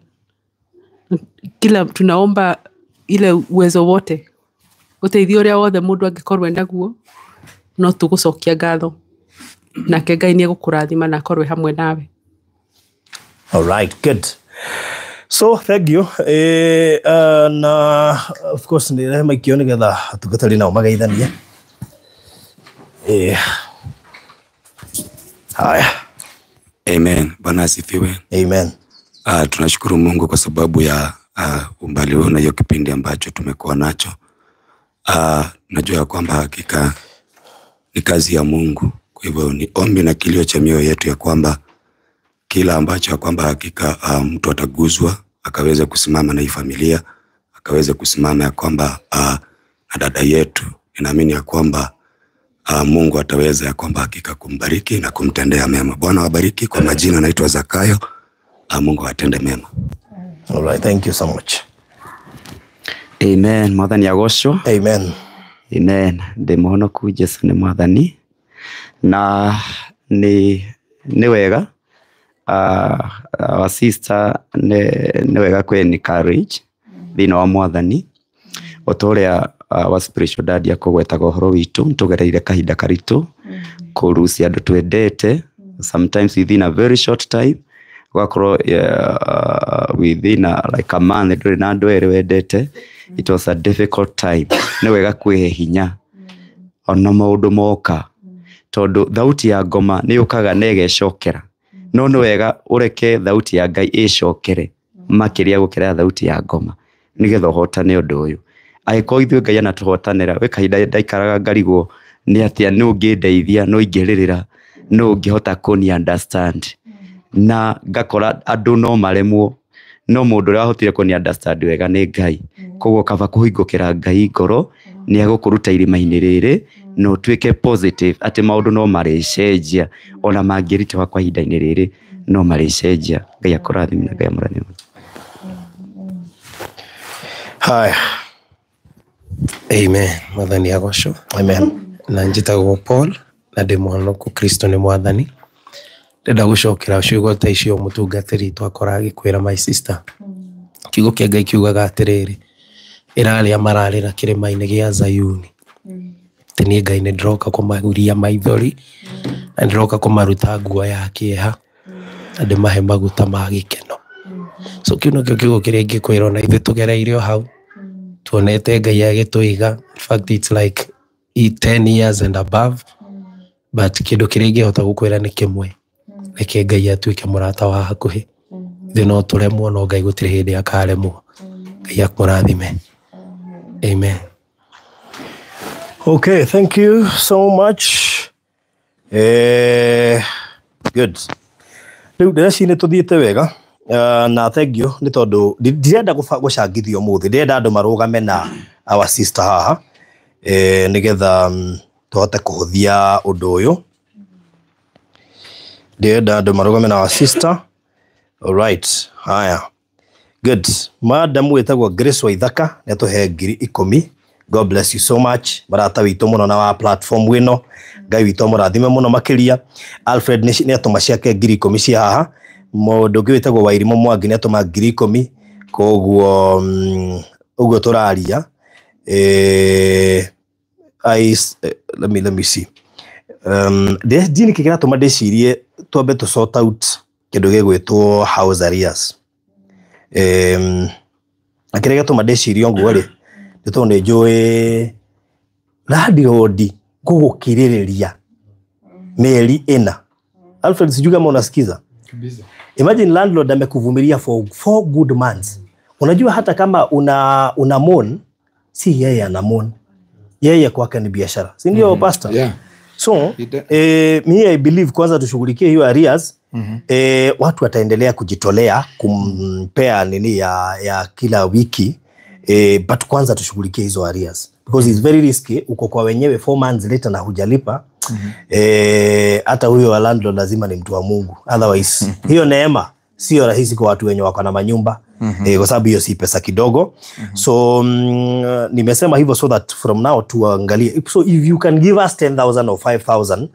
Kila tunaomba ile uwezo wote uteithio uria wothe mundu angikorwo enaguo no tugucokia ngatho nake Ngai ni egukurathima na akorwe hamwe nawe.
All right, good. So thank you. Na of course ni rehe maikio nigetha atungatĩri nao mageithanie. Haya.
Amen. Bwana asifiwe.
Amen.
Tunashukuru Mungu kwa sababu ya umbali huu na hiyo kipindi ambacho tumekuwa nacho. Najua ya kwamba hakika ni kazi ya Mungu. Kwa hivyo ni ombi na kilio cha mioyo yetu ya kwamba kila ambacho ya kwamba hakika mtu ataguzwa akaweze kusimama na hii familia, akaweze kusimama ya kwamba na dada yetu. Ninaamini ya kwamba Mungu ataweza ya kwamba hakika kumbariki na kumtendea mema. Bwana wabariki. Kwa majina naitwa Zakayo. Mungu atende mema.
All right, thank you so much.
Amen. Mwathani agocwo.
Amen.
Amen. Ndi muhonoku Jesu ni mwathani na ni wega our sister ni wega kwe ni courage thĩinĩ wa mwathani o ta ũrĩa wa spiritual dad akũgwetaga ũhoro witũ nĩtũgereire kahinda karitũ kũrucia andũ twendete sometimes within a very short time gwakorwo within like a month ndũrĩ na andũ erĩ wendete. It was a difficult time. Nĩ wega kwĩhe hinya ona maũndũ moka tondũ thauti ya ngoma nĩ yũkaga na ĩgecokera no nĩ wega ũreke thauti ya Ngai ĩcokere makĩria gũkĩra thauti ya ngoma nĩgetha ũhotane ũndũ ũyũ. Angĩkorwo ithuĩ Ngai anatũhotanĩra gwĩ kahinda ndaikaraga ngarigwo nĩ atĩa nũ ũngĩndeithia no ingĩrĩrĩra no ũngĩhota kũni understand na ngakora andũ no maremwo no mũndũ ũrĩa wahotire kũni understand wega nĩ Ngai. Koguo kaba kũhingũkĩra Ngai ngoro nĩ egũkũruta irima-inĩ rĩrĩ na ũtuĩke positive atĩ maũndũ no marĩcenjia ona mangĩritũha kwa ihinda-inĩ rĩrĩ no marĩcenjia. Ngai akũrathime na Ngai amũrathime.
Haya.
Amen. Mwathani agocwo.
Amen.
Na njĩtagwo Paul na ndĩ mũhonoku Kristo nĩ mwathani. Ndĩrenda gũcokera ciugo ta icio mũtungatĩri twakora agĩkwĩra my sister. Kiugo kĩa Ngai kiugaga atĩrĩrĩ, ĩra arĩa mararĩra kĩrĩma-inĩ gĩa Zayuni atĩ niĩ Ngai nĩ ndĩroka kũmahuria maithori na ndĩroka kũmaruta nguo ya kĩeha na ndĩmahe maguta ma gĩkeno. So kĩu nĩkĩo kiugo kĩrĩa ingĩkwĩra ona ithuĩ tũgereire o hau tuonete Ngai agĩtũiga. In fact it's like 10 years and above, but kĩndũ kĩrĩa ingĩhota gũkwĩra nĩ kĩmwe, reke Ngai atuĩke mũrata wa hakuhĩ. Ithuĩ no tũremwo no Ngai gũtirĩ hĩndĩ akaremwo. Ngai akũrathime. Amen.
Okay, thank you so much. Good. Rĩu ndĩreciria nĩ tũthiĩte wega na thank you nĩ tondũ ndirenda gũcangithio ũmũthĩ, ndĩrenda andũ marũgame na our sister haha nĩgetha tũhote kũhũthia ũndũ ũyũ. Ndĩrenda andũ marũgame na our sister. All right, haya. Good. Madam wĩtagwo Grace Waithaka nĩ atũhe 10,000. God bless you so much. Marata witũ mũno na wa platform wĩno. Ngai witũ amũrathime mũno makĩria. Alfred nĩ atũma ciake 10,000 cia haha. Mũndũ ũngĩ wĩtagwo Wairimũ Mwangi nĩ atũma 10,000. Koguo ũguo tũraria. Let me see. Ndiĩ nĩkĩ kĩratũma ndĩcirie twambe tũ sort out kĩndũ gĩgwĩtwo house arrears. Na kĩrĩa gĩatũma ndĩcirie ũguo rĩ, nĩ tondũ nĩ njũĩ landlord gũgũkirĩrĩria mĩeri 4. Alfred, sijui kama unasikiza. Imagine landlord amekuvumilia for 4 good months. Unajua hata kama una moan, si yeye ana moan. Yeye kwake ni biashara. Si ndio, pastor?
Yeah.
So, me I believe kwanza tushughulikie hiyo arrears. Watu wataendelea kujitolea kumpea nini ya kila wiki. But kwanza tushughulikie hizo arrears because it's very risky uko kwa wenyewe 4 months later na hujalipa. Hata huyo wa landlord lazima ni mtu wa Mungu, otherwise hiyo neema sio rahisi kwa watu wenye wako na manyumba. Kwa sababu hiyo si pesa kidogo. So nimesema hivyo so that from now tuangalie. So if you can give us 10,000 or 5,000,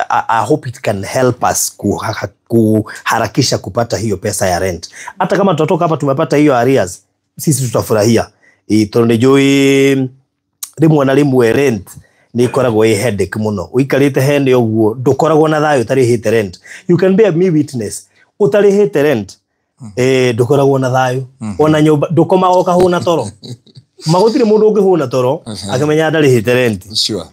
I hope it can help us kuharakisha kupata hiyo pesa ya rent. Hata kama tutatoka hapa tumepata hiyo arrears, sisi tutafurahia. Tondũ nĩnjũĩ rĩmwe na rĩmwe rent nĩ ĩkoragwo ĩ headache mũno. Ũikarĩte hene ũguo ndũkoragwo na thayũ ũtarĩhĩte rent. You can bear me witness. Ũtarĩhĩte rent ndũkoragwo na thayũ. Ona nyũmba ndũkomaga ũkahũna toro. Magũtirĩ mũndũ ũngĩhũna toro akĩmenya ndarĩhĩte rent.
Sure.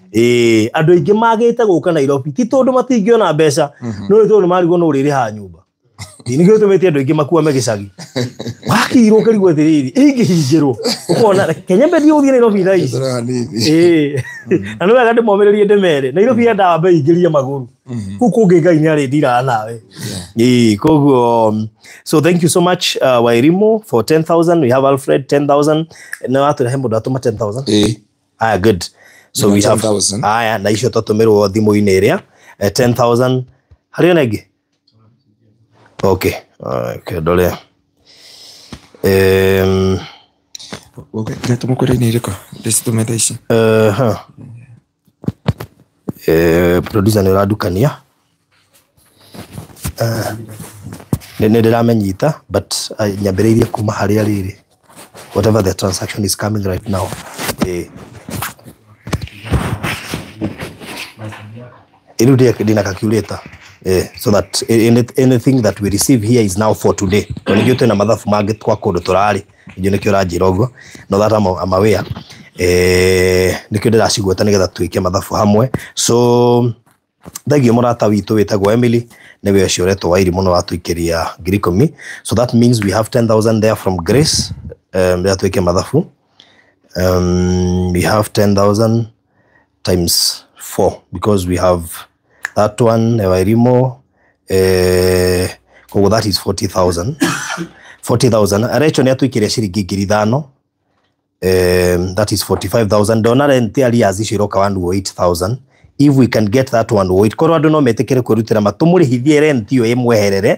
Andũ aingĩ magĩte gũka Nairobi ti tondũ matingĩona mbeca, no nĩ tondũ marigwo no ũrĩrĩhaga nyũmba. Nĩkĩo gĩtũmĩte andũ aingĩ makuame gĩcagi. Wakirwo ũkarigwo atĩrĩrĩ, ingĩhingĩrwo ũkona Kenya mbe ũthiĩ Nairobi thaa ici. Na nĩ wega ndĩmomĩrĩrie ndĩmere Nairobi yendaga wambe ingĩrie magũrũ kũu kũngĩ Ngai nĩ arĩndiraga nawe. Koguo so thank you so much, Wairimu for 10,000. We have Alfred 10,000. Na watũrehe mũndũ atũma 10,000. Aya, good. So we have
10,000.
Aya, na icio twatũmĩrwo thimũ-inĩ ĩrĩa 10,000. Harĩ ona ĩngĩ? Okay, okay, ndore.
Gatũma kũrĩ irĩkũ ndĩcitũmĩte ici?
Producer nĩ ũrandukania. Nĩ ndĩramenyita, but nyambĩrĩirie kuma harĩa rĩrĩ. Whatever the transaction is coming right now. Ĩrĩu ndĩna calculator. So that anything that we receive here is now for today. Nĩkĩo twĩna mathabu mangĩ twa kũndũ tũrarĩ. Nĩkĩo nĩkĩo ũranjĩra ũguo. No that I'm aware. Nĩkĩo ndĩracigweta nĩgetha twĩke mathabu hamwe. So thengio mũrata witũ wĩtagwo Emily, nĩwe ũcio ũretwo Wairimu mũno watũikĩria 10,000. So that means we have 10,000 there from Grace. Rĩrĩa twĩke mathabu. We have 10,000 times 4 because we have that one Wairimu, koguo that is 40,000. 40,000. Rachel nĩ atũikĩria ciringi 5,000. That is 45,000. Ndona rent arrears icio iroka 108,000. If we can get that 108, korwo andũ no metĩkĩre kwĩrutĩra matũmũrĩhithie rent ĩyo ĩmweherere.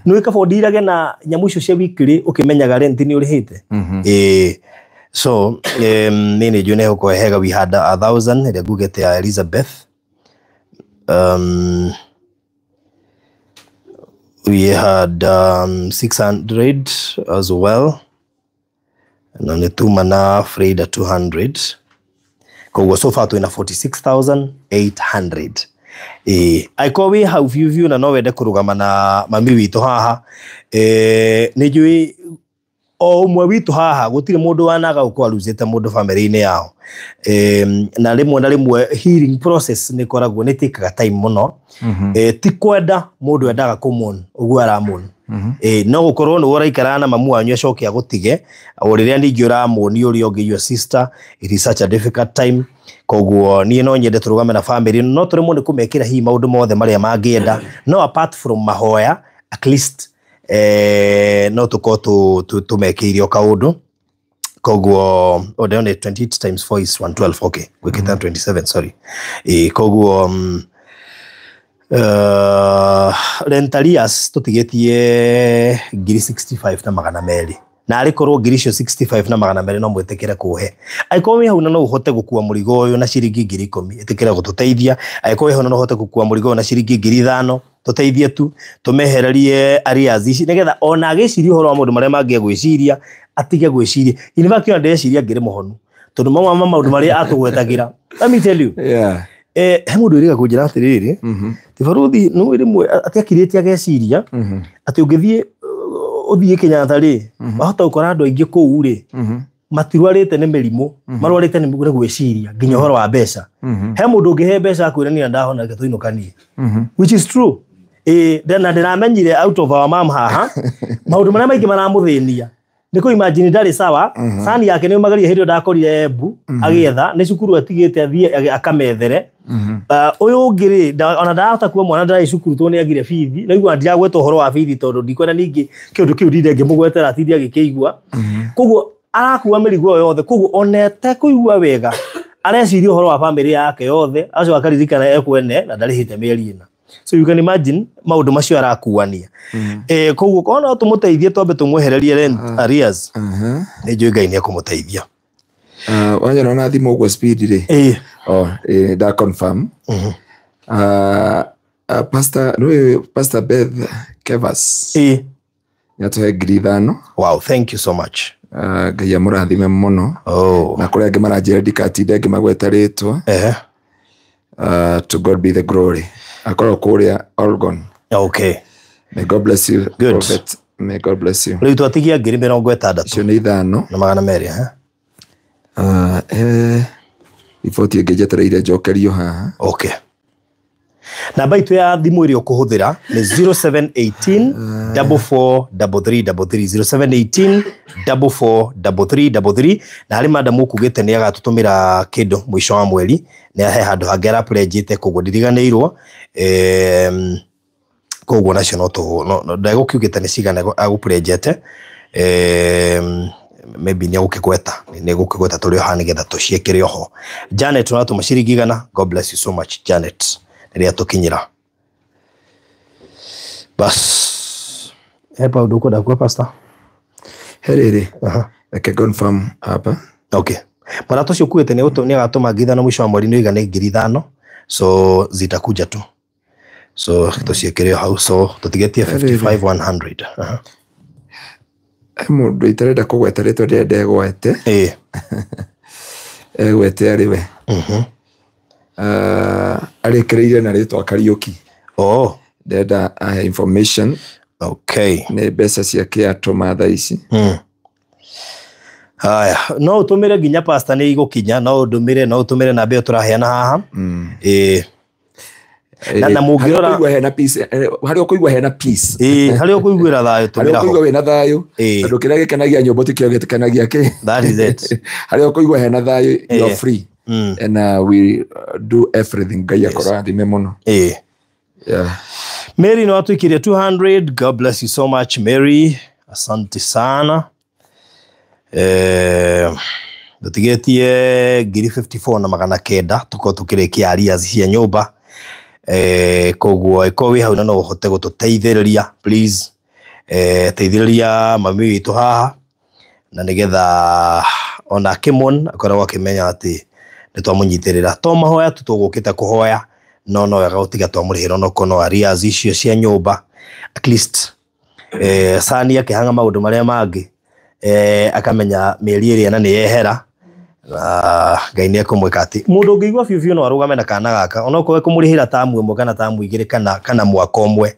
Nĩ kaba ũndirage na nyamũ icio cia weekly ũkĩmenyaga rent nĩ ũrĩhĩte. So niĩ nĩ njũĩ nĩ hegũkorwo hega. We had 1,000 ĩrĩa ngugĩte ya Elizabeth. We had 600 as well. Na nĩ tuma na Freda 200. Koguo so far twĩna 46,800. Angĩkorwo wĩ hau biũ biũ na no wende kũrũgama na mami witũ haha, nĩ njũĩ o ũmwe witũ haha gũtirĩ mũndũ wanaga gũkorwo aruzĩte mũndũ bamĩrĩ-inĩ yao. Na rĩmwe na rĩmwe healing process nĩ ĩkoragwo nĩ ĩtĩkaga time mũno. Ti kwenda mũndũ endaga kũmon ũguo aramon. No gũkorwo nĩwe ũraikaraga na mamu wanyu acoke agũtige o rĩrĩa ningĩ ũramoni ũrĩa ũngĩ, your sister, it is such a difficult time. Koguo niĩ no nyende tũrũgame na family, no tũremwo nĩ kũmekĩra hihi maũndũ mothe marĩa mangĩenda, no apart from mahoya at least no tũkorwo tũmekĩire o kaũndũ. Koguo ndĩrona 28 times 4 is 112. Okay, gwĩkĩte 27, sorry. Koguo rent arrears tũtigĩtie 65,200, na arĩ korwo 65,200 no mwĩtĩkĩre kũhe. Angĩkorwo wĩ hau na no ũhote gũkua mũrigo ũyũ na ciringi 10,000, ĩtĩkĩre gũtũteithia. Angĩkorwo wĩ hau na no ũhote gũkua mũrigo ũyũ na ciringi 5,000, tũteithie tu tũmehererie arrears ici nĩgetha ona agĩciria ũhoro wa maũndũ marĩa mangĩ egwĩciria atige gwĩciria. In fact ona ndĩreciria ngĩrĩ mũhonu tondũ mamwe ma maũndũ marĩa atũgwetagĩra, let me tell you, he mũndũ wĩrĩga kũnjĩra atĩrĩrĩ, ti baruthi nĩ rĩmwe atiakirĩte ageciria atĩ ũngĩthiĩ ũthiĩ Kenyatta rĩ, wahota gũkora andũ aingĩ kũu rĩ matirwarĩte nĩ mĩrimũ, marwarĩte nĩ gwĩciria nginya ũhoro wa mbeca. He mũndũ ũngĩhe mbeca akwĩra niĩ ndahona reke tũinũkanie, which is true. Na ndĩramenyire out of our mom haha maũndũ marĩa maingĩ maramũthĩnia nĩ kũ imagine ndarĩ sawa. Sani yake nĩ ũmagaria hĩndĩ ĩyo ndakorire Embu agĩetha nĩ cukuru atigĩte athiĩ akamethere. Ũyũ ũngĩ rĩ, ona ndarahota kuo mwana ndarĩ cukuru tondũ nĩ agire bithi. Naigua ndiragweta ũhoro wa bithi tondũ ndikwenda ningĩ kĩũndũ kĩu ndinde ngĩmũgwetera atinde agĩkĩigua. Koguo arakua mĩrigo ĩyo yothe, koguo ona atekũigua wega areciria ũhoro wa bamĩrĩ yake yothe, acio akaririkana ekwene na ndarĩhĩte mĩeri ĩna. So you can imagine maũndũ macio arakuania. Koguo korwo no tũmũteithie twambe tũmwehererie rent arrears, nĩ njũĩ Ngai nĩ ekũmũteithia.
Wanyona na thimũ ũguo speed rĩ. Oh, nda confirm. Pastor, nĩwe Pastor Beth Kevas. Nĩatũhe 5,000.
Wow, thank you so much.
Ngai amũrathime mũno. Na kũrĩa angĩ maranjĩra ndikatinde ngĩmagweta rĩtwa. To God be the glory. Akorwo kũrĩa Oregon.
Okay.
May God bless you.
Good.
Prophet. May God bless you.
Rĩu twatigia 60,000.
Icio nĩ 5
na 200.
Riboti ĩngĩ njetereire njokerio haha.
Okay. Namba itũ ya thimũ ĩrĩa ũkũhũthĩra nĩ 0718 443333, 0718 443333. Na harĩ madam ũkugĩte nĩ agatũtũmĩra kĩndũ mũico wa mweri, nĩ he handũ hangĩ araprenjĩte, koguo ndiriganĩirwo. Koguo nacio no ndegũkiugĩte nĩ cigana agũprenjete. Maybe nĩ egũkĩgweta, nĩ egũkĩgweta tũrĩ o haha nĩgetha tũciĩkĩre oho. Janet ũratũma ciringi 100. God bless you so much Janet, rĩrĩa tũkinyĩra. Bas, he paũndũ ũkwenda kuga pastor?
He rĩrĩ, reke confirm hapa.
Okay. Mũrata ũcio ũkuĩte nĩ agatũma 5,000 mũico wa mweri, nĩ ũiga nĩ 5,000, so zitakuja tu, so tũciĩkĩre hau, so tũtigĩtie 55,100.
He mũndũ itarenda kũgweta rĩtwa ndĩrenda egwete. Egwete arĩ we. Arĩkĩrĩire na rĩtwa Kariũki. Ndĩrenda ahe information.
Okay.
Nĩ mbeca ciake atũma thaa ici.
Haya, no ũtũmĩre nginya pastor nĩ igũkinya, no ũndũmĩre, no ũtũmĩre namba ĩyo tũraheana haha. Na mũngĩrora
harĩa ũkũigua hena peace.
Harĩa ũkũiguĩra thayũ tũmĩra
ho. Harĩa ũkũigua wĩna thayũ. Tondũ kĩrĩa gĩkenagia nyũmba ti kĩo gĩkenagia kĩ.
That is it.
Harĩa ũkũigua hena thayũ, you are free. And we do everything. Ngai akũrathime mũno. Yeah.
Mary no atuikirie 200. God bless you so much Mary. Asante sana. Tũtigĩtie 54,900 tũkorwo tũkĩrĩkia arrears cia nyũmba. Koguo ĩkorwo wĩ hau na no ũhote gũtũteithĩrĩria, please. Teithĩrĩria mami witũ haha, na nĩgetha ona Kimon akoragwo akĩmenya atĩ nĩ twamũnyitĩrĩra. To mahoya tu tũgũkĩte kũhoya, no wega gũtiga twamũrĩhĩra onokorwo no arrears icio cia nyũmba. At least Sani akĩhanga maũndũ marĩa mangĩ, akamenya mĩeri ĩrĩa na nĩ yehera, Ngai nĩ ekũmwĩka atĩ mũndũ ũngĩigua biũ biũ no arũgame na kana gaka onokorwo ekũmũrĩhĩra tamu ĩmwe kana tamu igĩrĩ kana mwaka ũmwe.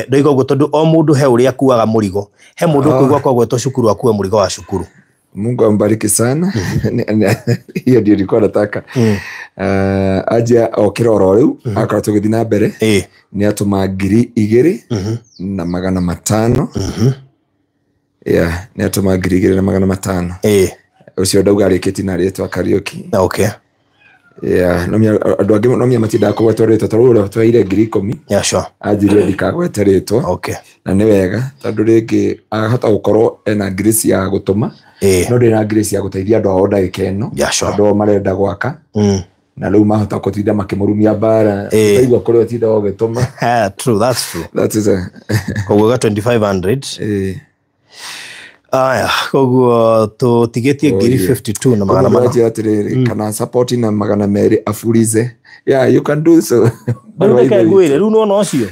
Ndoiga ũguo tondũ o mũndũ he ũrĩa akuaga mũrigo. He mũndũ ũkũigua kwagwetwo cukuru akue mũrigo wa cukuru.
Mungu ambariki sana. Hiyo ndio nilikuwa nataka. Aje okĩra oro rĩu akorwo tũgĩthiĩ na mbere nĩ atũma 2,500. Yeah, nĩ atũma 2,500. Ũcio ndauga arĩkĩtie na rĩtwa Kariũki.
Okay.
Yeah, no andũ angĩ no matindaga kũgwetwo rĩtwa tondũ ũrĩa twaheire 10,000.
Yeah, sure.
Anjĩrire ndikagwete rĩtwa.
Okay.
Na nĩ wega tondũ rĩngĩ ahota gũkorwo ena ngiri cia gũtũma, no ndĩ na ngiri cia gũteithia andũ ao ndagĩka ĩno.
Yeah, sure.
Andũ ao marenda gwaka. Na rĩu mahota gũtinda makĩmũrumia mbara. Ũkaigua kũrĩa ũtindaga ũgĩtũma.
True, that's true.
That is a
koguo ga 2,500. Aya, koguo tũtigĩtie 52,400.
Atĩrĩrĩ, kana support na 200 afurize. Yeah, you can do so.
Reke ngwĩre rĩu nĩwona ũcio.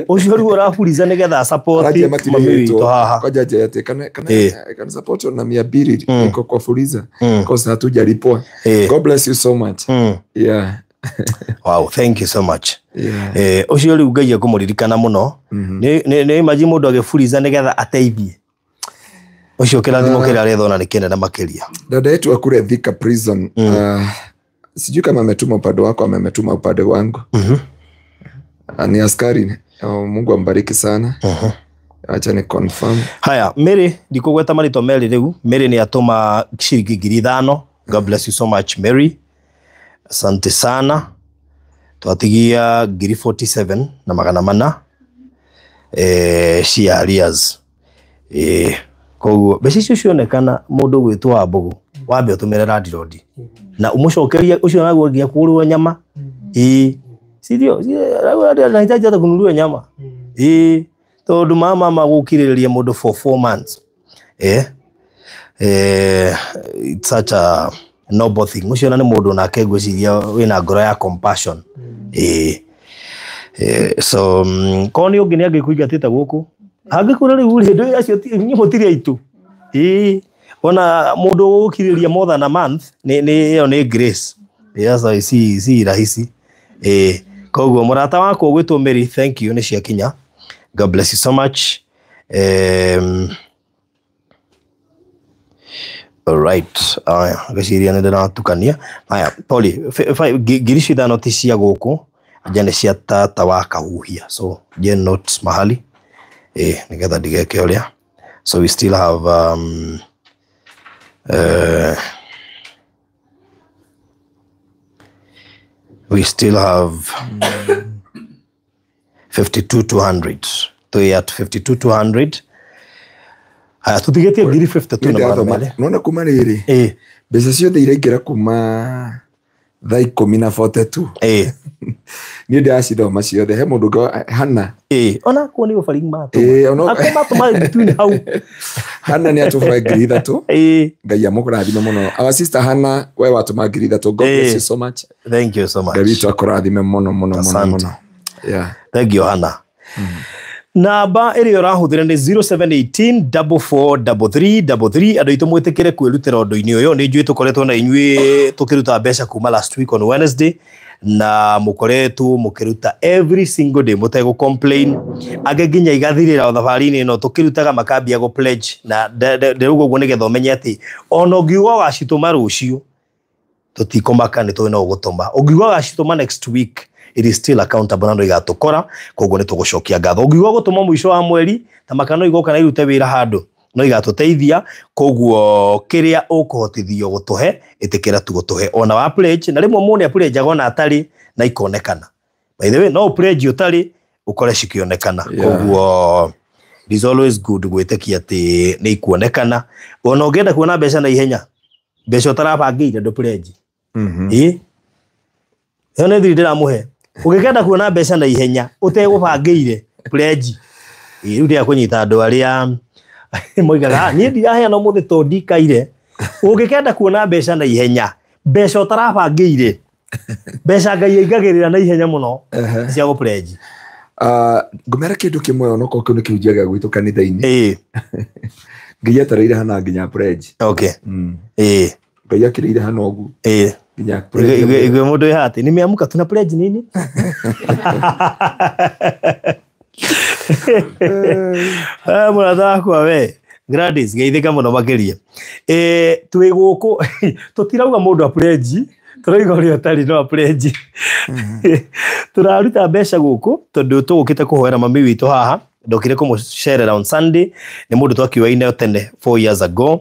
Ũcio rĩu ũraburiza nĩgetha support mami witũ haha.
Kwanja atĩ kana support na 200 iko kwa fuliza. Because hatujalipwa. God bless you so much. Yeah.
Wow, thank you so much. Ũcio rĩu Ngai ekũmũririkana mũno. Nĩ imagine mũndũ agĩburiza nĩgetha ateithie. Ũcio kĩrathimo kĩrĩa arethona nĩ kĩnene makĩria.
Dada yetu wa kule Thika prison, sijui kama ametuma upande wako ama ametuma upande wangu. Ni askari. Mungu ambariki sana. Acha ni confirm.
Haya, Mary, ndikũgweta marĩtwa Mary rĩu. Mary nĩ atũma ciringi 5,000. God bless you so much Mary. Asante sana. Twatigia 47,400 cia arrears. Koguo mbeca icio cionekana mũndũ ũgwĩtwo wa Mbũgũ wambe ũtũmĩre landlord na ũmũcokerie ũcio naguo nginya kũgũrwo nyama. Si ndio? Anahitaji hata kununuliwa nyama. Tondu mama magukirĩrĩria mũndũ for 4 months. It's such a noble thing. Ũcio na nĩ mũndũ nake ngwĩciria wĩna ngoro ya compassion. So korwo nĩ ũngĩ nĩ angĩkũingatĩte gũkũ. Angĩkwĩra rĩu rĩ, ndũ acio inyuĩ mũtirĩ aitũ. Ona mũndũ ũgũkirĩrĩria more than a month nĩ ĩyo nĩ grace. Yes, si rahisi. Koguo mũrata wakwa ũgwĩtwo Mary, thank you nĩ ciakinya. God bless you so much. All right. Aya, ngeciria nĩ ndĩratukania. Aya, poli, ngiri 5 ti cia gũkũ, anja nĩ cia tata wa Kahuhia. So, je notes mahali. Nĩgetha ndigeke ũrĩa. So we still have we still have 52,200. We at 52,200. Haya, tutigetie ngiri 52 na magana merĩ.
Nona kuma rĩrĩ. Mbeca ciothe iraingĩra kuma thaa 10:42. Niĩ ndĩracithoma ciothe. He mũndũ ũngĩ Hana.
Ona kuo nĩ ũbaringi matũma. Akwa matũma between hau.
Hana nĩ atũma ngiri 3. Ngai amũkũrathime mũno. Our sister Hana, we watũma ngiri 3. God bless you so much.
Thank you so much.
Ngai witũ akũrathime mũno mũno mũno mũno. Yeah.
Thank you Hana. Namba ĩrĩa ũrahũthĩra nĩ 0718 443333. Andũ aitũ mwĩtĩkĩre kwĩrutĩra ũndũ-inĩ ũyũ. Nĩ njũĩ tũkoretwo na inyuĩ tũkĩruta mbeca kuma last week on Wednesday, na mũkoretwo mũkĩruta every single day mũtegũ complain. Angĩ nginya igathirĩra o thabarĩ-inĩ ĩno tũkĩrutaga makambia gũ pledge, na ndĩrauga ũguo nĩgetha ũmenye atĩ ona ũngiuga ũgacitũma rũciũ tũtikũmaka, nĩ tũĩ no ũgũtũma. Ũngiuga ũgacitũma next week, it is still accountable na no igatũkora, koguo nĩ tũgũcokia ngatho. Ũngiuga gũtũma mũico wa mweri ta maka no igoka na irute wĩra handũ, no igatũteithia. Koguo kĩrĩa ũkũhotithio gũtũhe, ĩtĩkĩra tu gũtũhe. Ona wa pledge, na rĩmwe mũndũ nĩ ona atarĩ na ikonekana. By the way, no pledge ũtarĩ ũkore cikĩonekana. Koguo it is always good gwĩtĩkia atĩ nĩ ikuonekana. Ona ũngĩenda kuona mbeca na ihenya, mbeca ũtarabangĩire ndũ pledge. Ĩyo nĩ thiri ndĩramũhe. Ũngĩkenda kuona mbeca na ihenya ũtegũbangĩire pledge. Rĩu ndĩra kũnyita andũ arĩa moigaga niĩ ndiraheana ũmũthĩ tondũ ndikaire. Ũngĩkenda kuona mbeca na ihenya, mbeca ũtarabangĩire, mbeca Ngai aingagĩrĩra na ihenya mũno cia gũ pledge.
Ngũmera kĩndũ kĩmwe onokorwo kĩu nĩ kĩhunjia gĩa gwitũ kanitha-inĩ. Ngai etereire hana nginya pledge.
Okay.
Ngai akĩrĩire hana ũguo.
Igwe mũndũ wĩ hati nimeamka tuna pledge nini? Mũrata wakwa we Gladys, geithĩka mũno makĩria. Twĩ gũkũ tũtirauga mũndũ a pledge, tũrauga ũrĩa ũtarĩ no a pledge. Tũraruta mbeca gũkũ tondũ tũgũkĩte kũhoera mami witũ haha. Ndokire kũmũcerera on Sunday, nĩ mũndũ twakiugaine tene 4 years ago,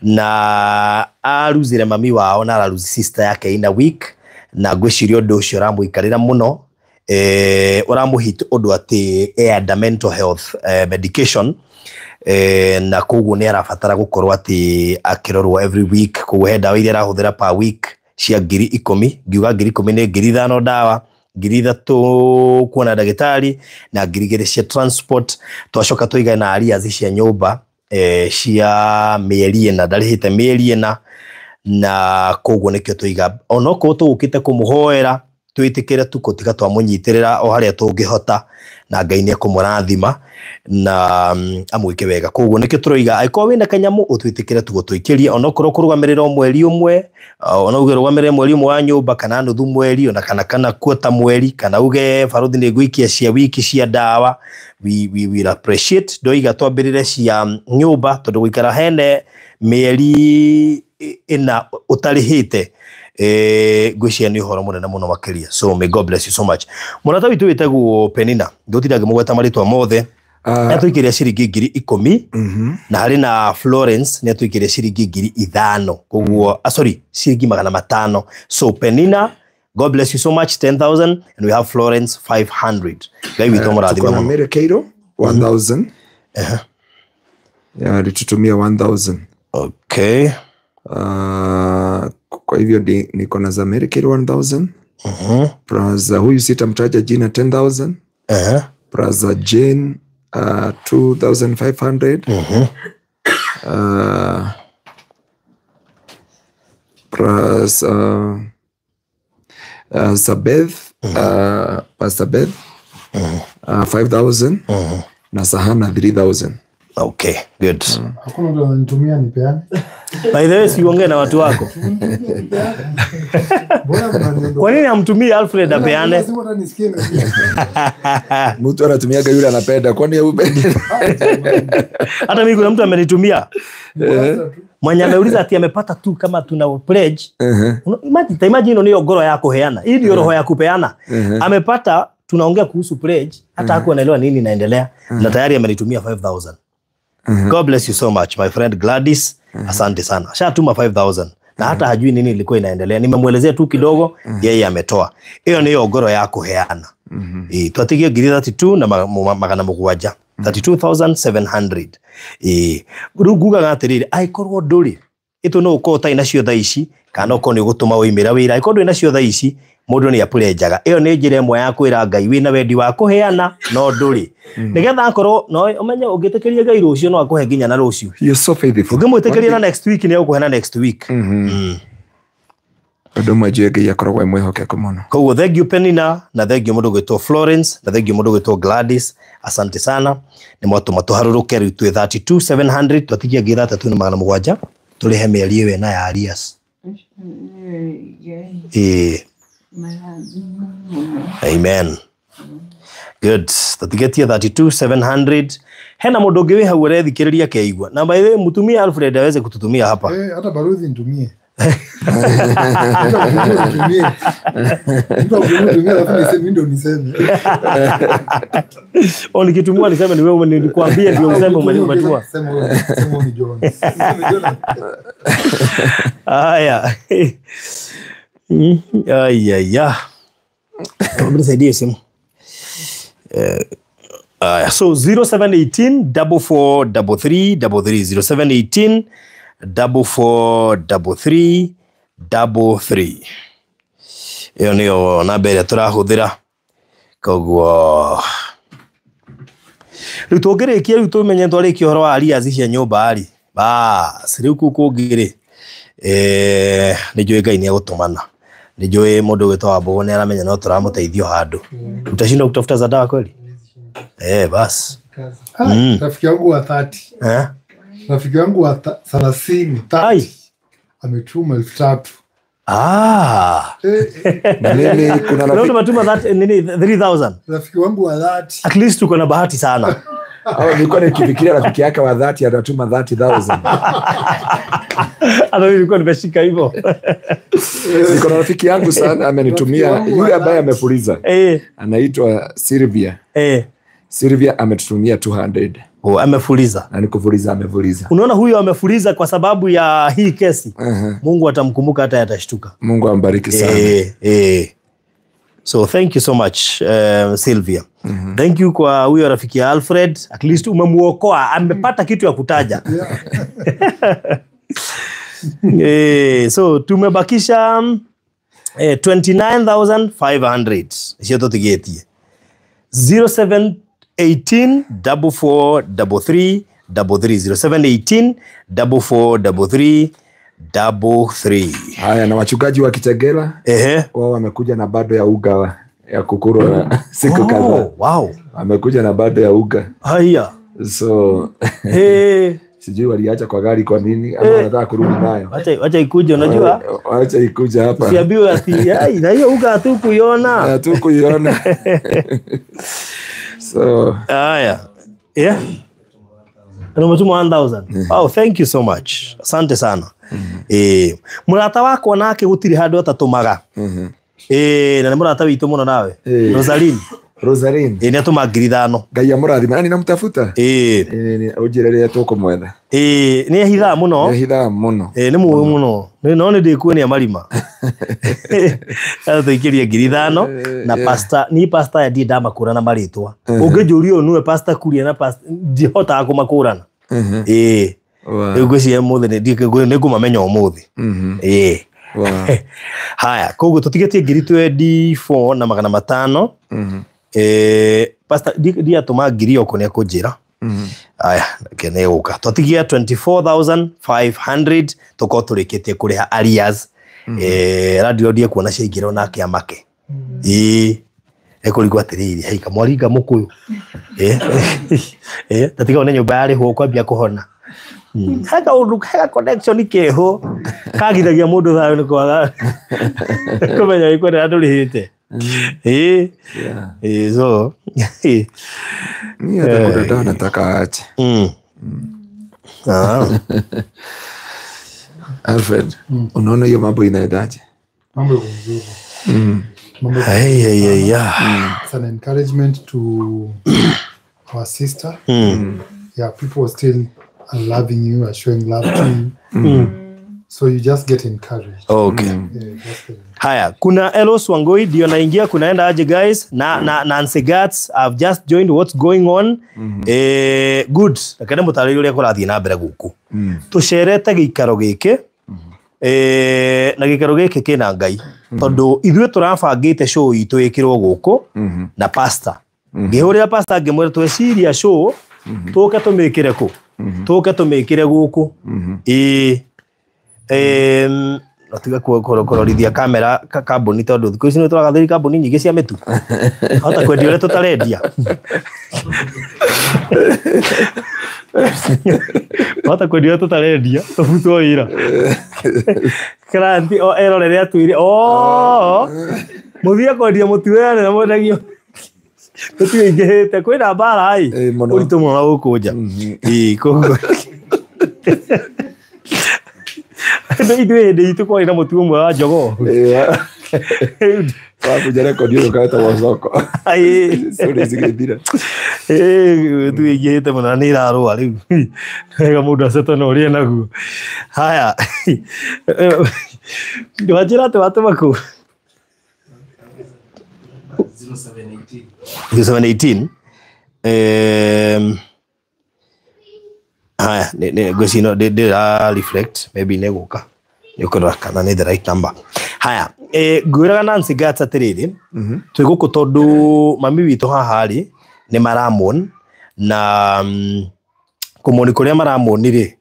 na aruzire mami wao na araruzi sister yake in a week, na ngwĩciria ũndũ ũcio ũramũikarĩra mũno, ũramũhit ũndũ atĩ e mental health medication, na koguo nĩ arabatara gũkorwo atĩ akĩrorwo every week. Koguo he ndawa iria arahũthĩra per week cia 10,000, ngiuga 10,000 nĩ 5,000 ndawa, 3,000 kuona ndagĩtarĩ na 2,000 cia transport. Twacoka tũiga na arrears cia nyũmba cia mĩeri ĩna, ndarĩhĩte mĩeri ĩna, na koguo nĩkĩo tũiga onokorwo tũgũkĩte kũmũhoera twĩtĩkĩre tu gũtiga twamũnyitĩrĩra o harĩa tũngĩhota, na Ngai nĩ ekũmũrathima na amwĩke wega. Koguo nĩkĩo tũroiga angĩkorwo wĩna kanyamũ ũtwĩtĩkĩre tu gũtũikĩria, onokorwo kũrũgamĩrĩra o mweri ũmwe, ona uge rũgamĩrĩre mweri ũmwe wa nyũmba kana nuthu mweri, ona kana kuota mweri, kana uge baruthi nĩ ngũikia cia wiki cia ndawa, we will appreciate. Ndoiga twambĩrĩre cia nyũmba tondũ gũikara hene mĩeri ĩna ũtarĩhĩte ngwĩciria nĩ ũhoro mũnene mũno makĩria. So may God bless you so much. Mũrata witũ wĩtagwo Penina, ndũtinda ngĩmũgweta marĩtwa mothe, nĩatũikĩria ciringi 10,000, na harĩ na Florence nĩatũikĩria ciringi 5,000, koguo sorry, ciringi 500. So Penina, God bless you so much, 10,000, and we have Florence 500. Ngai witũ amũrathime mũno.
Mary Keiro 1,000. Yeah, alitutumia 1,000.
Okay.
Kwa hivyo niko na za Mary Keiro 1,000.
Plus huyu sitamtaja jina 10,000. Plus Jane 2,500. Plus Sabeth, Pastor Beth 5,000 na Sahana 3,000.
Okay, good.
Hakuna mtu ananitumia nipeane.
By the way, siongee na watu wako. Kwa nini amtumii Alfred apeane?
Mtu anatumiaga yule anapenda, kwani yeye
Hata mimi kuna mtu amenitumia. Mwenye ameuliza ati amepata tu kama tuna pledge. Imagine niyo ngoro ya kuheana. Hii ndio roho ya kupeana. Amepata tunaongea kuhusu pledge, hata hakuwa anaelewa nini inaendelea na tayari amenitumia 5,000. God bless you so much my friend Gladys. Asante sana. Ashatuma 5,000 na hata hajui nini ilikuwa inaendelea. Nimemuelezea tu kidogo, yeye ametoa. Hiyo niyo ngoro ya kuheana. Twatigie ngiri 32 na magana mũgwanja. 32,700. Rĩu ngugaga atĩrĩrĩ, angĩkorwo ndũrĩ ĩtũ no ũkorwo ũtarĩ nacio thaa ici, kana ũkorwo nĩ ũgũtũma woimĩra wĩra, angĩkorwo ndũrĩ nacio thaa ici, mũndũ nĩ apũrenjaga. Ĩyo nĩ njĩra ĩmwe ya kwĩra Ngai wĩna wendi wa kũheana no ndũrĩ. Nĩgetha akorwo no ũmenye ũngĩtĩkĩria Ngai rũciũ no akũhe nginya na rũciũ.
You're so faithful.
Ũngĩmwĩtĩkĩria na next week nĩ egũkũhe na next week.
Ũndũ ũmwe njũĩ Ngai akoragwo e mwĩhokeku mũno.
Koguo thank you Penina, na thank you mũndũ ũgwĩtwo Florence, na thank you mũndũ ũgwĩtwo Gladys. Asante sana. Nĩ mwatũma tũharũrũke rĩu twĩ 32,700, twatigia ngiri 3,700 tũrĩhe mĩeri ĩyo ĩna ya arrears. Amen. Good. Tũtigetie 32,700. Hena mũndũ ũngĩ wĩ hau ũrethikĩrĩria keigua. Na by the way, mũtumia Alfred aweze kututumia hapa.
Hata baruthi nitumie.
Nikitumia niseme ni wewe, nilikwambia ndio useme umetua. Haya. Aya. Nisaidie simu. So 0718 4433 33 0718 4433 33. Ĩyo nĩyo namba ĩrĩa tũrahũthĩra. Koguo rĩu tũngĩrĩkia, rĩu tũmenye twarĩkia ũhoro wa arrears cia nyũmba rĩ, bas rĩu kũu kũngĩ rĩ, nĩ njũĩ Ngai nĩ egũtũmana. Nĩ njũĩ mũndũ ũgwĩtwo Wambũgũ nĩ aramenya no tũramũteithia handũ. Utashinda kutafuta za dawa kweli? Bas.
Rafiki yangu wa 30. Rafiki yangu wa 30 ametuma 3,000.
Na mimi kuna rafiki
ametuma 3,000.
Rafiki wangu wa 30.
At least uko na bahati sana.
Nilikuwa nikifikiria rafiki yake wa 30 atatuma 30,000.
Hata mimi nilikuwa nimeshika hivyo.
Niko na rafiki yangu sana amenitumia, yule ambaye amefuliza. Anaitwa Sylvia. Sylvia ametutumia 200.
Oh, amefuliza.
Na nikufuliza amefuliza.
Unaona huyo amefuliza kwa sababu ya hii kesi. Mungu atamkumbuka hata atashtuka.
Mungu ambariki sana.
So thank you so much Sylvia. Thank you kwa huyo rafiki ya Alfred. At least umemuokoa, amepata kitu ya kutaja. So tumebakisha 29,500. Sio tutigetie. 0718 4433 33 0718 4433 33.
Haya, na wachungaji wa Kitegela wao wamekuja na bado ya uga ya kukurwa siku kadhaa.
Wow.
Wamekuja na bado ya uga.
Haya.
So sijui waliacha kwa gari kwa nini ama wanataka kurudi nayo.
Acha ikuje, unajua?
Acha ikuje hapa.
Siambiwe ati na hiyo uga hatukuiona.
Hatukuiona. So
haya. Yeah. Umetuma 1,000. Oh, thank you so much. Asante sana. Murata wakwa nake gutiri handu atatumaga. Na nĩ mũrata witũ mũno nawe. Rosaline.
Rosaline.
Nĩ atũma 5,000.
Ngai amũrathime. Nani namtafuta? Ũnjĩre rĩrĩa tũkũmwetha.
Nĩ ehithaga mũno.
Nĩ ehithaga mũno.
Nĩ mũũĩ mũno. No nĩ ndĩkuonia marima. Atũikĩrie 5,000 na pastor, ni pastor ya ndiĩ ndamakũrana marĩtwa. Ũngĩnjũria ũyũ nĩwe pastor Kuria na pastor ndihotaga kũmakũrana. Rĩu ngwĩciria ũmũthĩ nĩ ngũmamenya ũmũthĩ.
Wow.
Haya, koguo tutigetie ngiri 24 na magana matano. Pastor ndiatũma ngiri oko nĩ akũnjĩra. Aya, reke nĩ gũka. Twatigia 24,500 tũkorwo tũrĩkĩtie kũrĩha arrears. Radio ndiĩ kuona ciaingĩra onake amake. Ĩĩ. Ekũrigwo atĩrĩrĩ, hei kamwaringa mũkũyũ. Tatiga one nyũmba yarĩhwo kwambia kũhona. He kaũndũ, he connection keho kagithagia mũndũ thayũ nĩ kwaga kũmenya wĩ kwenda ndũrĩhĩte.
Yeah.
So
Mimi hata kuna dawa nataka aache. Alfred, unaona hiyo mambo inaendaje?
Mambo iko mzuri. Mambo iko
Hey, hey, hey, yeah.
It's an encouragement to our sister. Yeah, people are still loving you, are showing love to you. So you just get encouraged.
Okay.
Yeah, just get encouraged.
Haya, kuna Elos Wangoi ndio naingia, kunaenda aje guys? Na Nancy Gats, I've just joined, what's going on? Good. Reke ndĩmũtarĩrie ũrĩa kũrathiĩ na mbere gũkũ. Tũcerete gĩikaro gĩkĩ, na gĩikaro gĩkĩ kĩna Ngai. Tondũ ithuĩ tũrabangĩte show itũ ĩkĩrwo gũkũ na pastor. Ngĩhũrĩra pastor ngĩmwĩra tweciria show tũke tũmĩkĩre kũ? Tũke tũmĩkĩre gũkũ. Ĩĩ. Tiga kũrorithia kamera kambuni tondũ thikũ ici nĩ tũragathĩrĩria kambuni nyingĩ cia mĩtu. Hota kwendia ũrĩa tũtarendia. Hota kwendia ũrĩa tũtarendia, tũbutwo wĩra. Client o erorere atwĩre, "Oh, mũthiĩ kwendia mũtu wene na mwendagio mĩtu ĩingĩhĩte, kwĩna mbara ĩ, ũritũ mũno gũkũ nja." Ĩĩ, koguo ithuĩ hĩndĩ itũ kwarĩ na mũtu ũmwe wa jogoo.
Wakuja rekodi ũyũ ũkaetagwo soko. Story zigĩthira.
Mĩtu ĩingĩhĩte mũno na nĩ ĩrarũa rĩu. Wega mũndũ acetwo na ũrĩa naguo. Haya, wanjĩra atĩ watũma kũ? 0718. Haya, ngwĩciria no ndĩra reflect, maybe nĩ gũka. Nĩ ũkũrora kana nĩ the right number. Haya, ngwĩraga Nancy Gats atĩrĩrĩ, twĩ gũkũ tondũ mami witũ haha rĩ, nĩ maramon, na kũmoni kũrĩa maramoni rĩ,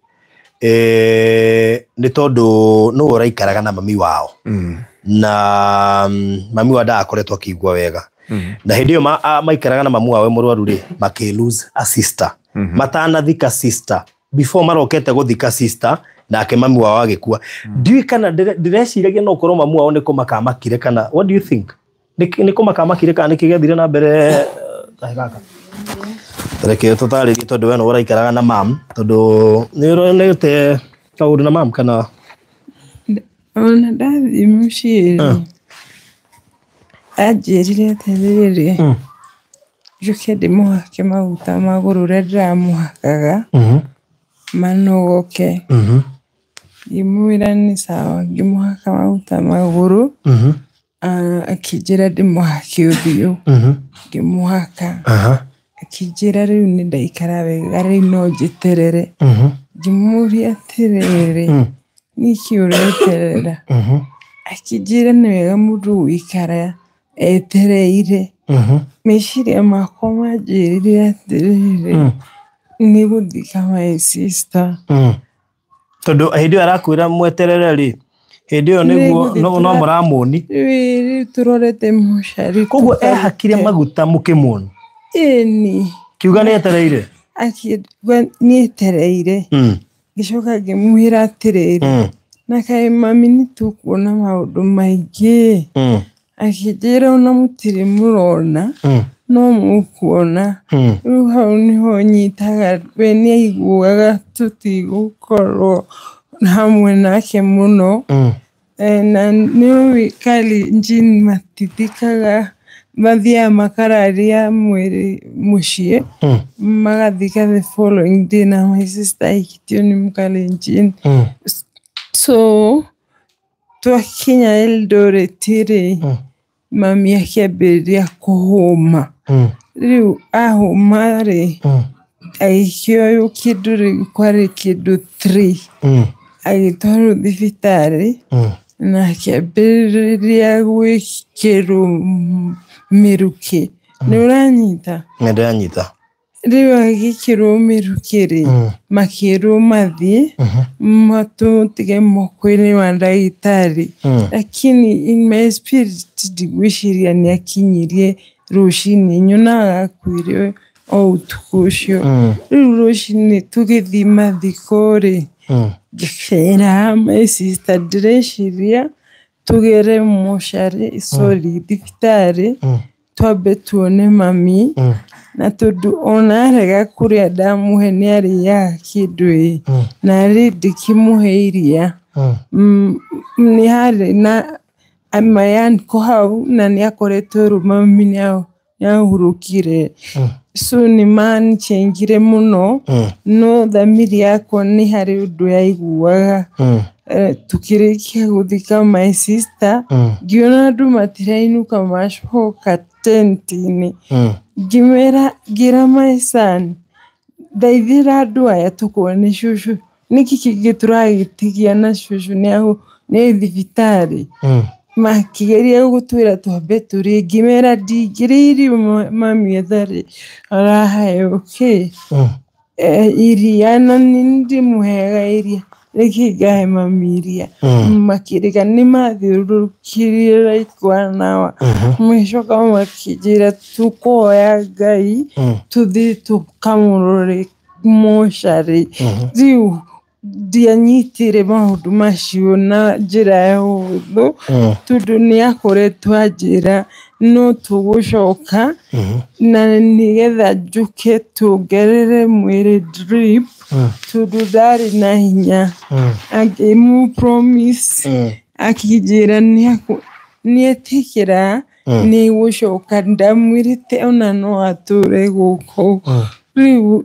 nĩ tondũ nĩwe ũraikaraga na mami wao. Na mami wao ndagakoretwo akĩigua wega. Na hĩndĩ ĩyo maikaraga na mamu wao mũrwaru rĩ, makĩ lose a sister. Matanathika sister, before marokete gũthika sister, nake mami wao agĩkua. Ndiũĩ kana ndĩreciragia no ũkorwo mamu wao nĩ kũmakamakire kana, what do you think? Nĩ kũmakamakire kana nĩkĩ gĩathire na mbere kahe gaka? Reke tũtarĩrie tondũ we nĩwe ũraikaraga na mam, tondũ nĩ ũronete kaũndũ na mam kana?
Ona ndathiĩ mũciĩ rĩ, anjĩrire atĩrĩrĩ, njũke ndĩmũhake maguta magũrũ ũrĩa ndĩramũhakaga, manogoke. Ngĩmwĩra nĩ sawa, ngĩmũhaka maguta magũrũ, akĩnjĩra ndĩmũhake ũthiũ, ngĩmũhaka. Akĩnjĩra rĩu nĩ ndaikara wega, rĩu no njeterere. Ngĩmũũria atĩrĩrĩ, nĩkĩ ũreterera? Akĩnjĩra nĩ wega mũndũ gũikara etereire. Meciria makwa manjĩrire atĩrĩrĩ, nĩ gũthika my sister.
Tondũ hĩndĩ ĩyo arakwĩra mweterere rĩ, hĩndĩ ĩyo nĩguo no mũramũni.
Rĩu tũrorete mocarĩ.
Koguo ehakire maguta mũkĩmuona?
Ĩni.
Kiuga nĩ etereire?
Akiuga nĩ etereire. Ngĩcoka ngĩmwĩra atĩrĩrĩ, na kaĩ mami nĩ tũkuona maũndũ maingĩ. Akĩnjĩra ona mũtirĩ mũrona, no mũkuona. Rĩu hau nĩho nyitaga, we nĩ aiguaga tũtigũkorwo hamwe nake mũno. Na nĩũĩ Kalenjin matithikaga, mathiaga makararia mwĩrĩ mũciĩ, magathika the following day, na my sister aikĩtio nĩ Mũkalenjin. So twakinya Eldoret rĩ, mami akĩambĩrĩria kũhũma. Rĩu ahũma rĩ, agĩkĩoywo kĩndũ rĩu kwarĩ kĩndũ 3. Agĩtwarwo thibitarĩ, Na akĩambĩrĩria gwĩkĩrwo mĩrukĩ. Nĩ ũranyita?
Nĩ ndĩranyita.
Rĩu agĩkĩrwo mĩrukĩ rĩ, makĩrwo mathiĩ matũtige moko-inĩ wa ndagĩtarĩ. Lakini in my spirit ndigwĩciria nĩ akinyirie rũcinĩ, nyonaga akuire o ũtukũ ũcio. Rĩu rũcinĩ tũgĩthiĩ mathiko rĩ, ngĩkĩra my sister ndĩreciria tũgere mocarĩ, sorry, thibitarĩ, twambe tuone mami. Na tondũ ona arega kũrĩa ndamũhe nĩ arĩaga kĩndũ ĩ, na rĩ ndĩkĩmũhe iria. Nĩ harĩ na my uncle hau na nĩ akoretwo erwo mami nĩ ahurũkire. So nĩ manchengire mũno, no thamiri yakwa nĩ harĩ ũndũ yaiguaga. Tukĩrĩkia gũthika my sister, ngĩona andũ matirainũka macoka tent-inĩ. Ngĩmera, ngĩra my son, thaithĩra andũ aya tũkone cũcũ, nĩkĩ kĩngĩ tũragĩtigia na cũcũ nĩ thibitarĩ. Makĩgeria gũtwĩra twambe tũrĩe, ngĩmera ndingĩrĩa irio mami atarĩ araheo kĩ iria, na nĩ ndĩmũheaga iria, reke ngahe mami iria. Makĩrega nĩ mathiũrũrũkĩrie like one hour. Magĩcoka makĩnjĩra tũkũhoya Ngai tũthiĩ tũkamũrore mocarĩ. Rĩu ndianyitire maũndũ macio na njĩra ya ũhũthũ, tondũ nĩ akoretwo anjĩra no tũgũcoka na nĩgetha njũke tuongerere mwĩrĩ drip, tondũ ndarĩ na hinya. Akĩmũ promise, akĩnjĩra nĩetĩkĩra nĩgũcoka. Ndamwĩrĩte ona no atũre gũkũ. Rĩu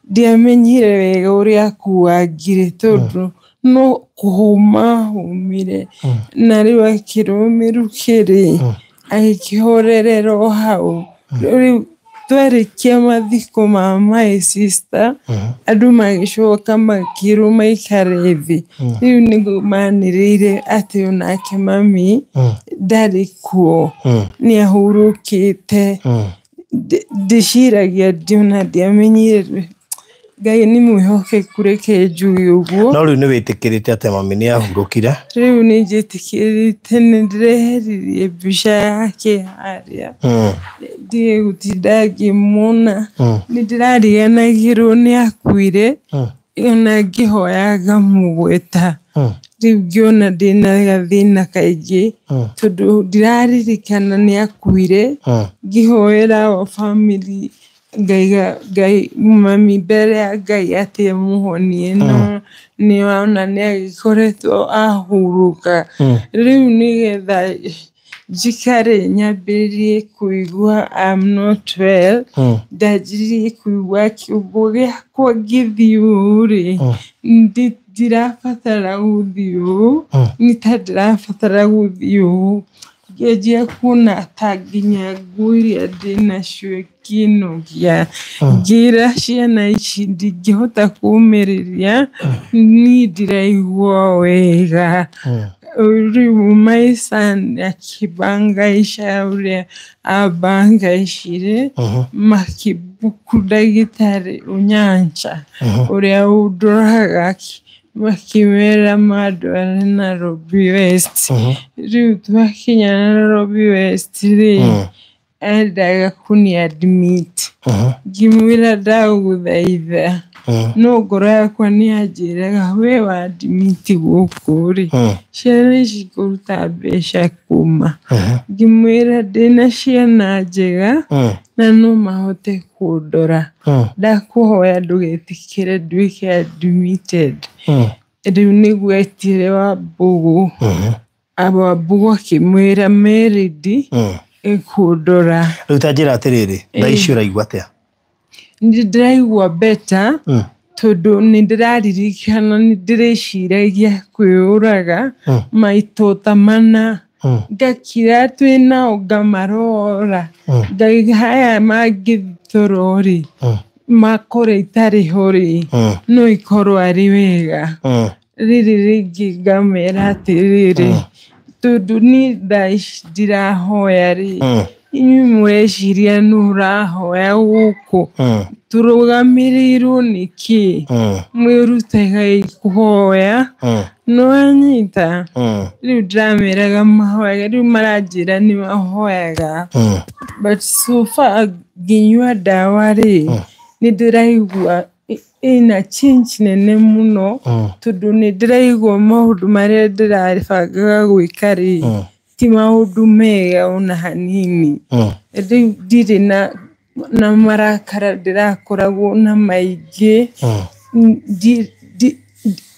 ndiamenyire wega ũrĩa akuangire, tondũ no kũhũma ahũmire. Na rĩu akĩrwo mĩrukĩ rĩ, agĩkĩhorerera o hau. Rĩu twarĩkia mathiko ma my sister, andũ magĩcoka makĩrwo maikare thĩ. Rĩu nĩguo manĩrĩire atĩ onake mami ndarĩ kuo, nĩ ahurũkĩte. Ndĩciragia ona ndiamenyire. Ngai nĩ mwĩhokeku, reke njuge ũguo.
No rĩu nĩ wĩtĩkĩrĩte atĩ mami nĩ ahurũkire?
Rĩu nĩ njĩtĩkĩrĩte, nĩ ndĩreheririe mbica yake harĩa, ndige gũtinda ngĩmuona. Nĩ ndĩrariganagĩrwo nĩ akuire, ona ngĩhoya ngamũgweta. Rĩu ngĩona ndĩna gathĩna kaingĩ, tondũ ndiraririkana nĩ akuire. Ngĩhoera o family ngaiga Ngai mami mbere ya Ngai atĩ amũhonie, no nĩ ona nĩ agĩkoretwo ahurũka. Rĩu nĩgetha njikare nyambĩrĩrie kũigua I'm not well, ndanjirie kũigua kĩongo gĩakwa ngĩthiĩ ũũ rĩ, ndirabatara gũthiĩ ũũ, nĩ ta ndĩrabatara gũthiĩ ũũ. Ngĩanjia kuona ta nginya nguo iria ndĩnacio ikĩnogia. Ngĩra ciana ici ndingĩhota kũmĩrĩria, niĩ ndiraigua wega. Rĩu my son akĩbangaica ũrĩa abangaicire, makĩbuku ndagĩtarĩ Ũnyancha ũrĩa ũndoraga, makĩmera mandware Nairobi West. Rĩu twakinya Nairobi West rĩ, endaga kũni admit. Ngĩmwĩra ndagũthaitha, no ngoro yakwa nĩ yanjĩraga we wa admit gũkũ rĩ, ciana ici ngũruta mbeca kuma. Ngĩmwĩra ndĩna ciana njega na no mahote kũndora, ndakũhoya ndũgetĩkĩre nduĩke admitted. Rĩu nĩguo etire Wambũgũ. Wambũgũ akĩmwĩra Meridi ĩkũndora.
Rĩu ta njĩra atĩrĩrĩ, thaa ici ũraigua atĩa?
Nĩ ndĩraigua better, tondũ nĩ ndĩraririkana nĩ ndĩreciragia kwĩyũraga maitũ mana, ngakira twĩ nao ngamarora, ngaiga haya mangĩthiĩ toro rĩ, makore itarĩ ho rĩ, no ikorwo arĩ wega. Rĩrĩ rĩngĩ ngamera atĩrĩrĩ, tondũ niĩ thaa ici ndirahoya rĩ, inyuĩ mũreciria nũ ũrahoya gũkũ? Tũrũgamĩrĩirwo nĩ kĩ? Mwĩrutagei kũhoya. Nĩwanyita? Rĩu ndĩrameraga mahoyaga, rĩu maranjĩra nĩ mahoyaga, but so far ngĩnyua ndawa rĩ, nĩ ndĩraigua ĩna change nene mũno, tondũ nĩ ndĩraigua maũndũ marĩa ndĩrabangaga gwĩka rĩ, ti maũndũ mega ona hanini. Rĩu ndirĩ na marakara ndĩrakoragwo na maingĩ.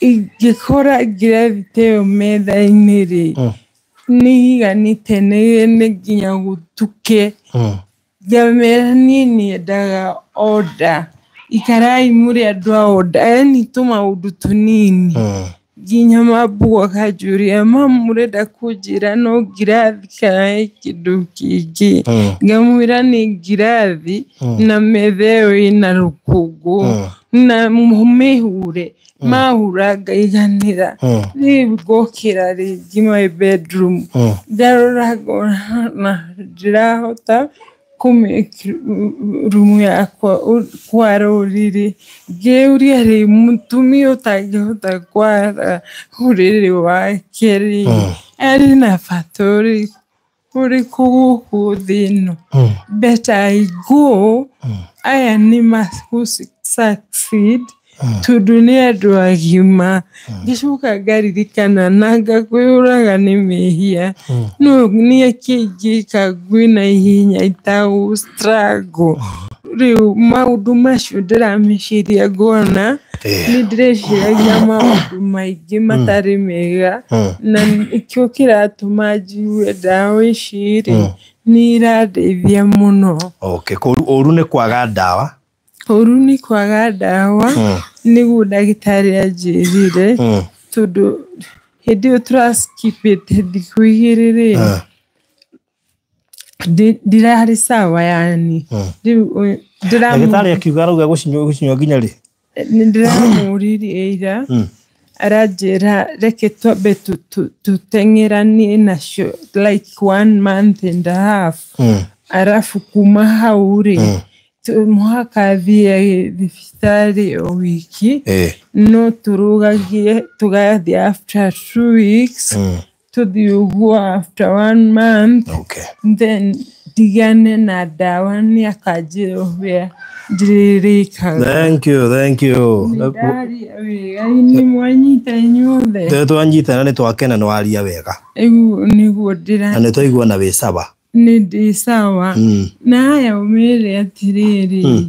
Ingĩkora ngirathi ta ĩyo metha-inĩ rĩ, nĩ iganĩte nĩ nginya gũtuke. Ngamera niĩ nyendaga order, ikarai mũrĩ andũ a order, yani tũmaũndũ tũnini. Nginya mambũgũ akanjũria, mamu mũrenda kũnjĩra no ngirathi kana ĩ kĩndũ kĩngĩ? Ngamwĩra nĩ ngirathi na metha ĩyo ĩna rũkũngũ na mĩhure mahura ngaiganĩra. Rĩu ngokĩra rĩngĩ my bedroom, ndarora ngona na ndirahota kũmake rumu yakwa kwara ũrĩrĩ. Ngĩũria rĩ, mũtumia ũtangĩhota kwara ũrĩrĩ wake rĩ, arĩ na bata ũrĩkũ gũkũ thĩ ĩno? Better I go, aya nĩ makũ succeed tondũ nĩ andũ agima. Ngĩcoka ngaririkana nanga kwĩyũraga nĩ mehia, no nĩ kĩ ingĩka ngwĩna ihenya itagũ struggle? Rĩu maũndũ macio ndĩrameciria, ngona nĩ ndĩreciragia maũndũ maingĩ matarĩ mega, na nĩkĩo kĩratũma njigue ndawa ici rĩ, nĩ irandeithia mũno.
Okay, ũru nĩ kwaga ndawa.
Ũru nĩ kwaga ndawa, nĩguo ndagĩtarĩ anjĩrire, tondũ hĩndĩ ĩyo tũraskipĩte thikũ 2 rĩ, ndirarĩ sawa yani. Rĩu
ndagĩtarĩ akiuga arauga gũcinyua nginya rĩ?
Nĩ ndĩramũririe ira, aranjĩra reke twambe tũteng'eranie nacio like 1 month and a half, arabu kuma hau rĩ, mũhaka thiage thibitarĩ o wiki, no tũrũgagie tũgathiĩ after 2 weeks, tũthiĩ ũguo after 1 month, then ndigane na ndawa, nĩ akanjĩra ũrĩa ndĩrĩkaga.
Thank you, thank you.
Ndaria wega, nĩ mwanyita inyuothe?
Twanyita na nĩ twakena, nĩ waria wega.
Ĩguo nĩguo ndĩra
na nĩ twaigua na wĩ sawa.
Nĩ ndĩ sawa. Na haya ũmĩre atĩrĩrĩ,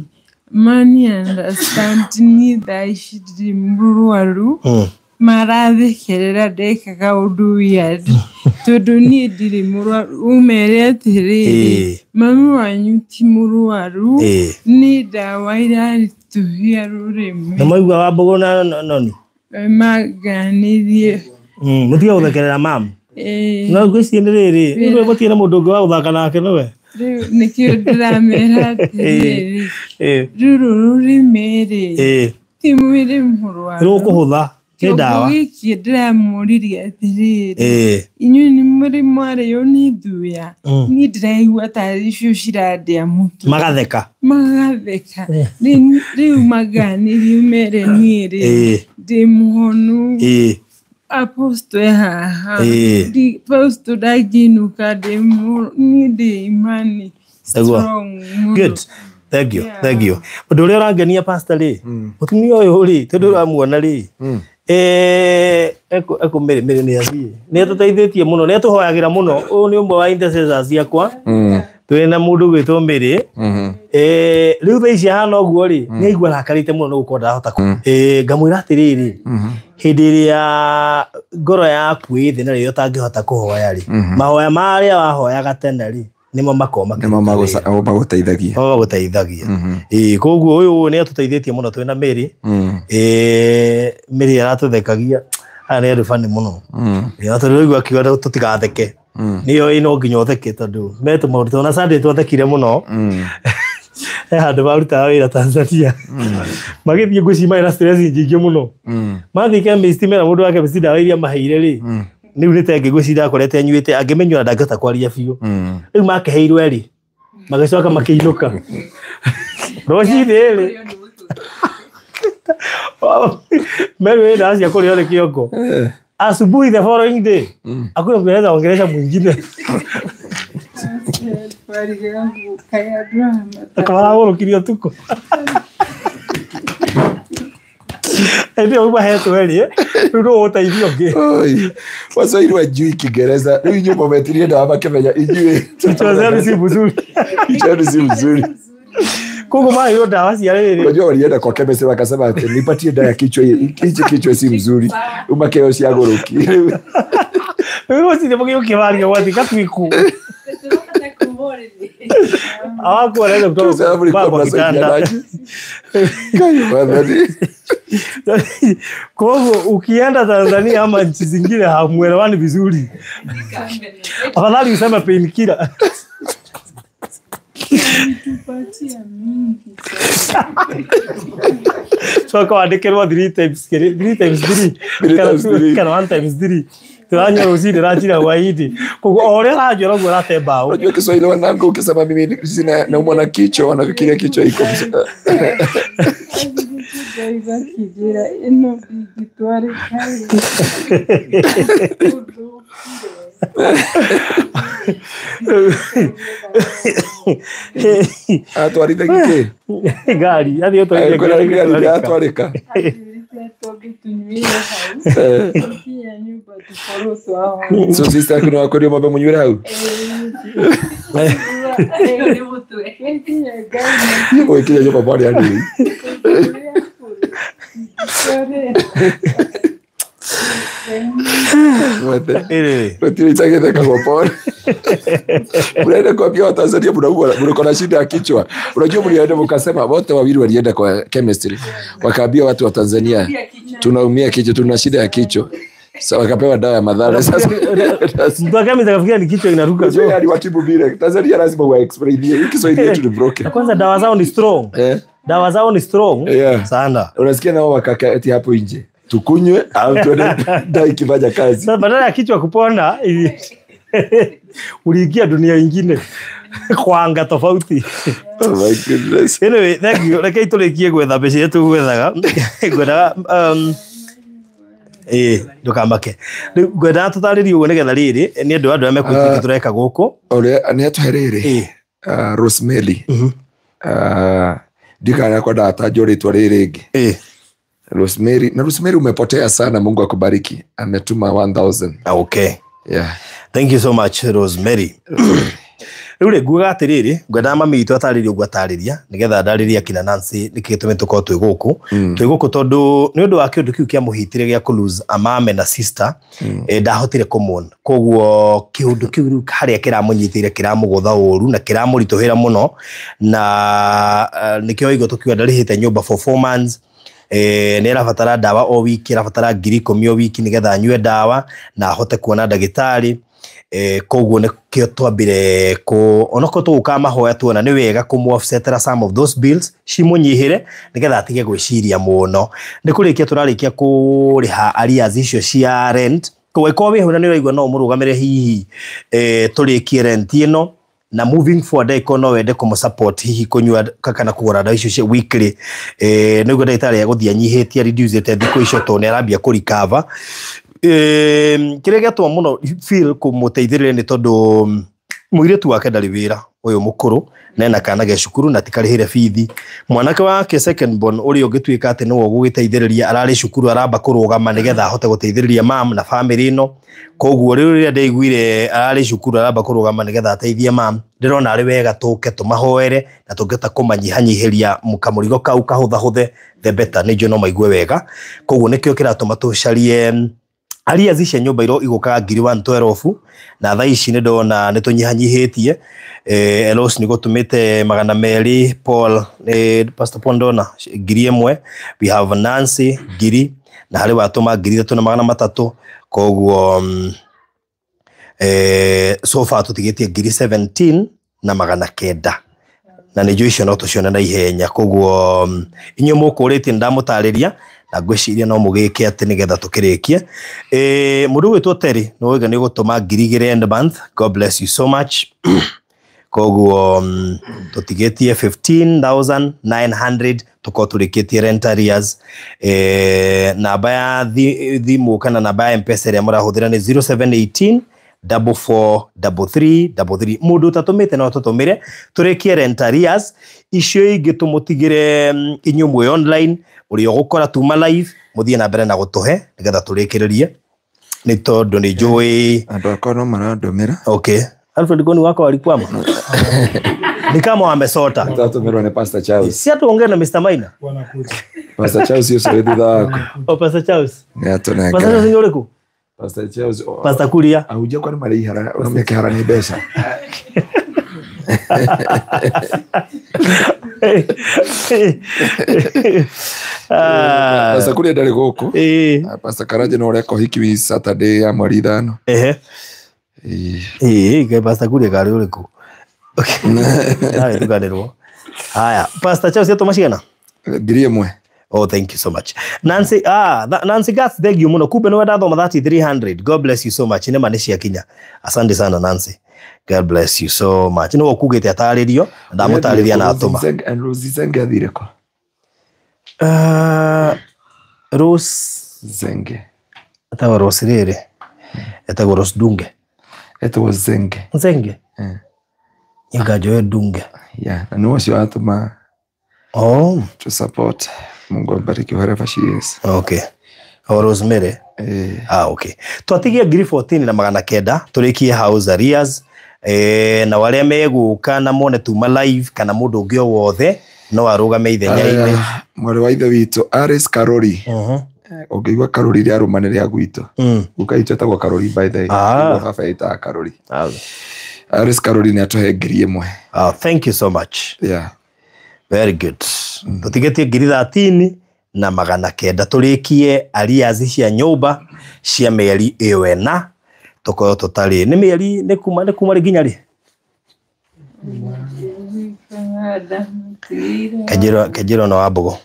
mani understand niĩ thaa ici ndirĩ mũrwaru, marathekerera ndekaga ũndũ weird, tondũ niĩ ndirĩ mũrwaru. Ũmere atĩrĩrĩ, mami wanyu ti mũrwaru, nĩ ndawa iraritũhia rũrĩmĩ.
Nĩ mwaigua Wambũgũ na noni?
Maganirie.
Mũtige gũthekerera mamu. No ngwĩciria nĩ rĩrĩ, rĩu gũtirĩ na mũndũ ũngĩ wa gũthaka nake nĩwe.
Rĩu nĩkĩo ndĩramera atĩrĩrĩ, rũrũ rũrĩmĩ rĩ, ti mwĩrĩ mũrwaru.
Rũkũhũtha nĩ ndawa.
Gĩkĩ ndĩramũririe atĩrĩrĩ, inyuĩ nĩ mũrĩ mwarĩo nĩ thuya, niĩ ndĩraigua tarĩ icio cirandĩa mũtwe.
Magatheka.
Magatheka. Rĩu maganirie mere niĩ rĩ, ndĩ mũhonu. Apostle haha, Apostle ndangĩinũka, niĩ ndĩ imani strong mũno.
Good. Thank you, thank you. Ũndũ ũrĩa ũrangenia pastor rĩ, mũtumia ũyũ rĩ, tondũ ũramuona rĩ, ekũmĩrĩ mĩrĩ nĩ athiĩ. Nĩ atũteithĩtie mũno, nĩ atũhoyagĩra mũno. Ũyũ nĩ ũmwe wa intercessors ciakwa. Twĩ na mũndũ gwĩtwo Mĩrĩ. Rĩu thaa ici ahana ũguo rĩ, nĩ aigua arakarĩte mũno nĩ gũkorwo ndarahota ngamwĩra atĩrĩrĩ, hĩndĩ ĩrĩa ngoro yaku ĩ thĩ na rĩrĩa ũtangĩhota kũhoya rĩ, mahoya marĩa wahoyaga tene rĩ, nĩmo makoragwo
nĩmo magũteithagia.
Magũteithagia. Koguo ũyũ nĩ atũteithĩtie mũno twĩna Mĩrĩ. Mĩrĩ aratũthekagia. Aya nĩ andũ bani mũno. Na tondũ rĩu akiuga tũtigatheke. Nĩyo ĩ no nginya ũtheke tondũ me tũmaũndũ tondũ na Sunday twathekire mũno. He handũ marutaga wĩra Tanzania. Magĩthiĩ ngwĩciria marĩ na stress nyingĩ mũno. Mathiĩ chemist mera mũndũ wa chemist ndawa iria maheire rĩ, rĩu nĩ tenge ngwĩciria akorete anyuĩte, angĩmenyua ndangĩhota kwaria biũ. Rĩu makeheirwo erĩ, magĩcoka makĩinũka. Rũcinĩ rĩ, merwo ndawa cia kũrĩo nĩ kĩongo. Asubuhi the following day, hakuna mtu anaweza ongelesha mwingine. Kamaragũrũkirie ũtukũ. Hĩndĩ ĩyo mahetwo erĩ, rĩu nũ ũgũteithia ũngĩ?
Waswahili wajui Kiingereza. Rĩu inyuĩ mũmetirie ndawa makĩmenya inyuĩ.
Kichwa zenu si mzuri.
Kichwa zenu si mzuri.
Koguo maheirwo ndawa cia rĩrĩ.
Unajua walienda kwa chemist wakasema ati nipatie dawa ya kichwa hii. Hichi kichwa si mzuri. Umakeo cia gũrũki.
Rĩu rũcinĩ mũgĩũkĩmaria gwathi gatuiku. Hawakuwa wanaweza kutoka kwa kitanda. Kwa hivyo ukienda Tanzania ama nchi zingine hamuelewani vizuri. Afadhali useme painkiller. So kwandĩkĩrwo 3 times 3 times 3 kana 1 times 3. Turanyua rũcinĩ ranjira hwaĩ-inĩ. Koguo o ũrĩa ũranyua noguo ũrate mbaũ.
Unajua Kiswahili wanangu ukisema mimi sina naumwa na kichwa wanafikiria kichwa iko. Atwarite gĩkĩ?
Ngari, athiĩ atwarithia
ngari atwarĩka. So sister kuna wakorio mambe munywire hau. Gũgĩkinya nyũmba mwarĩ anini. Gũtirĩ itagĩthekagwo pole. Mnaenda kuambia Watanzania mnaumwa, mko na shida ya kichwa. Unajua mlienda mkasema wote wawili walienda kwa chemistry. Wakaambia watu wa Tanzania tunaumia kichwa, tuna shida ya kichwa. Sasa wakapewa dawa ya madhara. Sasa
mtu akami akafikiria ni kichwa inaruka.
Unajua aliwatibu bila. Tanzania lazima wa explain hii Kiswahili yetu ni broken.
Kwanza dawa zao ni strong. Dawa zao ni strong sana.
Unasikia nao wakaka eti hapo nje. Tukunywe au tuende dai kifanya kazi.
Sasa badala ya kichwa kupona uliingia dunia nyingine kwa anga tofauti.
Oh my goodness.
Anyway, thank you. Reke tũrĩkie gwetha mbeca iria tũgwethaga. Ngwendaga ndũkamake. Rĩu ngwendaga tũtarĩrie ũguo nĩgetha rĩrĩ nĩ ũndũ wa andũ arĩa mekwĩtĩkia tũreka gũkũ.
Ũrĩa nĩ atũhe rĩrĩ. Rosemary. Ndikana kwenda atajwo rĩtwa rĩrĩ rĩngĩ. Rosemary, na Rosemary umepotea sana, Mungu akubariki. Ametuma 1000.
Okay.
Yeah.
Thank you so much Rosemary. Rĩu rĩ ngugaga atĩrĩrĩ, ngwendaga mami witũ atarĩrie ũguo atarĩria nĩgetha ndarĩrie akina Nancy nĩkĩ gĩtũmĩte tũkorwo twĩ gũkũ. Twĩ gũkũ tondũ nĩ ũndũ wa kĩũndũ kĩu kĩamũhitire gĩa kũ lose a mame na sister, ndahotire kũmũona. Koguo kĩũndũ kĩu rĩu harĩa kĩramũnyitĩire kĩramũgũtha ũru na kĩramũritũhĩra mũno, na nĩkĩo waigua tũkiuga ndarĩhĩte nyũmba for 4 months. Nĩ arabatara ndawa o wiki, arabatara 10,000 o wiki nĩgetha anyue ndawa na ahote kuona ndagĩtarĩ. Koguo nĩkĩo twambire kũ onokorwo tũgũkaga mahoya tuona nĩ wega kũmũ offsetera some of those bills cimũnyihĩre nĩgetha atige gwĩciria mũno. Nĩ kũrĩkia tũrarĩkia kũrĩha arrears icio cia rent. Koguo ĩkorwo wĩ hau na nĩ ũraigua no ũmũrũgamĩre hihi tũrĩkie rent ĩno, na moving forward ĩkorwo no wende kũmũ support hihi kũnyua kana kũgũra ndawa icio cia weekly, nĩguo ndagĩtarĩ egũthiĩ anyihĩtie reduce thikũ icio tondũ nĩ arambia kũ recover. Kĩrĩa gĩatũma mũno feel kũmũteithĩrĩria nĩ tondũ mũirĩtu wake ndarĩ wĩra ũyũ mũkũrũ na ena kana ge cukuru na tikarĩhĩre bithi. Mwanake wake second born ũrĩa ũngĩtuĩka atĩ nĩwe ũgũgĩteithĩrĩria ararĩ cukuru aramba kũrũgama nĩgetha ahote gũteithĩrĩria mam na family ĩno. Koguo rĩu rĩrĩa ndaiguire ararĩ cukuru aramba kũrũgama nĩgetha ateithie mam, ndĩrona arĩ wega tũke tũmahoere na tũngĩhota kũmanyihanyihĩria kamũrigo kau kahũthahũthe the better, nĩ njũĩ no maigue wega. Koguo nĩkĩo kĩratũma tũcarie arrears icia nyũmba iro igũkaga 112,000 na thaa ici nĩ ndona nĩ tũnyihanyihĩtie. Elos nĩ gũtũmĩte 200, Paul, Pastor Paul ndona 1,000, we have Nancy 1,000 na harĩ watũma 3,300. Koguo so far tũtigĩtie 17,900 Na nĩ njũĩ icio no tũcione na ihenya. Koguo inyuĩ mũkũrĩtie nĩ ndamũtarĩria na ngwĩciria no mũgĩke atĩ nĩgetha tũkĩrĩkie. Mũndũ ũgwĩtwo Terry nĩ wauga nĩ ũgũtũma 2,000 end month. God bless you so much. Koguo tũtigĩtie 15,900 tũkorwo tũrĩkĩtie rent arrears. Namba ya thimũ kana namba ya M-Pesa ĩrĩa mũrahũthĩra nĩ 0718 4433 33. Mũndũ ũtatũmĩte no tũtũmĩre tũrĩkie rent arrears. Icio ingĩ tũmũtigĩre inyuĩ mwĩ online, ũrĩa ũgũkora tuma live mũthiĩ na mbere na gũtũhe nĩgetha tũrĩkĩrĩrie, nĩ tondũ nĩ njũĩ
andũ akwa no marandũmĩra.
Okay. Alfred Goni wako walikwama. Ni kama wamesota.
Ndatũmĩrwo nĩ Pastor Charles.
Si hata ongea na Mr. Maina.
Pastor Charles ũcio wĩ thutha waku.
Oh, Pastor Charles.
Nĩ atũnengera.
Pastor Charles nĩ ũrĩkũ?
Pastor Charles.
Pastor Kuria.
Ahunjia kwa nĩ marĩihara, ũramekĩhara nĩ mbeca. Pastor Kuria ndarĩ gũkũ. Pastor Karanja no ũreka ũhiki wi Saturday ya mweri 5.
Ehe. Ĩĩ, Pastor Kuria karĩ ũrĩkũ? Ndagĩtukanĩrwo. Haya, Pastor Charles atũma cigana?
1,000.
Oh, thank you so much. Nancy, Nancy Gas, thank you muno. Kumbe nĩwe ndathoma 3300. God bless you so much. Nĩ ma nĩ ciakinya. Asante sana Nancy. God bless you so much. Nĩwe ũkugĩte atarĩrio, ndamũtarĩria na atũma.
Rose Zenge athire kũ?
Rose
Zenge.
Etagwo Rose rĩrĩ. Etagwo Rose Dunge.
Etagwo Zenge.
Zenge? Nĩnganjoe Dunge.
Yeah, na nĩwe ũcio watũma.
Oh.
To support. Mungu ambariki wherever she is.
Okay. O Rosemary. Okay. Twatigie 14,900 tũrĩkie house arrears. Na warĩa megũka na mone tuma live kana mũndũ ũngĩ o wothe no arũgame ithenya-inĩ.
Mwarĩ wa ithe witũ Alice Karori. Ũngĩigua Karori rĩa rũmane rĩa gwitũ. Guka witũ etagwo Karori by the way. Baba etaga Karori. Alice Karori nĩ atũhe 1,000.
Thank you so much.
Yeah.
Very good. Tũtigĩtie 13,900 tũrĩkie arrears cia nyũmba cia mĩeri ĩyo ĩna tũkorwo tũtarĩ nĩ mĩeri nĩ kuma rĩ nginya rĩ? Kenjĩrwo na Wambũgũ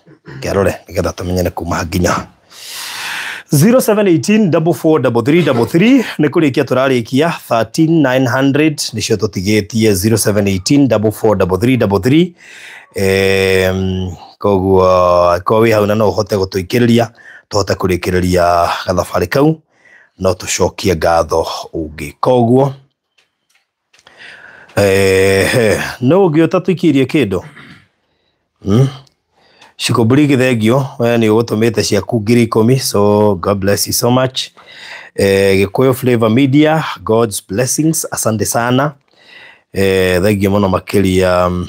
kĩarore nĩgetha tũmenye nĩ kuma nginya 0718 443333 nĩ kũrĩkia tũrarĩkia 13900 nĩcio tũtigĩtie 0718 443333. Koguo ko wĩ hau na no ũhote gũtũikĩrĩria tũhote kũrĩkĩrĩria gathabarĩ kau no tũcokie ngatho ũngĩ. Koguo no ũngĩ ũtatũikĩirie kĩndũ. Shikoburi thengio we nĩ ũgũtũmĩte ciaku 10,000, so God bless you so much. Gĩkũyũ Flavor Media, God's blessings, asante sana. Thengio mũno makĩria.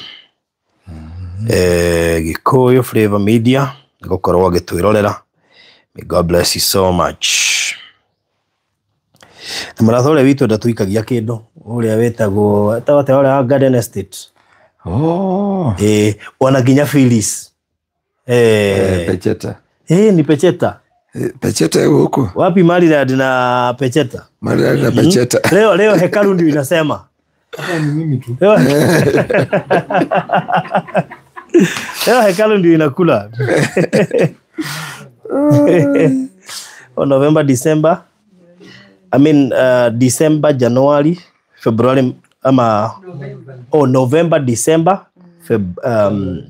Gĩkũyũ Flavor Media gũkorwo agĩtwĩrorera. May God bless you so much. Na mũratha ũrĩa witũ ndatũikagia kĩndũ, ũrĩa wĩtagwo ũrĩa wa Garden Estate.
Oh.
Ona nginya Phyllis.
Pecheta.
Ni Pecheta.
Pecheta huko.
Wapi Maryland na Pecheta?
Maryland na Pecheta.
Leo hekalu ndio inasema.
Hapa ni mimi tu.
Leo hekalu ndio inakula. November, December. I mean December, January, February ama November, December,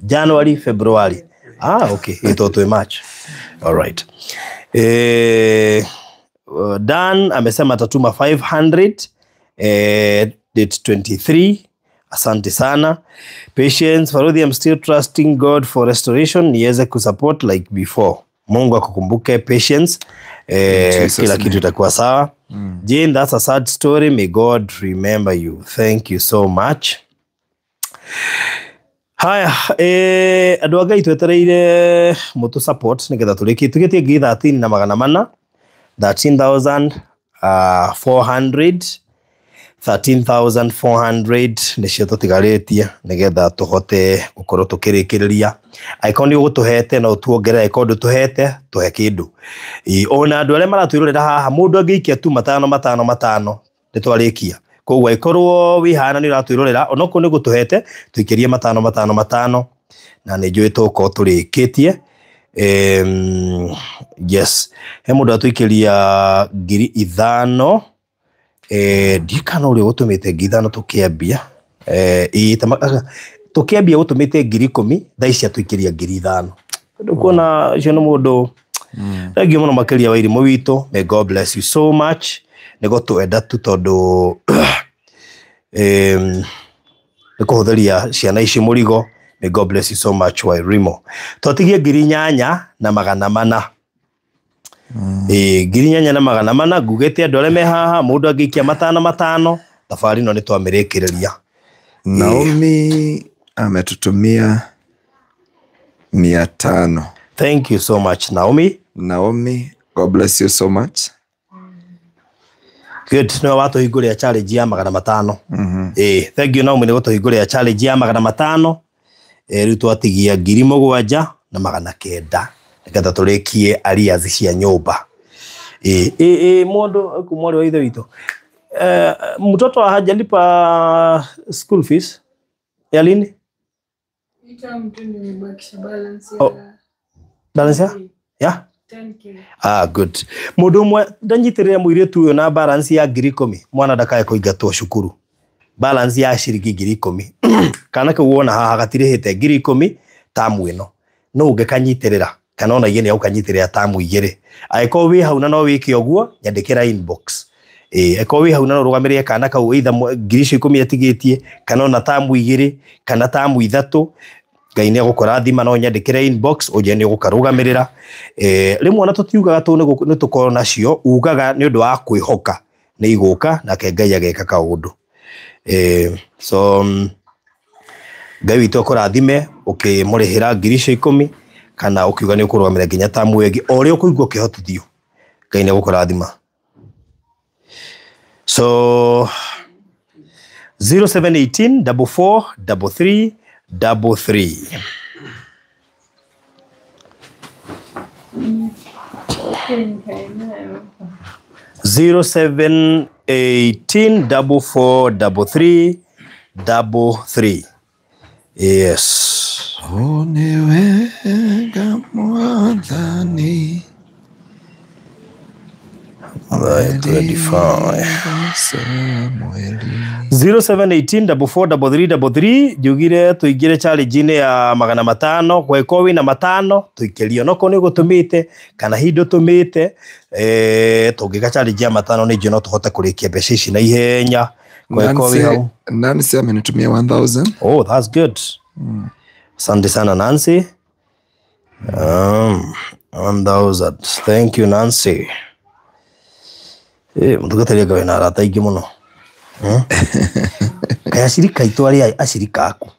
January, February. Okay. Itoto March. All right. Dan amesema atatuma 500 date 23. Asante sana. Patience Farudhi, I'm still trusting God for restoration niweze kusupport like before. Mungu akukumbuke Patience. Kila kitu itakuwa sawa. Jane, that's a sad story. May God remember you. Thank you so much. Haya, andũ a Ngai twetereire mũtũ support nĩgetha tũrĩkie tũgĩtie 13,400 13,400 13,400 nĩcio tũtigarĩtie nĩgetha tũhote gũkorwo tũkĩrĩkĩrĩria. Angĩkorwo nĩ ũgũtũhete no tuongerere, angĩkorwo ndũtũhete tũhe kĩndũ. Ona andũ arĩa maratwĩrorera haha, mũndũ angĩikia tu 5 5 5 nĩ twarĩkia. Koguo ikorwo wi hana ni uratwirorera onoko ni gutuhete tuikirie matano matano matano na nĩ njũĩ tũgũkorwo tũrĩkĩtie. Yes, he mũndũ atũikĩria 5,000. Ndiũĩ kana ũrĩa ũgũtũmĩte 5,000 tũkĩambia tũkĩambia gũtũmĩte 10,000 thaa ici atũikĩria 5,000. Tondũ kuona ũcio nĩ mũndũ thengiũ mũno makĩria wa irimũ witũ. May God bless you so much. Nĩ gũtwenda tu tondũ nĩ kũhũthĩria ciana ici mũrigo. May God bless you so much Wairimo. Twatigie 8,400. 8,400 ngugĩte andũ arĩa me haha mũndũ angĩikia matano matano thabarĩ ĩno nĩ twamĩrĩkĩrĩria.
Naomi ametutumia 500.
Thank you so much Naomi.
Naomi, God bless you so much.
Good. No watũhingũrĩra challenge ya 500. Thank you Naomi nĩ gũtũhingũrĩra challenge ya 500. Rĩu twatigia 7,900 nĩgetha tũrĩkie arrears cia nyũmba. Mũndũ kumwarĩ wa ithe witũ, mtoto hajalipa school fees ya lini? Balance ya?
10K.
Ah, good. Mũndũ ũmwe ndanyitĩrĩre mũirĩtu ũyũ na balance ya 10,000 mwana ndakae kũingatwo cukuru. Balance ya ciringi 10,000. Kana kau wona haha gatirĩhĩte 10,000 tamu ĩno. No ũngĩkanyitĩrĩra kana ona igĩ nĩ ũkanyitĩrĩra tamu igĩrĩ. Angĩkorwo wĩ hau na no wĩke ũguo nyandĩkĩra inbox. Angĩkorwo wĩ hau na no ũrũgamĩrĩre kana kau either 10,000 atigĩtie kana ona tamu igĩrĩ kana tamu ithatũ, Ngai nĩ egũkũrathima no nyandĩkĩre inbox ũnjĩre nĩ ũgũkarũgamĩrĩra. Rĩmwe ona tũtiugaga tũ nĩ tũkorwo nacio, ugaga nĩ ũndũ wa kwĩhoka nĩ igũka nake Ngai ageka kaũndũ. So Ngai witũ akũrathime ũkĩmũrĩhĩra 10,000 kana ũkiuga nĩ ũkũrũgamĩrĩra nginya tamu ĩngĩ o ũrĩa ũkũigua ũkĩhotithio. Ngai nĩ egũkũrathima. So 0718 44 33 33. 0718 44 33 33. Yes.
Onewega mwathani.
25. 0718 44 33 33 njugire tuingire challenge-inĩ ya 500 gweko wina matano tuikĩrio no ko nĩ gũtũmĩte kana hihi ndũtũmĩte tũngĩka challenge ya matano nĩ njũĩ no tũhote kũrĩkia mbeca ici na ihenya. Gweko wĩ hau.
Nancy amenitumia 1000.
Oh, that's good. Asante sana Nancy. 1000. Thank you Nancy. Mũtungatĩri anga wĩna arata aingĩ mũno. Kaĩ acirika aitũ arĩa acirika aku.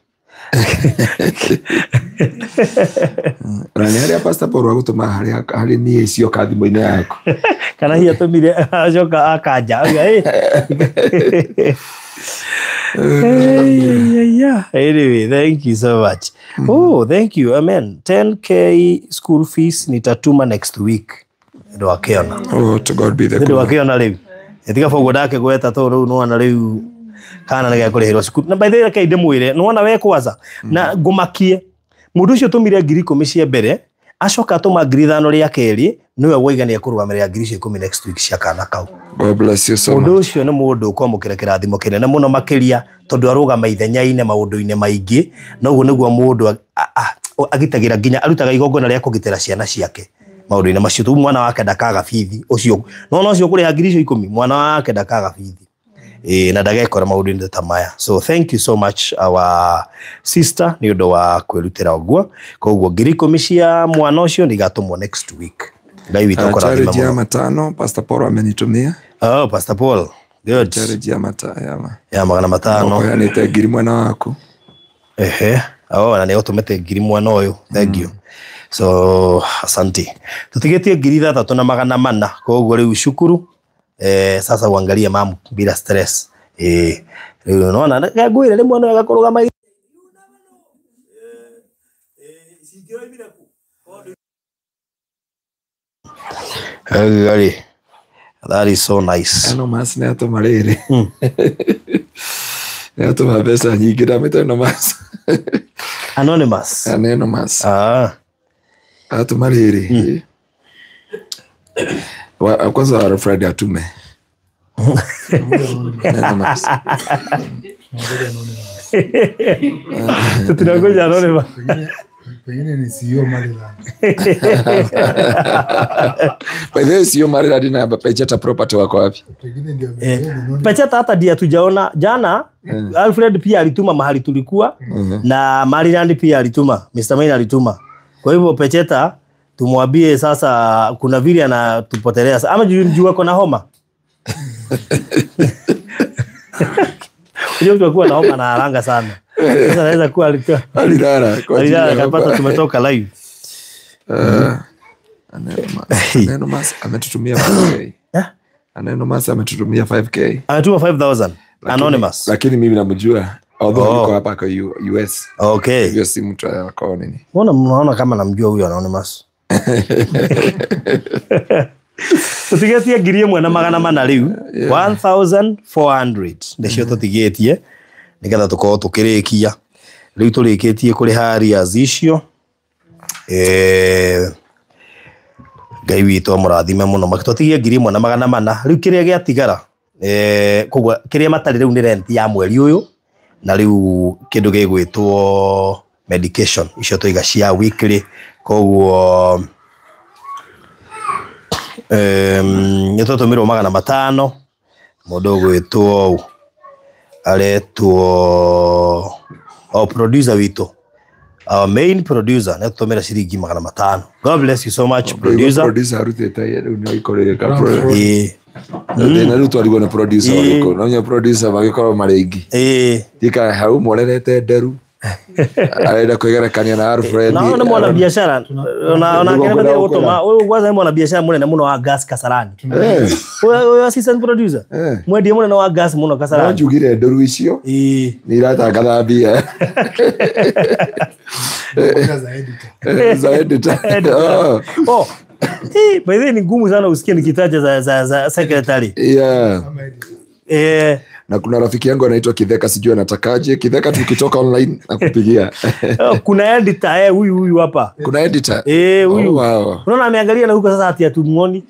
Na nĩ harĩa Pastor Paul agũtũma harĩ niĩ icioka thimũ-inĩ yaku.
Kana hihi atũmire acoka akanja. Anyway, thank you so much. Oh, thank you. Amen. 10K school fees nitatuma next week. Ndo akiona.
Oh, to God be the glory.
Ndo akiona rĩu. Ĩtiga boguo ndakĩgweta tondũ rĩu nĩwona rĩu kana nĩ gekũrĩhĩrwo cukuru. Na by the way reke ndĩmwĩre, nĩwona we kwanza na ngũmakie. Mũndũ ũcio ũtũmire 10,000 cia mbere, acoka atũma 5,000 rĩa kerĩ, nĩwe waiga nĩ ekũrũgamĩrĩra 10,000 next week cia kana kau.
God bless you so much.
Mũndũ ũcio nĩ mũndũ ũkwamũkĩra kĩrathimo kĩnene mũno makĩria tondũ arũgama ithenya-inĩ maũndũ-inĩ maingĩ, na ũguo nĩguo mũndũ agitagĩra nginya arutaga igongona rĩa kũgitĩra ciana ciake maũndũ-inĩ macio. Tu mwana wake ndakaga bithi ũcio, no no ũcio ũkũrĩha 10,000 mwana wake ndakaga bithi na ndagekora maũndũ-inĩ ta maya. So thank you so much our sister nĩ ũndũ wa kwĩrutĩra ũguo. Koguo 10,000 cia mwana ũcio nĩ igatũmwo next week. Ngai witũ akũrathime
Charity ya
mũno.
matano Pastor Paul amenitumia.
Oh, Pastor Paul. Good.
Charity ya matano.
Ya 500.
Ũheanĩte 1,000 mwena waku.
Ehe. Oh, na nĩ ũtũmĩte 1,000 mwena ũyũ. Thank you. So asante. Tutigetie 6,400 koguo rĩu cukuru sasa uangalie mamu bila stress. Rĩu unaona ngwĩre rĩmwe no agakũrũgama Gari. That is so nice.
Anonymous nĩ atũma rĩrĩ. Nĩ atũma mbeca nyingĩ ndamĩta Anonymous.
Anonymous.
Anonymous.
Ah.
Atũma rĩrĩ. Kwanza Alfred atume. Anonymous.
Tunangoja Anonymous.
Pengine ni CEO Maryland.
By the way, CEO Maryland na Pecheta property wako wapi?
Pengine ndio
Pecheta hata dia tujaona jana. Alfred pia alituma mahali tulikuwa na Maryland pia alituma, Mr. Main alituma. Kwa hivyo Pecheta tumwambie sasa kuna vile anatupotelea. Ama juu ako na homa. Unajua mtu akiwa na homa na haranga sana. Sasa anaweza kuwa
alilala
alilala akapata tumetoka live.
Anonymous ametutumia 5K. Anonymous ametutumia 5K.
Anatuma 5000 Anonymous.
Lakini mimi namjua. Although yuko hapa kwa US.
Okay.
Hiyo si mtu wako nini.
Mbona mnaona kama namjua huyo Anonymous? Tutigetie 1400 riu 1400 nicio tutigetie nigetha tukorwo tukirikia riu turikitie kuriha arrears icio. Ngai witũ amũrathime mũno makĩtũtigie 1400 rĩu kĩrĩa gĩatigara koguo kĩrĩa matarĩ rĩu nĩ rent ya mweri ũyũ na rĩu kĩndũ gĩgwĩtwo medication icio tũiga cia weekly koguo nĩ twatũmĩrwo 500 mũndũ ũgwĩtwo aretwo o producer witũ, our main producer nĩ tũtũmĩra ciringi 500. God bless you so much producer.
Producer arutĩte rĩu nĩ aikorĩka thĩna rĩu twarigwo nĩ producer ũrĩkũ no nya producer magĩkorwo marĩ aingĩ tika hau morerete nderu arenda kwĩgerekania na Alfred
no nĩ mwana biashara ona kĩrĩa mathiĩ gũtũma ũyũ kwanza nĩ mwana biashara mũnene mũno wa gas Kasarani. Ũyũ assistant producer mwendia mũnene wa gas mũno Kasarani.
No njugire nderu icio nĩ iratangatha mbia za editor.
Oh, by the way ni ngumu sana usikie nikitaja za secretary.
Yeah. Na kuna rafiki yangu anaitwa Kitheka, sijui anatakaje. Kitheka tukitoka online nakupigia.
Kuna editor huyu hapa.
Kuna editor?
Huyu.
Oh, wow.
Unaona ameangalia na huko sasa hati hatumuoni.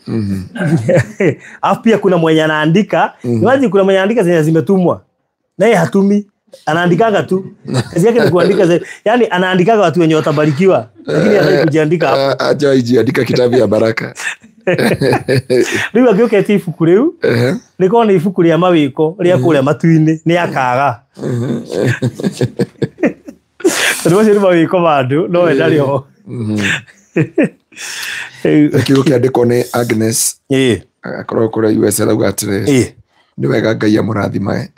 Alafu pia kuna mwenye anaandika. Imagine kuna mwenye anaandika zenye zimetumwa. Naye hatumi. Anaandikaga tu. Kazi yake ni kuandika. Yaani anaandikaga watu wenye watabarikiwa. Lakini hataki kujiandika hapo.
Hajajiandika kitabu ya baraka.
Rĩu angĩũketie ibuku rĩu rĩkorwo nĩ ibuku rĩa mawĩko rĩa kũrĩa matu-inĩ nĩ akaga tondũ macio nĩ mawĩko ma andũ no we ndarĩ ho.
Kiugo kĩandĩkwo nĩ Agnes akorwo kũrĩa US arauga atĩrĩrĩ, nĩ wega Ngai amũrathimae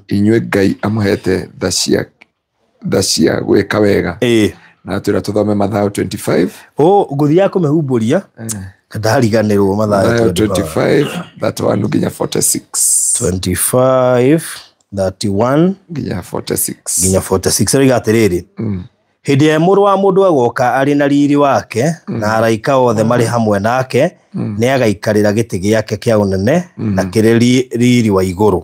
inyuĩ Ngai amũhete tha cia gwĩka wega na atwĩra tũthome Mathayo 25.
Ngũthiaga kũmĩhumbũria ndariganĩrwo Mathayo
25 31 nginya 46.
25 31
nginya 46
nginya 46 rĩiga atĩrĩrĩ, hĩndĩ ĩrĩa mũrũ wa mũndũ agoka arĩ na riri wake na araika othe marĩ hamwe nake nĩ agaikarĩra gĩtĩ gĩake kĩa ũnene na kĩrĩ riri wa igũrũ.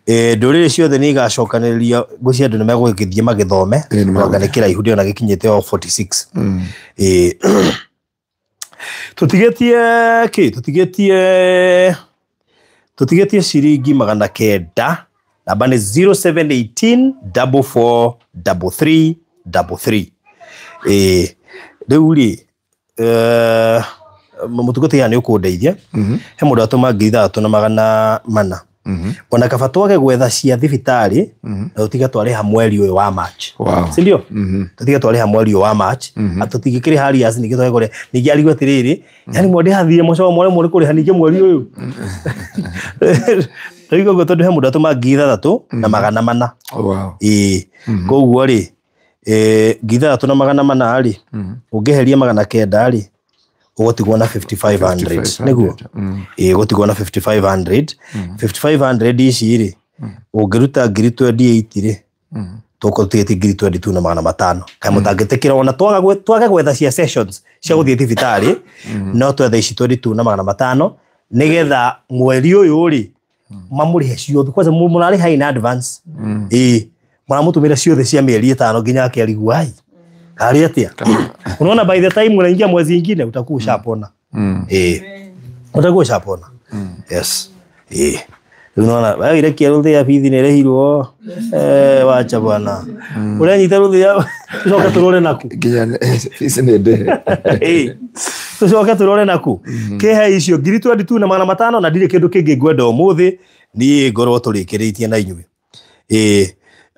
Ndũrĩrĩ ciothe nĩ igacokanĩrĩria ngũcia andũ nĩ megũgĩthiĩ magĩthome anga nĩ kĩraihu ndĩona gĩkinyĩte o 46. Tutigetie ki tutigetie ciringi 900 namba nĩ 0718 44 33 33. Rĩu rĩ mũtugo nĩ ũkũndeithia he mũndũ atũma 3400 ona kaba twage gwetha cia thibitarĩ na tũtige twarĩha mweri ũyũ wa March. Si ndio? Tũtige twarĩha mweri ũyũ wa March atũtigĩkĩrĩha arrears ningĩ twage kũrĩha ningĩ arigwo atĩrĩrĩ yani mwandĩha thirĩ mũcoka mwore mũrĩ kũrĩha ningĩ mweri ũyũ rĩu ũguo tondũ he mũndũ atũma 3400. Ĩĩ koguo rĩ 3400 rĩ ũngĩheria 900 rĩ ũgũtigwo na 5500 nĩguo ũgũtigwo na 5500 5500 ici rĩ ũngĩruta 2028 rĩ tũkorwo tũtigĩtie 22,500 kana mũtangĩtĩkĩra ona twage gwetha cia sessions cia gũthiĩ thibitarĩ no twethe ici 22,500 Nigetha mweri uyu ri mamurihe ciothe kwanza murariha in advance. Muramutumira ciothe cia mieri 5 nginya akiarigwo ai. Kari atia. Unaona by the time unaingia mwezi ingine utakuwa ushapona. Utakuwa ushapona. Yes. Unaona wewe ile kiaruthe ya bithi ni rehirwo. Wacha bwana. Uranyita ruthe ya tucoke turore naku.
Nginya bithi ni ndehe.
Tucoke turore naku. Kihe icio 22,500 na ndire kindu kingi ngwenda umuthi ni ngorwo turikiritie na inyuĩ.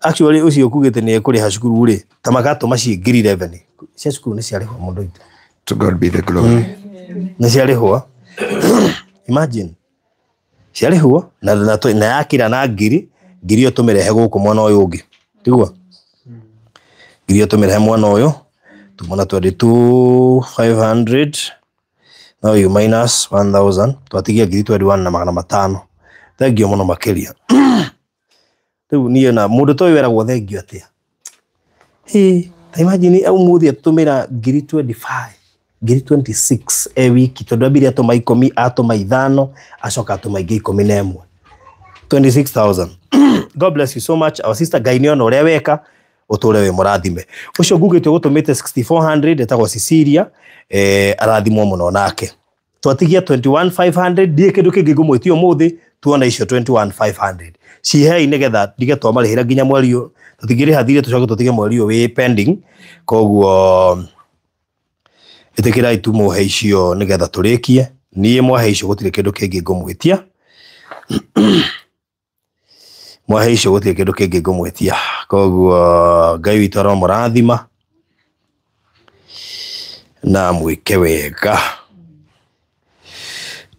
Actually ucio kugite ni ekuriha cukuru ri ta magatuma ci 11,000 cia cukuru ni ciarihwo mundu itu.
To God be the glory.
Ni ciarihwo. Imagine ciarihwo na yakira na ngiri iyo tumirehe guku mwana uyu ungi tiguo ngiri iyo tumirehe mwana uyu tumona 22,500 now you minus 1,000 twatigia 21,500. Thengio muno makiria. Riu nie na mundu to weragwo thengio atia. Ta imagine umuthi atumira 25,000 26,000 e wiki tondu ambire atuma 10 atuma 5 acoka atuma ingi 11 26,000. God bless you so much our sister. Ngai ni ona uria weka uture wi murathime. Ucio ngugite gutumite 6,400 etagwo Cecilia arathimwo muno nake. Twatigia 21,500 ndie kindu kingi ngumwitie umuthi tuona icio 21,500 cihei nigetha ndige twamarihira nginya mweri uyu tutingiriha thire tucoke tutige mweri uyu wi pending. Koguo itikirai tu muhe icio nigetha turikie. Nie mwahe icio gutire kindu kingi ngumwitia. Mwahe icio gutire kindu kingi ngumwitia. Koguo Ngai witũ aromũrathima na mwike wega.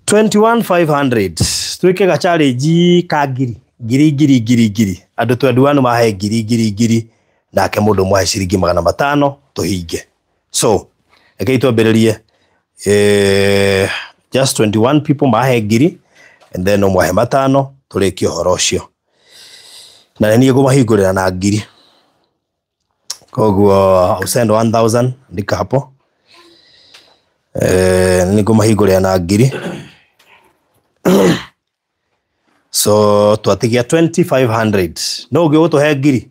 21,500 twike ga challenge ka ngiri ngiri ngiri ngiri ngiri andu 21 mahe ngiri ngiri ngiri nake mundu mwahe ciringi 500 tuhinge. So rekei twambĩrĩrie just 21 people mahe ngiri and then mwahe 500 turikie ũhoro ũcio na niĩ ngũmahingũrĩra na ngiri. Koguo usend 1000 ndika hapo nĩngũmahingũrĩra na ngiri. So twatigia 2500 no ũngĩ ũtũhe ngiri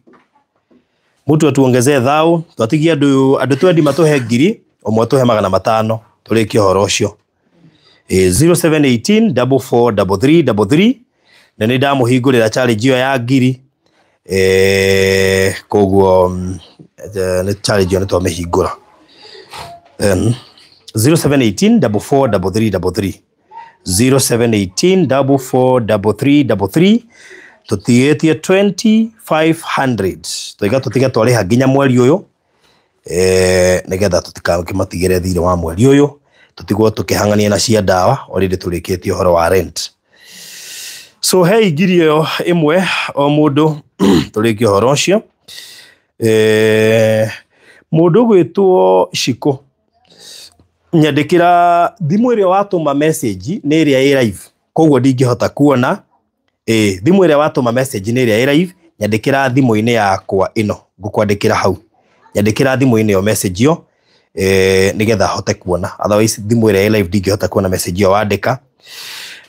mutu atuongezee thau twatigia andu 20 matuhe ngiri ũmwe tuhe 500 turikie ũhoro ũcio. 0718 443333 na nĩ ndamũhingũrĩra challenge ĩyo ya ngiri. Koguo nĩ challenge ĩyo nĩ twamĩhingũra. 0718 443333 0718 443333 tutigetie 2500 tuiga tutiga twariha nginya mweri uyu nigetha tutikakimatigire thire wa mweri uyu tutigwo tukihang'ania na cia ndawa already turikitie uhoro wa rent. So hey ngiri iyo imwe o mundu turikie uhoro ucio. Mundu gwitwo Shiko nyandikira thimu iria watuma message ni iria i live koguo ndingihota kuona. Thimu iria watuma message ni iria i live nyandikira thimu-ini yakwa ino ngukwandikira hau nyandikira thimu-ini yo message yo nigetha hote kuona, otherwise thimu iria i live ndingihota kuona message yo wandika.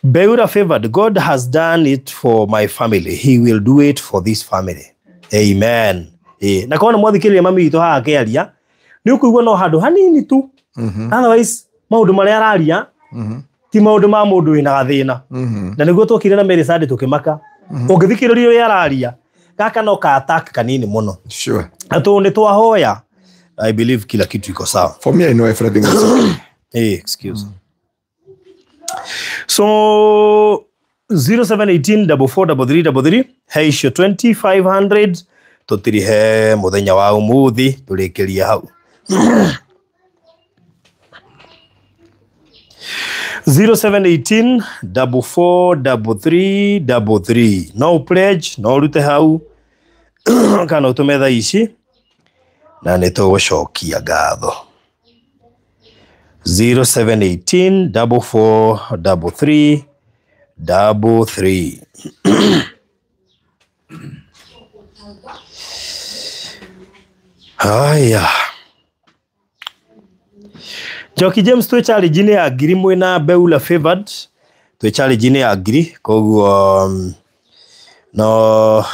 Beura favored, God has done it for my family, he will do it for this family. Amen. Na kona mwathikiriria mami witũ haha akiaria ni ukuigua no handu hanini tu. Otherwise maundu maria araria ti maundu ma mundu wina gathina. Na niguo twokire na Mary Sunday tukimaka ungithikiriria uria araria gaka no ka attack kanini muno.
Sure.
Na tu ni twahoya I believe kila kitu iko sawa.
For me I know everything is okay.
Excuse. So 0718 443333 he icio 2500 tutirihe muthenya wa umuthi turikiria hau. 0718 443333 no pledge no rute hau kana utume thaa ici na nĩ tũgũcokia ngatho. 0718 443333 Haya. Joki James twĩ challenge-inĩ ya ngiri mwĩna Beula Favored Twĩ challenge-inĩ ya ngiri, koguo no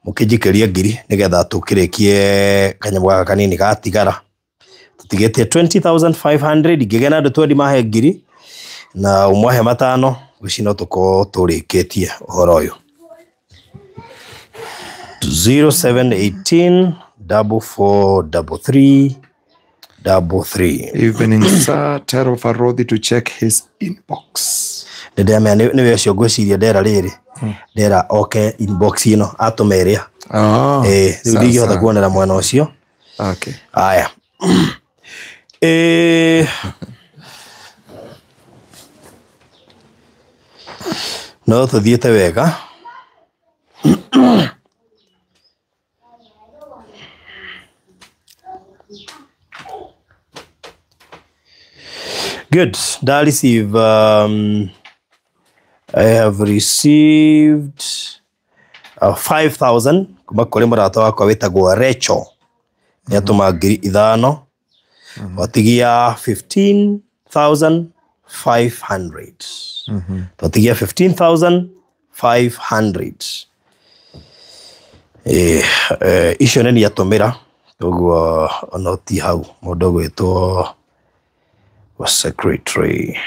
mũkĩnjikĩrie ngiri nĩgetha tũkĩrĩkie kanyamũ gaka kanini gatigara. Tũtigĩtie 20,500 ingĩgĩa na andũ 20 mahe ngiri na ũmwe ahe matano, ngwĩciria no tũkorwo tũrĩkĩtie ũhoro ũyũ. 0718 4433 33.
Evening, sir. Tell Farodhi to check his inbox.
Ndĩramenya nĩwe ũcio ngwĩciria ndera rĩrĩ ndera oke inbox ĩno atũme ĩrĩa.
Oh,
Rĩu
sawa,
ndingĩhota
sawa.
kuonera mwena ũcio.
Okay.
Aya. No tũthiĩte wega. Good. That receive. I have received 5,000 kuma kũrĩ mũrata wakwa wĩtagwo Rachel. Nĩatũma 5,000. Watigia 15,500. Twatigia 15,500. Icio nĩ niatũmĩra koguo ona ti hau mũndũ ũgwĩtwo wa secretary.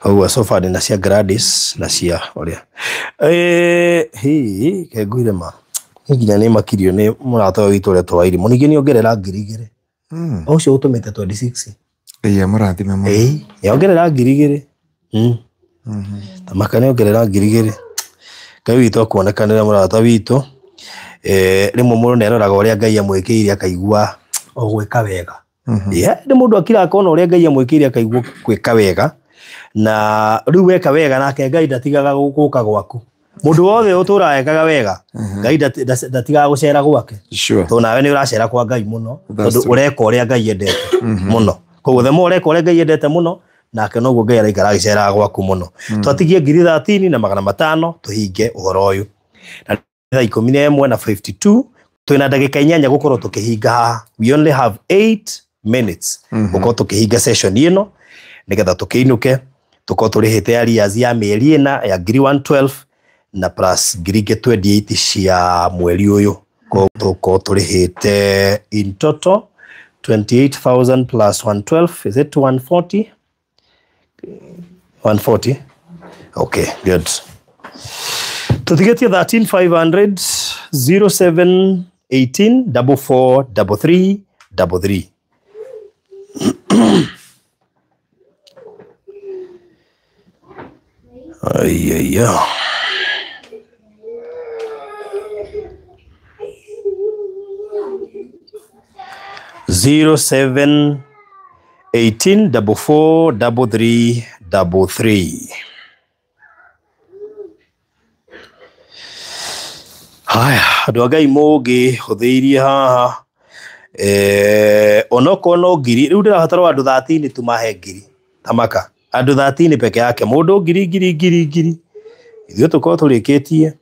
Koguo so far ndĩna cia Gladys na cia ũrĩa. Hi kenguire ma nginya nĩ makirio nĩ mũrata ũyũ witũ ũrĩa Wairimũ ningĩ nĩongerera 2,000. O ũcio ũtũmĩte 26.
Ĩĩ mũrathime mũno.
Ĩĩ nĩongerera 2,000. Tamaka nĩongerera 2,000. Ngai witũ akuonekanĩra mũrata witũ. Rĩmwe mũndũ nĩaroraga ũrĩa Ngai amwĩkĩire akaigua o gwĩka wega. Nĩ mũndũ akira akona ũrĩa Ngai amwĩkĩire akaigua gwĩka wega. Na rĩu weka wega nake Ngai ndatigaga gũka gwaku. Mũndũ wothe ũtũraga ekaga wega Ngai ndatigaga gũcera gwake.
Sure.
Tondũ nawe nĩ ũracera kwa Ngai mũno
That's
tondũ
true.
ũreka ũrĩa Ngai endete mũno. Koguo the more ũreka ũrĩa Ngai endete mũno nake noguo Ngai araikara agĩceraga gwaku mũno. Twatigie 13,500 tũhinge ũhoro ũyũ. Na thaa 11 na 52 twĩna ndagĩka 8 gũkorwo tũkĩhinga haha. We only have 8 minutes gũkorwo tũkĩhinga session ĩno nĩgetha tũkĩinũke tũkorwo tũrĩhĩte arrears ya mĩeri ĩna ya 112 na plus 28 cia mweri ũyũ. Koguo tũkorwo tũrĩhĩte in total 28,000 plus 112, is it 140? 140? Okay, good. Tũtigĩtie 13,500 0718 44 33 33. Ai, ai, ai. Zero seven 18 44 33 33. Haya, andũ a Ngai mũngĩhũthĩirie haha onokorwo no ngiri rĩu ndĩrabatara andũ 13 tu mahe ngiri tamaka andũ 13 peke yake mũndũ ngiri ngiri ngiri ngiri ithuĩ tũkorwo tũrĩkĩtie.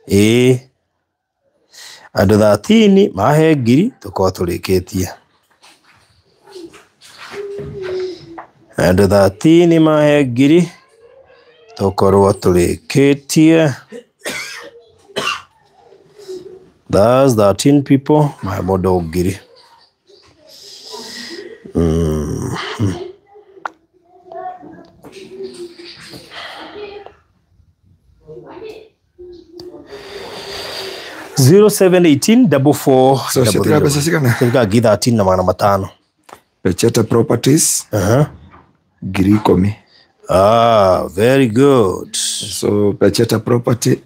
Ĩĩ andũ 13 mahe ngiri tũkorwo tũrĩkĩtie. Andũ 13 mahe ngiri tũkorwo tũrĩkĩtie. That's 13 people mahe mũndũ ngiri. Zero seven 18 44
So ciatiga mbeca cigana?
Ciatiga 13,500.
Pecheta Properties 10,000.
Ah, very good.
So Pecheta Property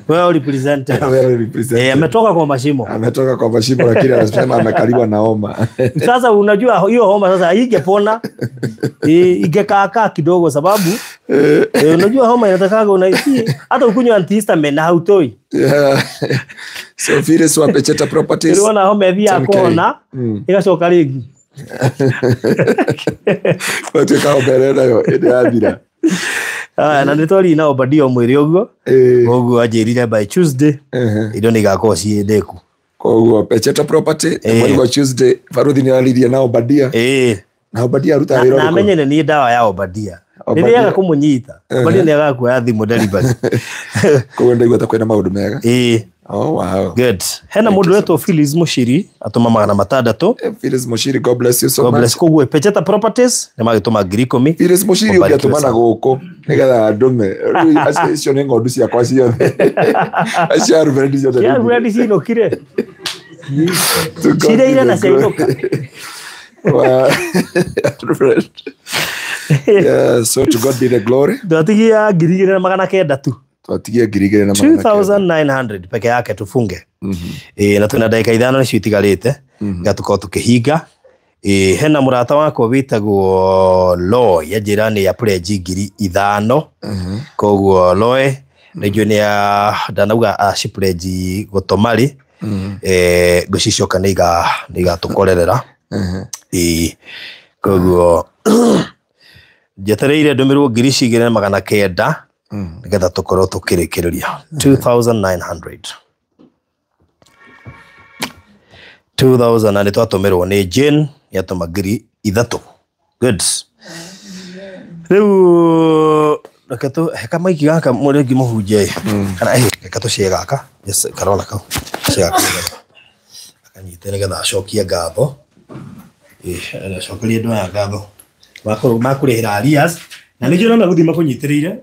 well represented.
Well represented.
Ametoka kwa mashimo.
Ametoka kwa mashimo lakini anasema amekaliwa na homa.
Sasa unajua hiyo homa sasa haingepona. Ingekaakaa kidogo sababu unajua homa inatakaga unaishi hata ukunywa antihistamine na hautoi.
Yeah. So Phyllis wa Pecheta Properties.
Niliona homa hivi
10K.
akona igacoka rĩngĩ.
Watuĩka homa ĩrĩa nayo ĩrĩrathira.
Aya, na nĩtwaririe na Obadia mwĩrĩ ũguo. Koguo anjĩrire by Tuesday indo nĩ igakorwo ciĩ ndĩku.
Koguo Pecheta Property mweri wa Tuesday Baruthi nĩ araririe na Obadia. Na Obadia aruta wĩra
na amenye nĩ niĩ ndawa ya Obadia. Nĩrĩaga kũmũnyita. Obadia nĩagaga kuoya thimũ delivery.
Koguo ndaigua ta kwĩna maũndũ mega. Oh wow.
Good. Hena mũndũ wetwo Phyllis Mushiri atũma 600.
Phyllis Mushiri, God bless you so
God
much.
Bless. Koguo Pecheta Properties nĩ magĩtũma 10,000.
Phyllis Mushiri ũngĩatũma na gũkũ nĩgetha ndũme. Rĩu icio nĩ ng'ondu ciakwa ciothe. Acio arubendi ciothe.
Cia arubendi cinũkire. Cireire na ciainũka.
Yeah, so to God be the glory.
Twatigia 2,900 tu.
Twatigia 2,900.
2,900 peke yake tufunge. Na tuna ndagĩka 5 nĩcio itigarĩte. Gatukorwo tukihinga. Hena mũrata wakwa wĩtagwo Loy anjĩra nĩ ya pledge 5,000. Koguo Loy nĩnjũĩ nĩ ndanauga acipledge gũtũma ngũcicoka nĩ igatũkorerera. Koguo njetereire ndũmĩrwo 2,900 nĩgetha tũkorwo tũkĩrĩkĩrĩria. 2,900. 2,000 na nĩtwatũmĩrwo nĩ Jane nĩatũma 3,000. Good. Rĩu reke heka maiki gaka mũrĩngĩ mũhunjie kana reke tũcie gaka. Yes, karona kau. Cie gaka. Akanyite nĩgetha acokie ngatho. Acokerie andũ aya ngatho. Makũrĩhĩra arrears na nĩ njũĩ no megũthiĩ makũnyitĩrĩire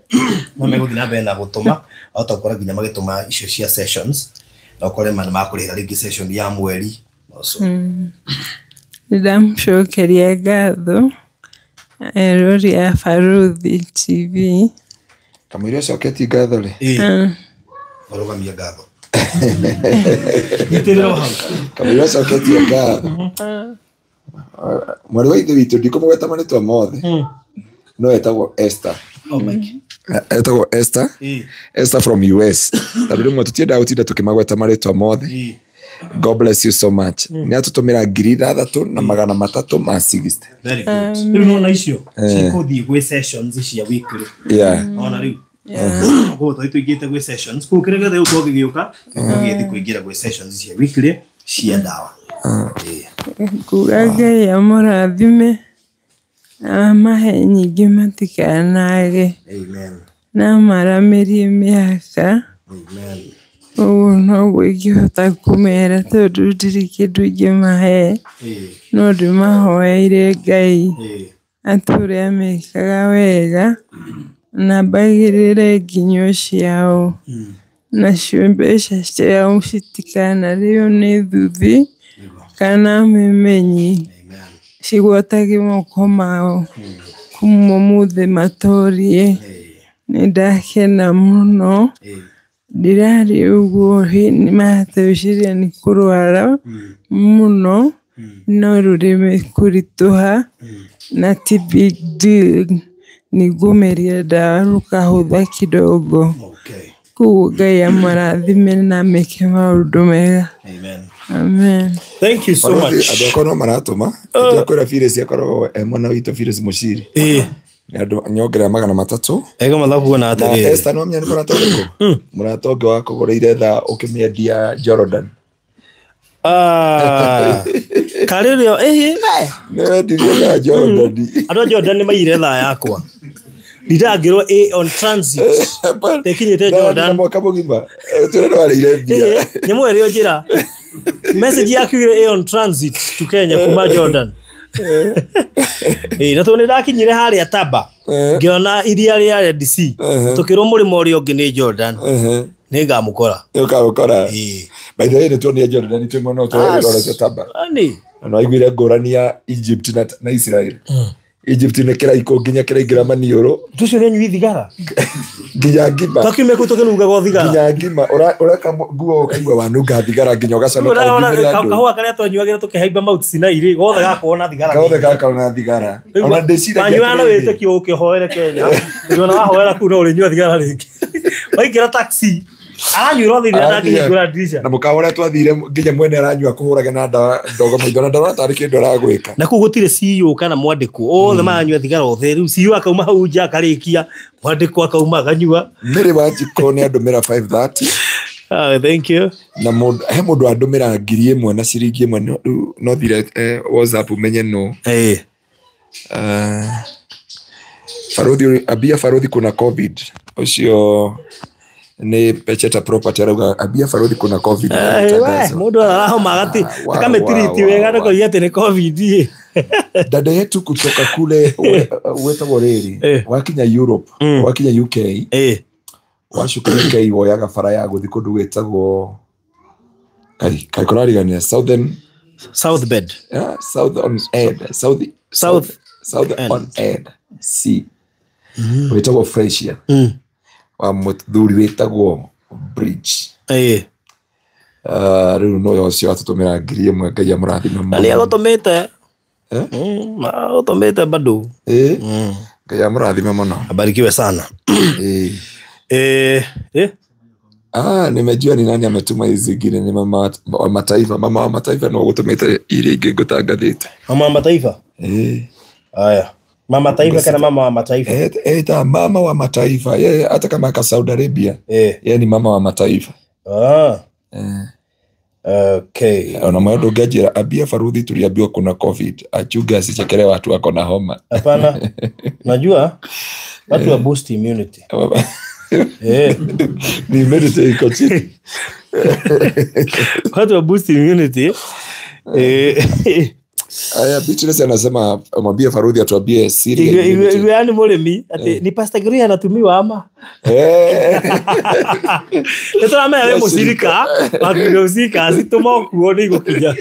no megũthiĩ na mbere na gũtũma ahota gũkora nginya magĩtũma icio cia sessions na ũkore ma nĩmakũrĩhĩra rĩngĩ session ya mweri.
Nĩndamũcokeria ngatho erori ya Baruthi TV.
Kamũira ũcoketie ngatho rĩ.
Marũgamia ngatho. Nyitĩrĩra hau.
Kamũira ũcoketie ngatho. Mwarĩ wa ithe witũ ndikũmũgweta marĩtwa mothe no etagwo Esther.
Oh my.
Etagwo Esther. Esther from US. Tondũ rĩmwe tũtiendaga gũtinda tũkĩmagweta marĩtwa mothe. God bless you so much. Nĩ atũtũmĩra 6,360.
Very good. Rĩu nona icio cikũthiĩ gwĩ sessions cia weekly.
Yeah.
Ona rĩu. Koguo tũthiĩ tũingĩte gwĩ sessions. Koguo kĩrĩa gĩothe gĩgũkorwo gĩgĩũka gĩgĩthiĩ kũingĩra gwĩ sessions cia weekly cia ndawa.
Nguga Ngai amũrathime amahe nyingĩ matikanage.
Amen.
Na amaramĩrie mĩaka.
Amen.
Ũguo noguo ingĩhota kũmera tondũ ndirĩ kĩndũ ingĩmahe no ndĩmahoeire Ngai atũre amekaga wega na mbagĩrĩre nginyo ciao nacio mbeca ciao citikanarĩo nĩ thuthi kana memenyi cigwatage moko mao kuma ũmũthĩ matorie. Nĩ ndakena mũno. Ndirarĩ ũguo nĩmateciria nĩ kũrwara mũno no rũrĩmĩ kũritũha na ti big deal nĩ ngũmeria ndawa rũkahũtha kidogo. Koguo Ngai amũrathime na ameke maũndũ mega.
Amen.
Amen.
Thank you so much.
Andũ akwa no maratũma ndiakwĩra Phyllis akoragwo e mwana witũ Phyllis Mushiri. Nĩ nyongerera 300.
Ego mathabu na atĩrĩrĩ.
Esther no menya nĩ mũrata ũrĩkũ? Mũrata ũngĩ wakũgũrĩire thaa ũkĩmĩendia Jordan.
Karĩrĩo
nĩ wendirie thaa Jordan.
Andũ a Jordan nĩ maiyire thaa yakwa. Ndangĩrwo on transit. Tekinyĩte Jordan.
Mwaka mũgima. Tũrĩ nĩwarĩire mbia.
Nyamũ ĩrĩa njĩra. Message yakiugire on transit to Kenya kuma Jordan. Na tondũ nĩndakinyire harĩa Taba ngĩona iria rĩa Red Sea tũkĩrwo mũrĩmo ũrĩa ũngĩ nĩ Jordan nĩngamũkora.
Nĩũkamũkora. By the way nĩtuonire Jordan twĩ mwena ũyũ Taba. Na nĩwaiguire ngũrani ya Egypt na Israel. Egypt nĩ kĩraikũ nginya kĩraingĩra maniũrũ.
Tũcio nĩ nyui thigara.
Nginya ngima.
Twakiumia kũu tũkĩnungaga thigara.
Nginya ngima. Ũreka nguo ũkaigua wanunga thigara nginya ũgaconoka ũngĩmĩra andũ.
Kahũa karĩa twanyuagĩra tũkĩhaimba Mount Sinai rĩ, gothe gakorwo na thigara.
Gothe gakorwo na thigara. Ona ndĩciragia
wanyuaga na wĩtĩkio ũkĩhoere Kenya. Ũngĩona wahoera kũu no ũrĩnyua thigara rĩngĩ. Waingĩra taxi aranyuĩra thĩinĩ na ndangĩhingũra ndirisha.
Na mũkawa ũrĩa twathire nginya mwene aranyua kũhũraga na ndawa ndogo maitho na ndarona tarĩ kĩndũ aragwĩka.
Na kũu gũtirĩ CEO kana mwandĩkwo othe maranyua thigara othe. Rĩu CEO akauma hau nja akarĩkia, mwandĩkwo akauma akanyua.
Mary Wanjikũ nĩ andũmĩra 5:30.
Thank you.
Na he mundu andumira 1,000 na ciringi 1 no thire WhatsApp umenye no. Farodhi abia Farodhi kuna COVID. Ucio ni Pecheta property arauga abia Farodhi kuna COVID.
Mundu arahoma gati akametiriti wega na koiya ati ni COVID.
Dada yetu kutoka kule wetagwo riri wakinya Europe, wakinya UK. Wacuka UK woyaga bara ya guthi kundu gwitagwo kai kai kurarigania Southern
South Bed.
Yeah, South on Ed. South on Ed C. Wetagwo Freshia. Wa muthuri wetagwo Bridge. Riu no yocio atutumira 1,000 Ngai amurathime
muno. Na ni agutumite. Agutumite bado.
Ngai amurathime muno.
Abarikiwe sana.
Nimejua ni nani ametuma hizi zingine, ni mama wa mataifa. Mama wa mataifa no gutumite ile ingi ngutangathite.
Mama wa mataifa? Haya. Mama taifa kana mama wa mataifa?
Ta mama wa mataifa. Yeye hata kama ka Saudi Arabia. Yeye ni mama wa mataifa.
Okay.
Ona mwandu ngajira abia Faruthi tuliambiwa kuna COVID. Achunge asichekele watu wako na homa.
Hapana. Najua watu wa boost immunity.
Ni immunity iko chini.
Watu wa boost immunity.
Aya, Beatrice anasema mwambie Faruthi atuambie siri ya immunity.
Yaani murimi ati ni Pastor Gri anatumiwa ama? Ndio ama yeye musirika, wakigusika asituma kuona igukinya.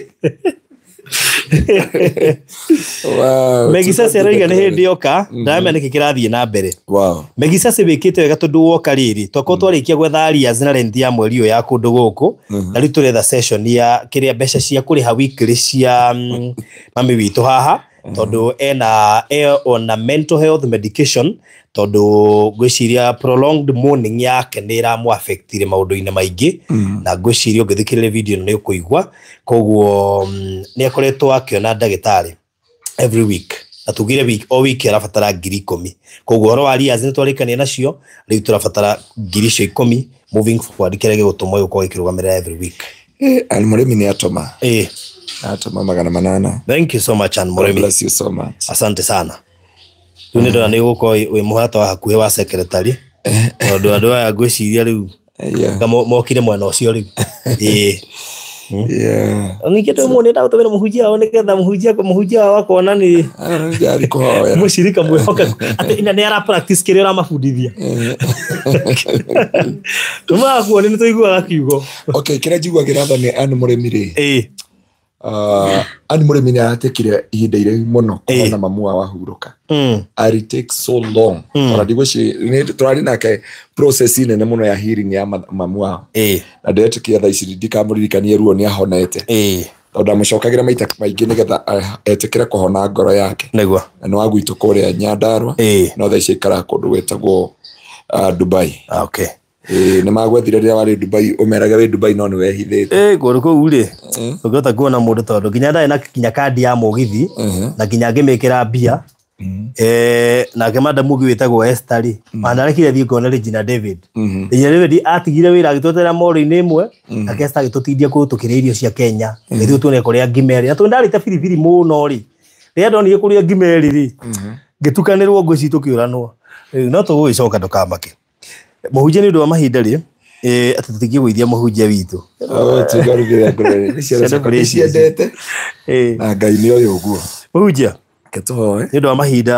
Wow.
Megisase arauga nĩ hĩndĩ yoka ndamenya nĩkĩ kĩrathiĩ na mbere.
Wow.
Megisase wĩkĩte wega tondũ woka rĩrĩ twakorwo twarĩkia gwetha arrears na rent ya mweri ũyũ ya kũndũ gũkũ na rĩu tũretha session ya kĩrĩa mbeca cia kũrĩha weekly cia mami witũ haha tondũ ena ona mental health medication tondũ ngwĩciria prolonged mourning yake nĩ ĩramũ affectire maũndũ-inĩ maingĩ na ngwĩciria ũngĩthikĩrĩria video nĩ ũkũigua koguo nĩ akoretwo akĩona ndagĩtarĩ every week na tugire week o week arabatara 10,000 koguo ũhoro wa arrears nĩ twarĩkania nacio rĩu tũrabatara 10,000 moving forward kĩrĩa gĩgũtũma gũkorwo gĩkĩrũgamĩrĩra every week.
Ann Mũrĩmi nĩ atũma. Atũma 800.
Thank you so much Ann Mũrĩmi.
God bless you so much.
Asante sana. Rĩu nĩ ndona nĩ gũkorwo wĩ mũhata wa hakuhĩ wa secretary tondũ andũ aya ngwĩciria rĩu mokire mwena ũcio rĩu. Ningĩ ndĩ nĩ ndagũtũmĩra mũhunjia wao nĩgetha mũhunjia wao akona nĩ mũcirika mwĩhokeku atĩ nĩ ara practice kĩrĩa ũramabundithia. Tũmaga kuona nĩ tũiguaga kiugo.
Okay, kĩrĩa njiguagĩra tha nĩ Ann Mũrĩmi rĩ. Ann Mũrĩmi nĩ aratekire ihinda iraihu mũno kũhona mamu wao ahurũka. It takes so long. Ona ndigwĩciria tũrarĩ nake process nene mũno ya healing ya mamu wao. Na ndetĩkia thaa ici ndikamũririkanie ruo nĩ ahonete. Tondũ ndamũcokagĩra maita maingĩ nĩgetha etĩkĩre kũhona ngoro yake.
Nĩguo.
Na nĩ wa gwitũ kũrĩa Nyandarua. No thaa ici aikaraga kũndũ gwĩtagwo Dubai.
Okay.
Nĩ magwethire rĩrĩa warĩ Dubai ũmerage wĩ Dubai no nĩ wehithĩte.
Kũndũ kũu rĩ ũngĩhota kuona mũndũ tondũ nginya ndarĩ na nginya kandi ya mũgithi na nginya ngĩmĩkĩra mbia. Nake madamu ũngĩ wĩtagwo Esther rĩ mandarekire thiĩ ngone Regina David. Regina David atigire wĩra agĩtwetera mall-inĩ ĩmwe nake Esther agĩtũtindia kũu tũkĩrĩa irio cia Kenya nĩthuĩ tuone kũrĩa ngima ĩrĩ na tondũ ndarĩte biribiri mũno rĩ rĩrĩa ndonire kũrĩa ngima ĩrĩ rĩ ngĩtukanĩrwo ngwĩci tũkĩũranwo rĩu no tũgũgĩcoka ndũkamake. Mũhunjia nĩ ũndũ wa mahinda rĩ atĩ tũtingĩgũithia mũhunjia witũ.
Nĩciendete na Ngai nĩ oĩ ũguo.
Mũhunjia
nĩ
ũndũ wa mahinda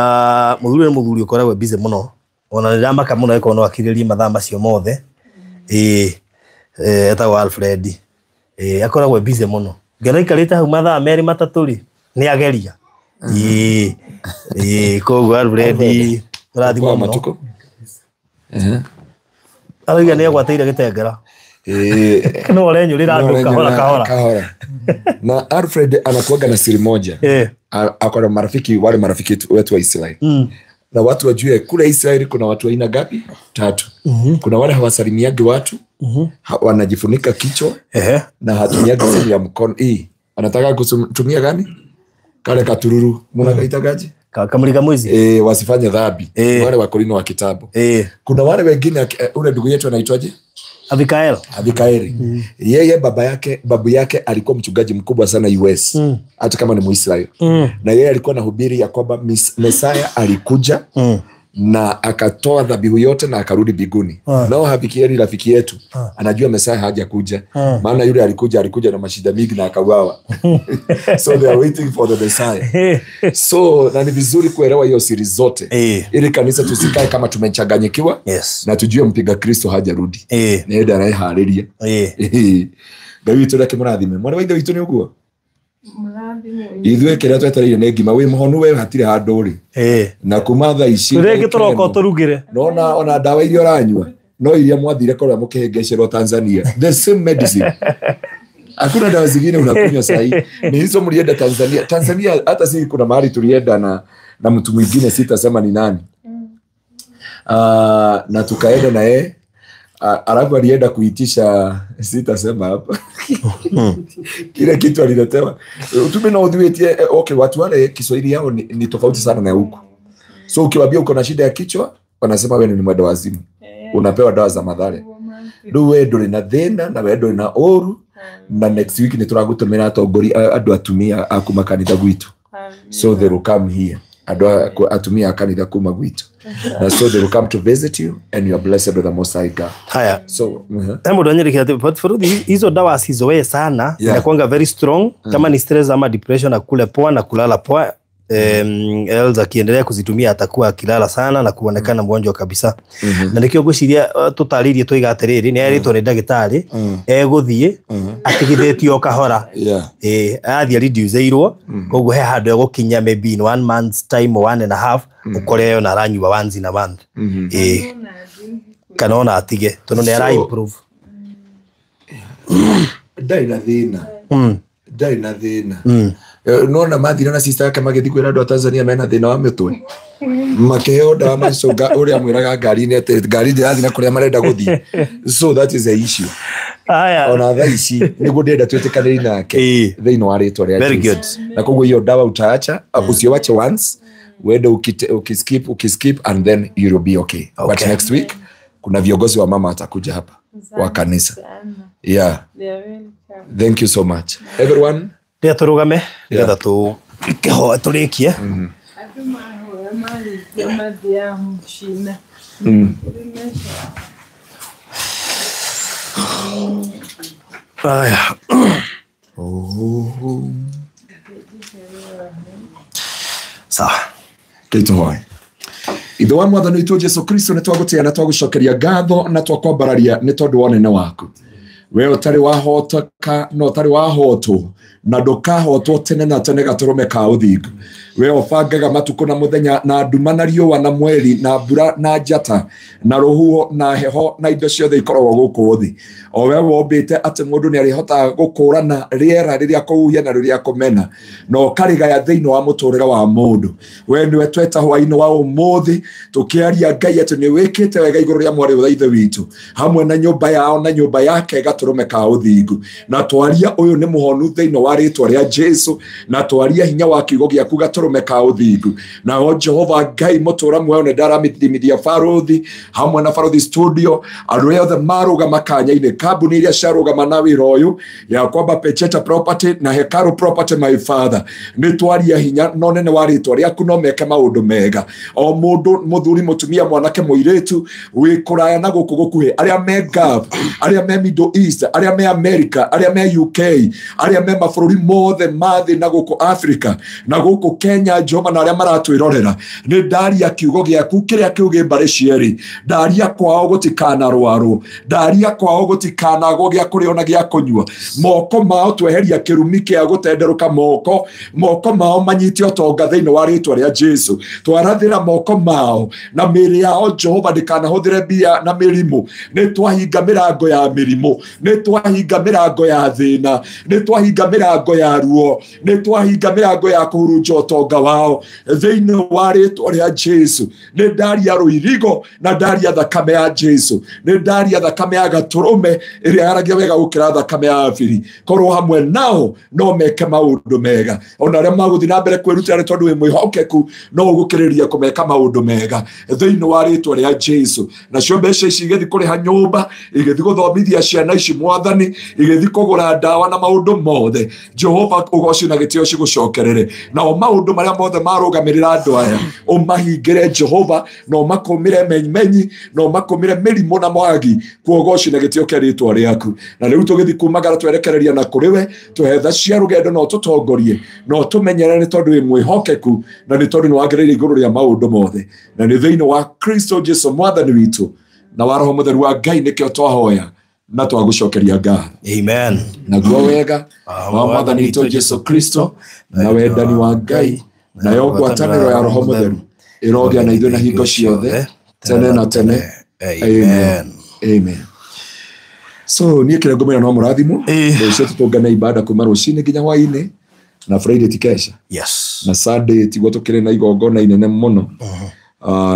mũthuri nĩ mũthuri ũkoragwo busy mũno ona nĩ ndamaka mũno ĩkorwo no akirĩrie mathaa macio mothe. Etagwo Alfred. Akoragwo busy mũno ngena aikarĩte hau mathaa merĩ matatũ rĩ nĩ ageria. Koguo Alfred ũrathimwo mũno. Arauga nĩ agwatĩire gĩtengera. No ũrenyũrĩra andũ kahora kahora.
Na Alfred anakuaga na siri moja. Ako na marafiki wale marafiki wetu wa Israeli. Na watu wajue kule Israeli kuna watu aina gapi? Tatu. Kuna wale hawasalimiagi watu, wanajifunika kichwa na hatumiagi simu ya mkono. Anataka kutumia gani? Kale katururu. Mnakaitagaje?
Kamulika mwizi.
Wasifanye dhambi. Wale wakorino wa kitabu. Kuna wale wengine, ule ndugu yetu anaitwaje?
Abikael.
Abikaeli. Yeye babu yake alikuwa mchungaji mkubwa sana US. Hata kama ni Muisraeli. Na yeye alikuwa anahubiri ya kwamba Mesaya alikuja na akatoa dhabihu yote na akarudi biguni. Nao Abikaeli rafiki yetu anajua Mesaya hajakuja. Maana yule alikuja na mashida mingi na akauawa. So they are waiting for the Messiah. So na ni vizuri kuelewa hiyo siri zote. Ili kanisa tusikae kama tumechanganyikiwa.
Yes.
Na tujue mpiga Kristo hajarudi. Na yeye anayehareria. Ngai witũ reke mũrathime. Mwana wa ithe witũ nĩ ũguo? Ithuĩ kĩrĩa twetereire nĩ ngima wĩ mũhonu we hatirĩ handũ rĩ. Na kuma thaa ici
rĩngĩ tũroka ũtũrugĩre.
Nona ona ndawa iria ũranyua no iria mwathire kũrĩa mũkĩhĩngĩcĩrwo Tanzania. The same medicine. Hakuna dawa zingine unakunywa sahi. Ni hizo mlienda Tanzania. Tanzania hata si kuna mahali tulienda na mtu mwingine sitasema ni nani. Na tukaenda na yeye. Alafu alienda kuitisha, sitasema hapa. Kile kitu aliletewa. Utume na udhuetie, okay, watu wale Kiswahili yao ni tofauti sana na huku. So ukiwaambia uko na shida ya kichwa, wanasema wewe ni mwenda wazimu. Unapewa dawa za madhare. Rĩu we ndũrĩ na thĩna na we ndũrĩ na ũru na next week nĩ tũragũtũmĩra atongoria andũ atumia a kuma kanitha gwitũ. So they will come here. Andũ atumia a kanitha kuma gwitũ. Na so they will come to visit you and you are blessed with the Most High God.
Haya.
So
hebu tuonyeshe kitu. Hizo dawa asizoee sana, zinakuanga very strong. Kama ni stress ama depression na kule poa na kulala poa. Els akiendelea kuzitumia atakuwa akilala sana na kuonekana mgonjwa kabisa. Na nikio gwiciria tutaririe tuiga atiriri ni eritwo ni ndagitari eguthie atigithitio kahora. Athie reduceirwo koguo he handu egukinya maybe in 1 month's time or 1.5 ukore na aranyua once in a month. Kana ona atige tondu ni ara improve.
Ndarĩ na thĩna. Ndarĩ na thĩna. Nona mathire na sister yake magĩthiĩ kwĩra andũ a Tanzania mena thĩna wa mĩtwe. Makĩheo ndawa macũnga ũrĩa mwĩraga ngari-inĩ atĩ ngari ndĩrathiĩ na kũrĩa marenda gũthiĩ. So that is the issue. Ona thaa ici nĩguo ndĩrenda twĩtĩkanĩrie nake thĩinĩ wa rĩtwa rĩa
Very good.
Na koguo hiyo dawa utaacha, usiwache once, uende ukiskip and then you will be okay. But next week kuna viongozi wa mama atakuja hapa wa kanisa. Yeah. Thank you so much. Everyone.
Rĩa tũrũgame nĩgetha tũkĩhoe tũrĩkie.
Andũ mahoya marĩkia mathiaga mũciĩ.
Aya. Sawa.
Kĩtũhoe. Ithe wa Mwathani witũ Jesu Kristo nĩ twagũtĩĩa na twagũcokeria ngatho na twakwambararia nĩ tondũ wa ũnene waku. We ũtarĩ wahoteka na ũtarĩ wahotwo na ndũkahotwo tene na tene gatũrũme ka ũthingu. We ũbangaga matukũ na mũthenya na nduma na riũa na mweri na mbura na njata na rũhuho na heho na indo ciothe ikoragwo gũkũ thĩ. O we wombĩte atĩ mũndũ nĩ arĩhotaga gũkũrana rĩera rĩrĩa kũhuhia na rĩrĩa kũmena na ũkarĩgaya thĩinĩ wa mũtũrĩre wa mũndũ. We nĩwe tweta hwaĩ-inĩ wa ũmũthĩ tũkĩaria Ngai atĩ nĩ wĩkĩte wega igũrũ rĩa mwarĩ wa ithe witũ hamwe na nyũmba yao na nyũmba yake gatũrũme ka ũthingu. Na twaria ũyũ nĩ mũhonu thĩinĩ wa rĩtwa rĩa Jesu na twaria hinya wa kiugo gĩaku gatũrũme ka ũthingu. Nao Jehova Ngai mũtũra muoyo nĩ ndaramithimithia Baruthi hamwe na Baruthi studio andũ arĩa othe marũgama kanya-inĩ kambuni iria ciarũgama na wĩra ũyũ ya kwamba Pecheta Property na Hekaru Property my father nĩ twaria hinya no nene wa rĩtwa rĩaku no meke maũndũ mega. O mũndũ mũthuri mũtumia mwanake mũirĩtu wĩ kũraya na gũkũ gũkuhĩ arĩa me Gulf arĩa me Middle East arĩa me America arĩa me UK arĩa me mabũrũri mothe ma thĩ na gũkũ Africa na gũkũ Kenya Jehova na arĩa maratwĩrorera nĩ ndaria kiugo gĩaku kĩrĩa kĩugĩ mbarĩ cierĩ ndaria kwao gũtikanarwarwo ndaria kwao gũtikanagwo gĩa kũrĩa ona gĩa kũnyua moko mao tweheria kĩrumi kĩa gũtenderũka moko moko mao manyite ũtonga thĩinĩ wa rĩtwa rĩa Jesu twarathĩra moko mao na mĩĩrĩ yao Jehova ndĩkanahũthĩre mbia na mĩrimũ nĩ twahinga mĩrango ya mĩrimũ Nĩ twahinga mĩrango ya thĩna, nĩ twahinga mĩrango ya ruo, nĩ twahinga mĩrango ya kũhurunja ũtonga wao thĩinĩ wa rĩtwa rĩa Jesu. Nĩ ndaria rũirigo na ndaria thakame ya Jesu, nĩ ndaria thakame ya gatũrũme ĩrĩa yaragia wega gũkĩra thakame ya Abiri. Korwo hamwe nao no meke maũndũ mega, ona arĩa magũthiĩ na mbere kwĩrutĩra nĩ tondũ wĩ mwĩhokeku, no ũgũkĩrĩria kũmeka maũndũ mega thĩinĩ wa rĩtwa rĩa Jesu. Nacio mbeca ici igĩthiĩ kũrĩha nyũmba, igĩthiĩ gũthomithia ciana ici mwathani, igĩthiĩ kũgũra ndawa na maũndũ mothe. Jehova ũgoci na gĩtĩo cigũcokerere. Nao maũndũ marĩa mothe marũgamĩrĩra andũ aya ũmahingĩre Jehova, na ũmakũmĩre menyi, na ũmakũmĩre mĩrimũ na mwagi, kuogoci na gĩtĩo kĩa rĩtwa rĩaku. Na rĩu tũgĩthiĩ kumagara twerekereria na kũrĩ we, tũhe tha cia rũgendo na ũtũtongorie na ũtũmenyerere nĩ tondũ wĩ mwĩhokeku na nĩ tondũ nĩ wagĩrĩire igũrũ rĩa maũndũ mothe. Na nĩ thĩinĩ wa Kristo Jesu mwathani witũ na wa Roho Mũtheru wa Ngai nĩkĩo twahoya na twagũcokeria ngatho.
Amen.
Naguo wega wa mwathani witũ Jesu Kristo na wendani wa Ngai nayo ngwatanĩro ya Roho Mũtheru ĩrogĩa na ithuĩ na hingo ciothe tene na tene. Amen. Amen. So niĩ kĩrĩa ngũmwĩra no mũrathimwo. Rũciũ tũtũngane ibada kuma rũcinĩ nginya hwaĩ-inĩ, na Friday ti kesha.
Yes.
Na Sunday tiguo tũkĩrĩ na igongona inene mũno.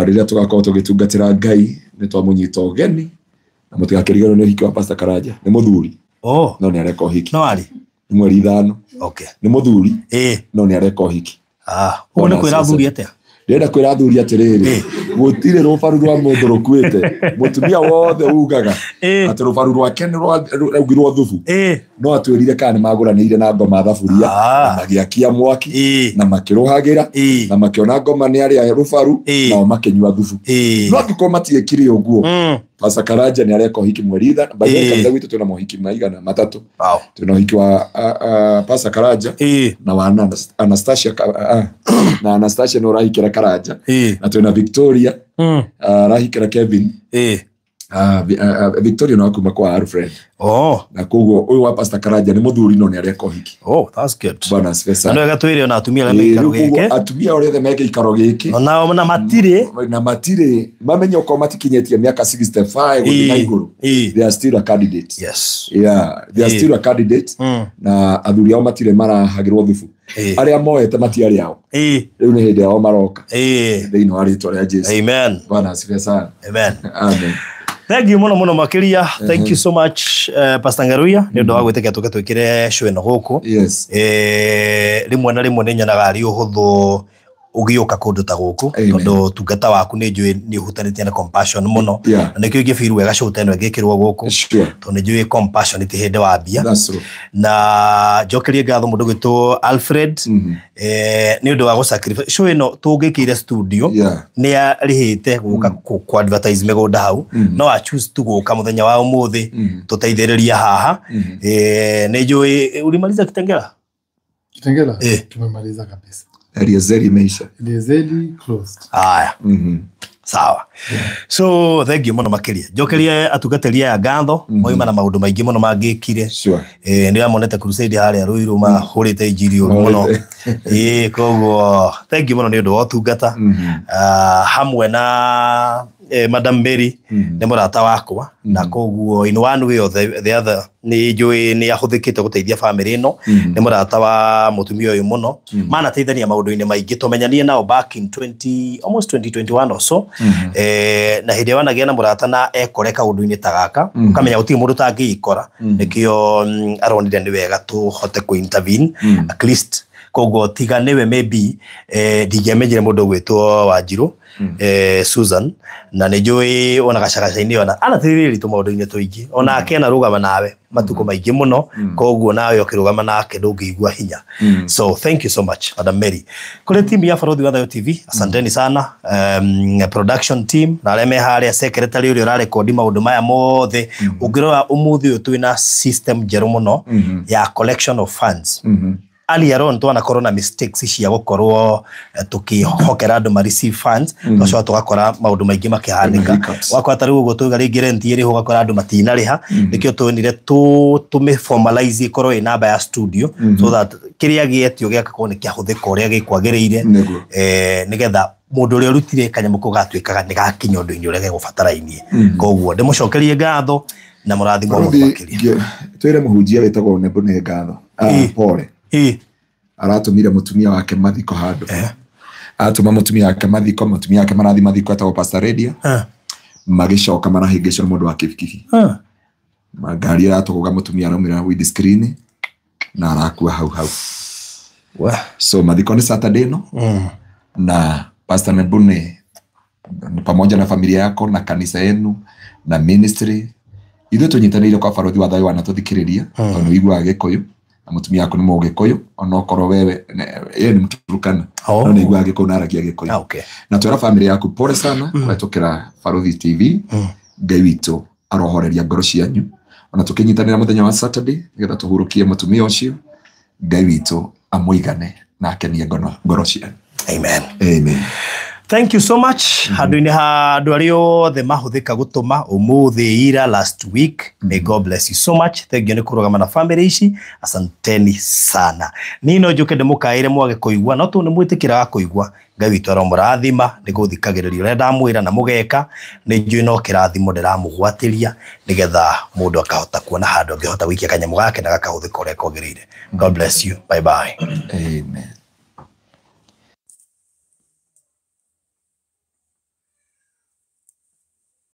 Rĩrĩa tũgakorwo tũgĩtungatĩra Ngai nĩ twamũnyita ũgeni, na mũtigakĩriganĩrwo nĩ ũhiki wa Pastor Karanja. Nĩ mũthuri.
Oh.
No nĩ areka ũhiki.
No arĩ.
Nĩ mweri 5.
Okay.
Nĩ mũthuri. No nĩ areka ũhiki.
Ũguo nĩ kwĩra athuri atĩa?
Ndĩrenda kwĩra athuri atĩrĩrĩ, gũtirĩ rũbaru rwa mũndũ rũkuĩte. Mũtumia wothe ugaga atĩ rũbaru rwake nĩ rwaugirwo thubu, no atwĩrire kana nĩ magũranĩire na ngoma thaburia, na magĩakia mwaki, na makĩrũhagĩra, na makĩona ngoma nĩ arĩa rũbaru, nao makĩnyua thubu. No angĩkorwo matiekire ũguo, Pastor Karanja nĩ areka ũhiki mweri 5. By the way, kanitha gwitũ twĩna mohiki maigana matatũ. Twĩna ũhiki wa Pastor Karanja na wa Anastasia, na Anastasia nĩ ũrahikĩra Karanja, na twĩna Victoria arahikĩra Kevin. Victoria no kuma kwa Alfred.
Oh.
Na koguo ũyũ wa Pastor Karanja nĩ mũthuri no nĩ areka ũhiki.
Oh, that's good.
Bwana asifiwe sana.
Na wega twĩre ona atumia arĩa me gĩikaro gĩkĩ.
Atumia arĩa othe me gĩikaro gĩkĩ.
Ona na matirĩ.
Na matirĩ. Mamenye okorwo matikinyĩtie mĩaka 65 gũthiĩ na igũrũ. They are still a candidate.
Yes.
Yeah, they are still a candidate. Na athuri ao matirĩ marahagĩrwo thubu. Arĩa moete matiarĩ ao. Rĩu nĩ hĩndĩ yao maroka. Thĩinĩ wa rĩtwa rĩa Jesu.
Amen.
Bwana asifiwe sana.
Amen.
Amen.
Thank you muno muno makiria. Thank you so much Pastor Ngaruiya nĩ ũndũ wa gwĩtĩkia tũke twĩkĩre show ĩno gũkũ.
Yes.
Rĩmwe na rĩmwe nĩ nyonaga arĩ ũhũthũ ũgĩũka kũndũ ta gũkũ tondũ tungata waku nĩ njũĩ nĩ ũhutanĩtie na compassion mũno, na nĩkĩo ingĩbirwo wega show ta ĩno ĩngĩkĩrwo gũkũ tondũ nĩ njũĩ compassion ti hĩndĩ wambia. Na njokerie ngatho mũndũ gwĩtwo Alfred nĩ ũndũ wa gũ-sacrifice show ĩno tũngĩkĩire studio nĩ arĩhĩte gũka kũ advertise mĩgũnda hau, no a choose tu gũka mũthenya wa ũmũthĩ tũteithĩrĩria haha. Nĩ njũĩ ulimaliza Kitengela?
Kitengela? Tumemaliza kabisa.
Eliezeri imeisha.
Eliezeri closed.
Aya. Sawa. So thank you muno makiria. Njokerie atungatĩri aya ngatho moima na maũndũ maingĩ mũno mangĩkire. Nĩ amonete crusade harĩa Ruiru mahũrĩte injiri ũru mũno. Koguo thank you mũno nĩ ũndũ wa ũtungata. Hamwe na Madam Mary nĩ mũrata wakwa, na koguo in one way or the other nĩ njũĩ nĩ ahũthĩkĩte gũteithia family ĩno. Nĩ mũrata wa mũtumia ũyũ mũno, manateithania maũndũ-inĩ maingĩ. Tũmenyanie nao back in 20 almost 2021 or so. Na hĩndĩ ĩyo wanagĩa na mũrata na ekore kaũndũ-inĩ ta gaka, ũkamenya gũtirĩ mũndũ ũtangĩikora. Nĩkĩo aronire nĩ wega tũhote kũ intervene at least. Koguo tiga nĩwe maybe ndingĩamenyire mũndũ ũgwĩtwo Wanjirũ Susan, na nĩ njũĩ ona gacagaca-inĩ ona anateithĩrĩria tũ maũndũ-inĩ tũingĩ, ona ake anarũgama nawe matukũ maingĩ mũno, koguo nawe ũkĩrũgama nake ndũngĩigua hinya. So thank you so much Madam Mary. Kũrĩ timu ya Barothi wa Thayo TV, asanteni sana. Production team na arĩa me harĩa, secretary ũrĩa ũrarekondi maũndũ maya mothe. Ũngĩrora ũmũthĩ ũyũ twĩna system njerũ mũno ya collection of funds. Earlier on twanakorwo na mistakes cia gukorwo tukihokera andu ma receive funds, twacoka tugakora maundu maingi makihanika. Wakora ta riu uguo tuiga ringi rent iriho ugakora andu matinariha, nikio twonire tume formalize ikorwo ĩ namba ya studio so that kiria gietio giakakorwo ni kiahuthika uria gikwagiriire, nigetha mundu uria urutire kanyamu kau gatuikaga ni gakinya undu-ini uria gegũbatarainie. Koguo ndimucokerie ngatho. Na mũrathimwo mũno
Barothi,
makĩria.
Twĩre mũhunjia wĩtagwo Nebo nĩ ngatho. Pole. Aratũmire mũtumia wake mathiko handũ. Atũma mũtumia wake mathiko, mũtumia wake marathi mathiko etagwo Pastor Radio. Magĩcoka marahĩngĩcwo nĩ mũndũ wa kibikibi. Ngari ĩratũgũga mũtumia araumĩra windscreen na arakua hau hau. So mathiko nĩ Saturday ĩno na Pastor Nebune pamoja na familia yako na kanisa yenu na ministry ithuĩ tũnyitanĩire kwa barothi wa thayũ wanatũthikĩrĩria tondũ nĩ ũiguaga gĩkũyũ na mũtumia waku nĩ mũgĩkũyũ onokorwo wewe yeye nĩ Mũturukana no nĩ aiguaga gĩkũyũ na aragia gĩkũyũ. Na twĩra family yaku pole sana kũhetũkĩra Barothi TV. Ngai witũ arohoreria ngoro cianyu ona tũkĩnyitanĩra mũthenya wa Saturday nĩgetha tũhurũkie mũtumia ũcio. Ngai witũ amũigane na akenie ngoro cianyu.
Amen.
Amen.
Thank you so much. Handũ-inĩ ha andũ arĩa othe mahũthĩka gũtũma ũmũthĩ, ira, last week. May God bless you so much. Thank you nĩ kũrũgama na family ici. Asanteni sana. Niĩ no njũke ndĩmũkaĩre mwage kũigua, no tondũ nĩ mwĩtĩkĩraga kũigua, Ngai witũ aromũrathima nĩ gũthikagĩrĩria ũrĩa ndamwĩra na mũgeka. Nĩ njũĩ no kĩrathimo ndĩramũgwatĩria nĩgetha mũndũ akahota kuona handũ angĩhota gũikia kanyamũ gake na gakahũthĩka ũrĩa kwagĩrĩire. God bless you. Bye bye.
Amen.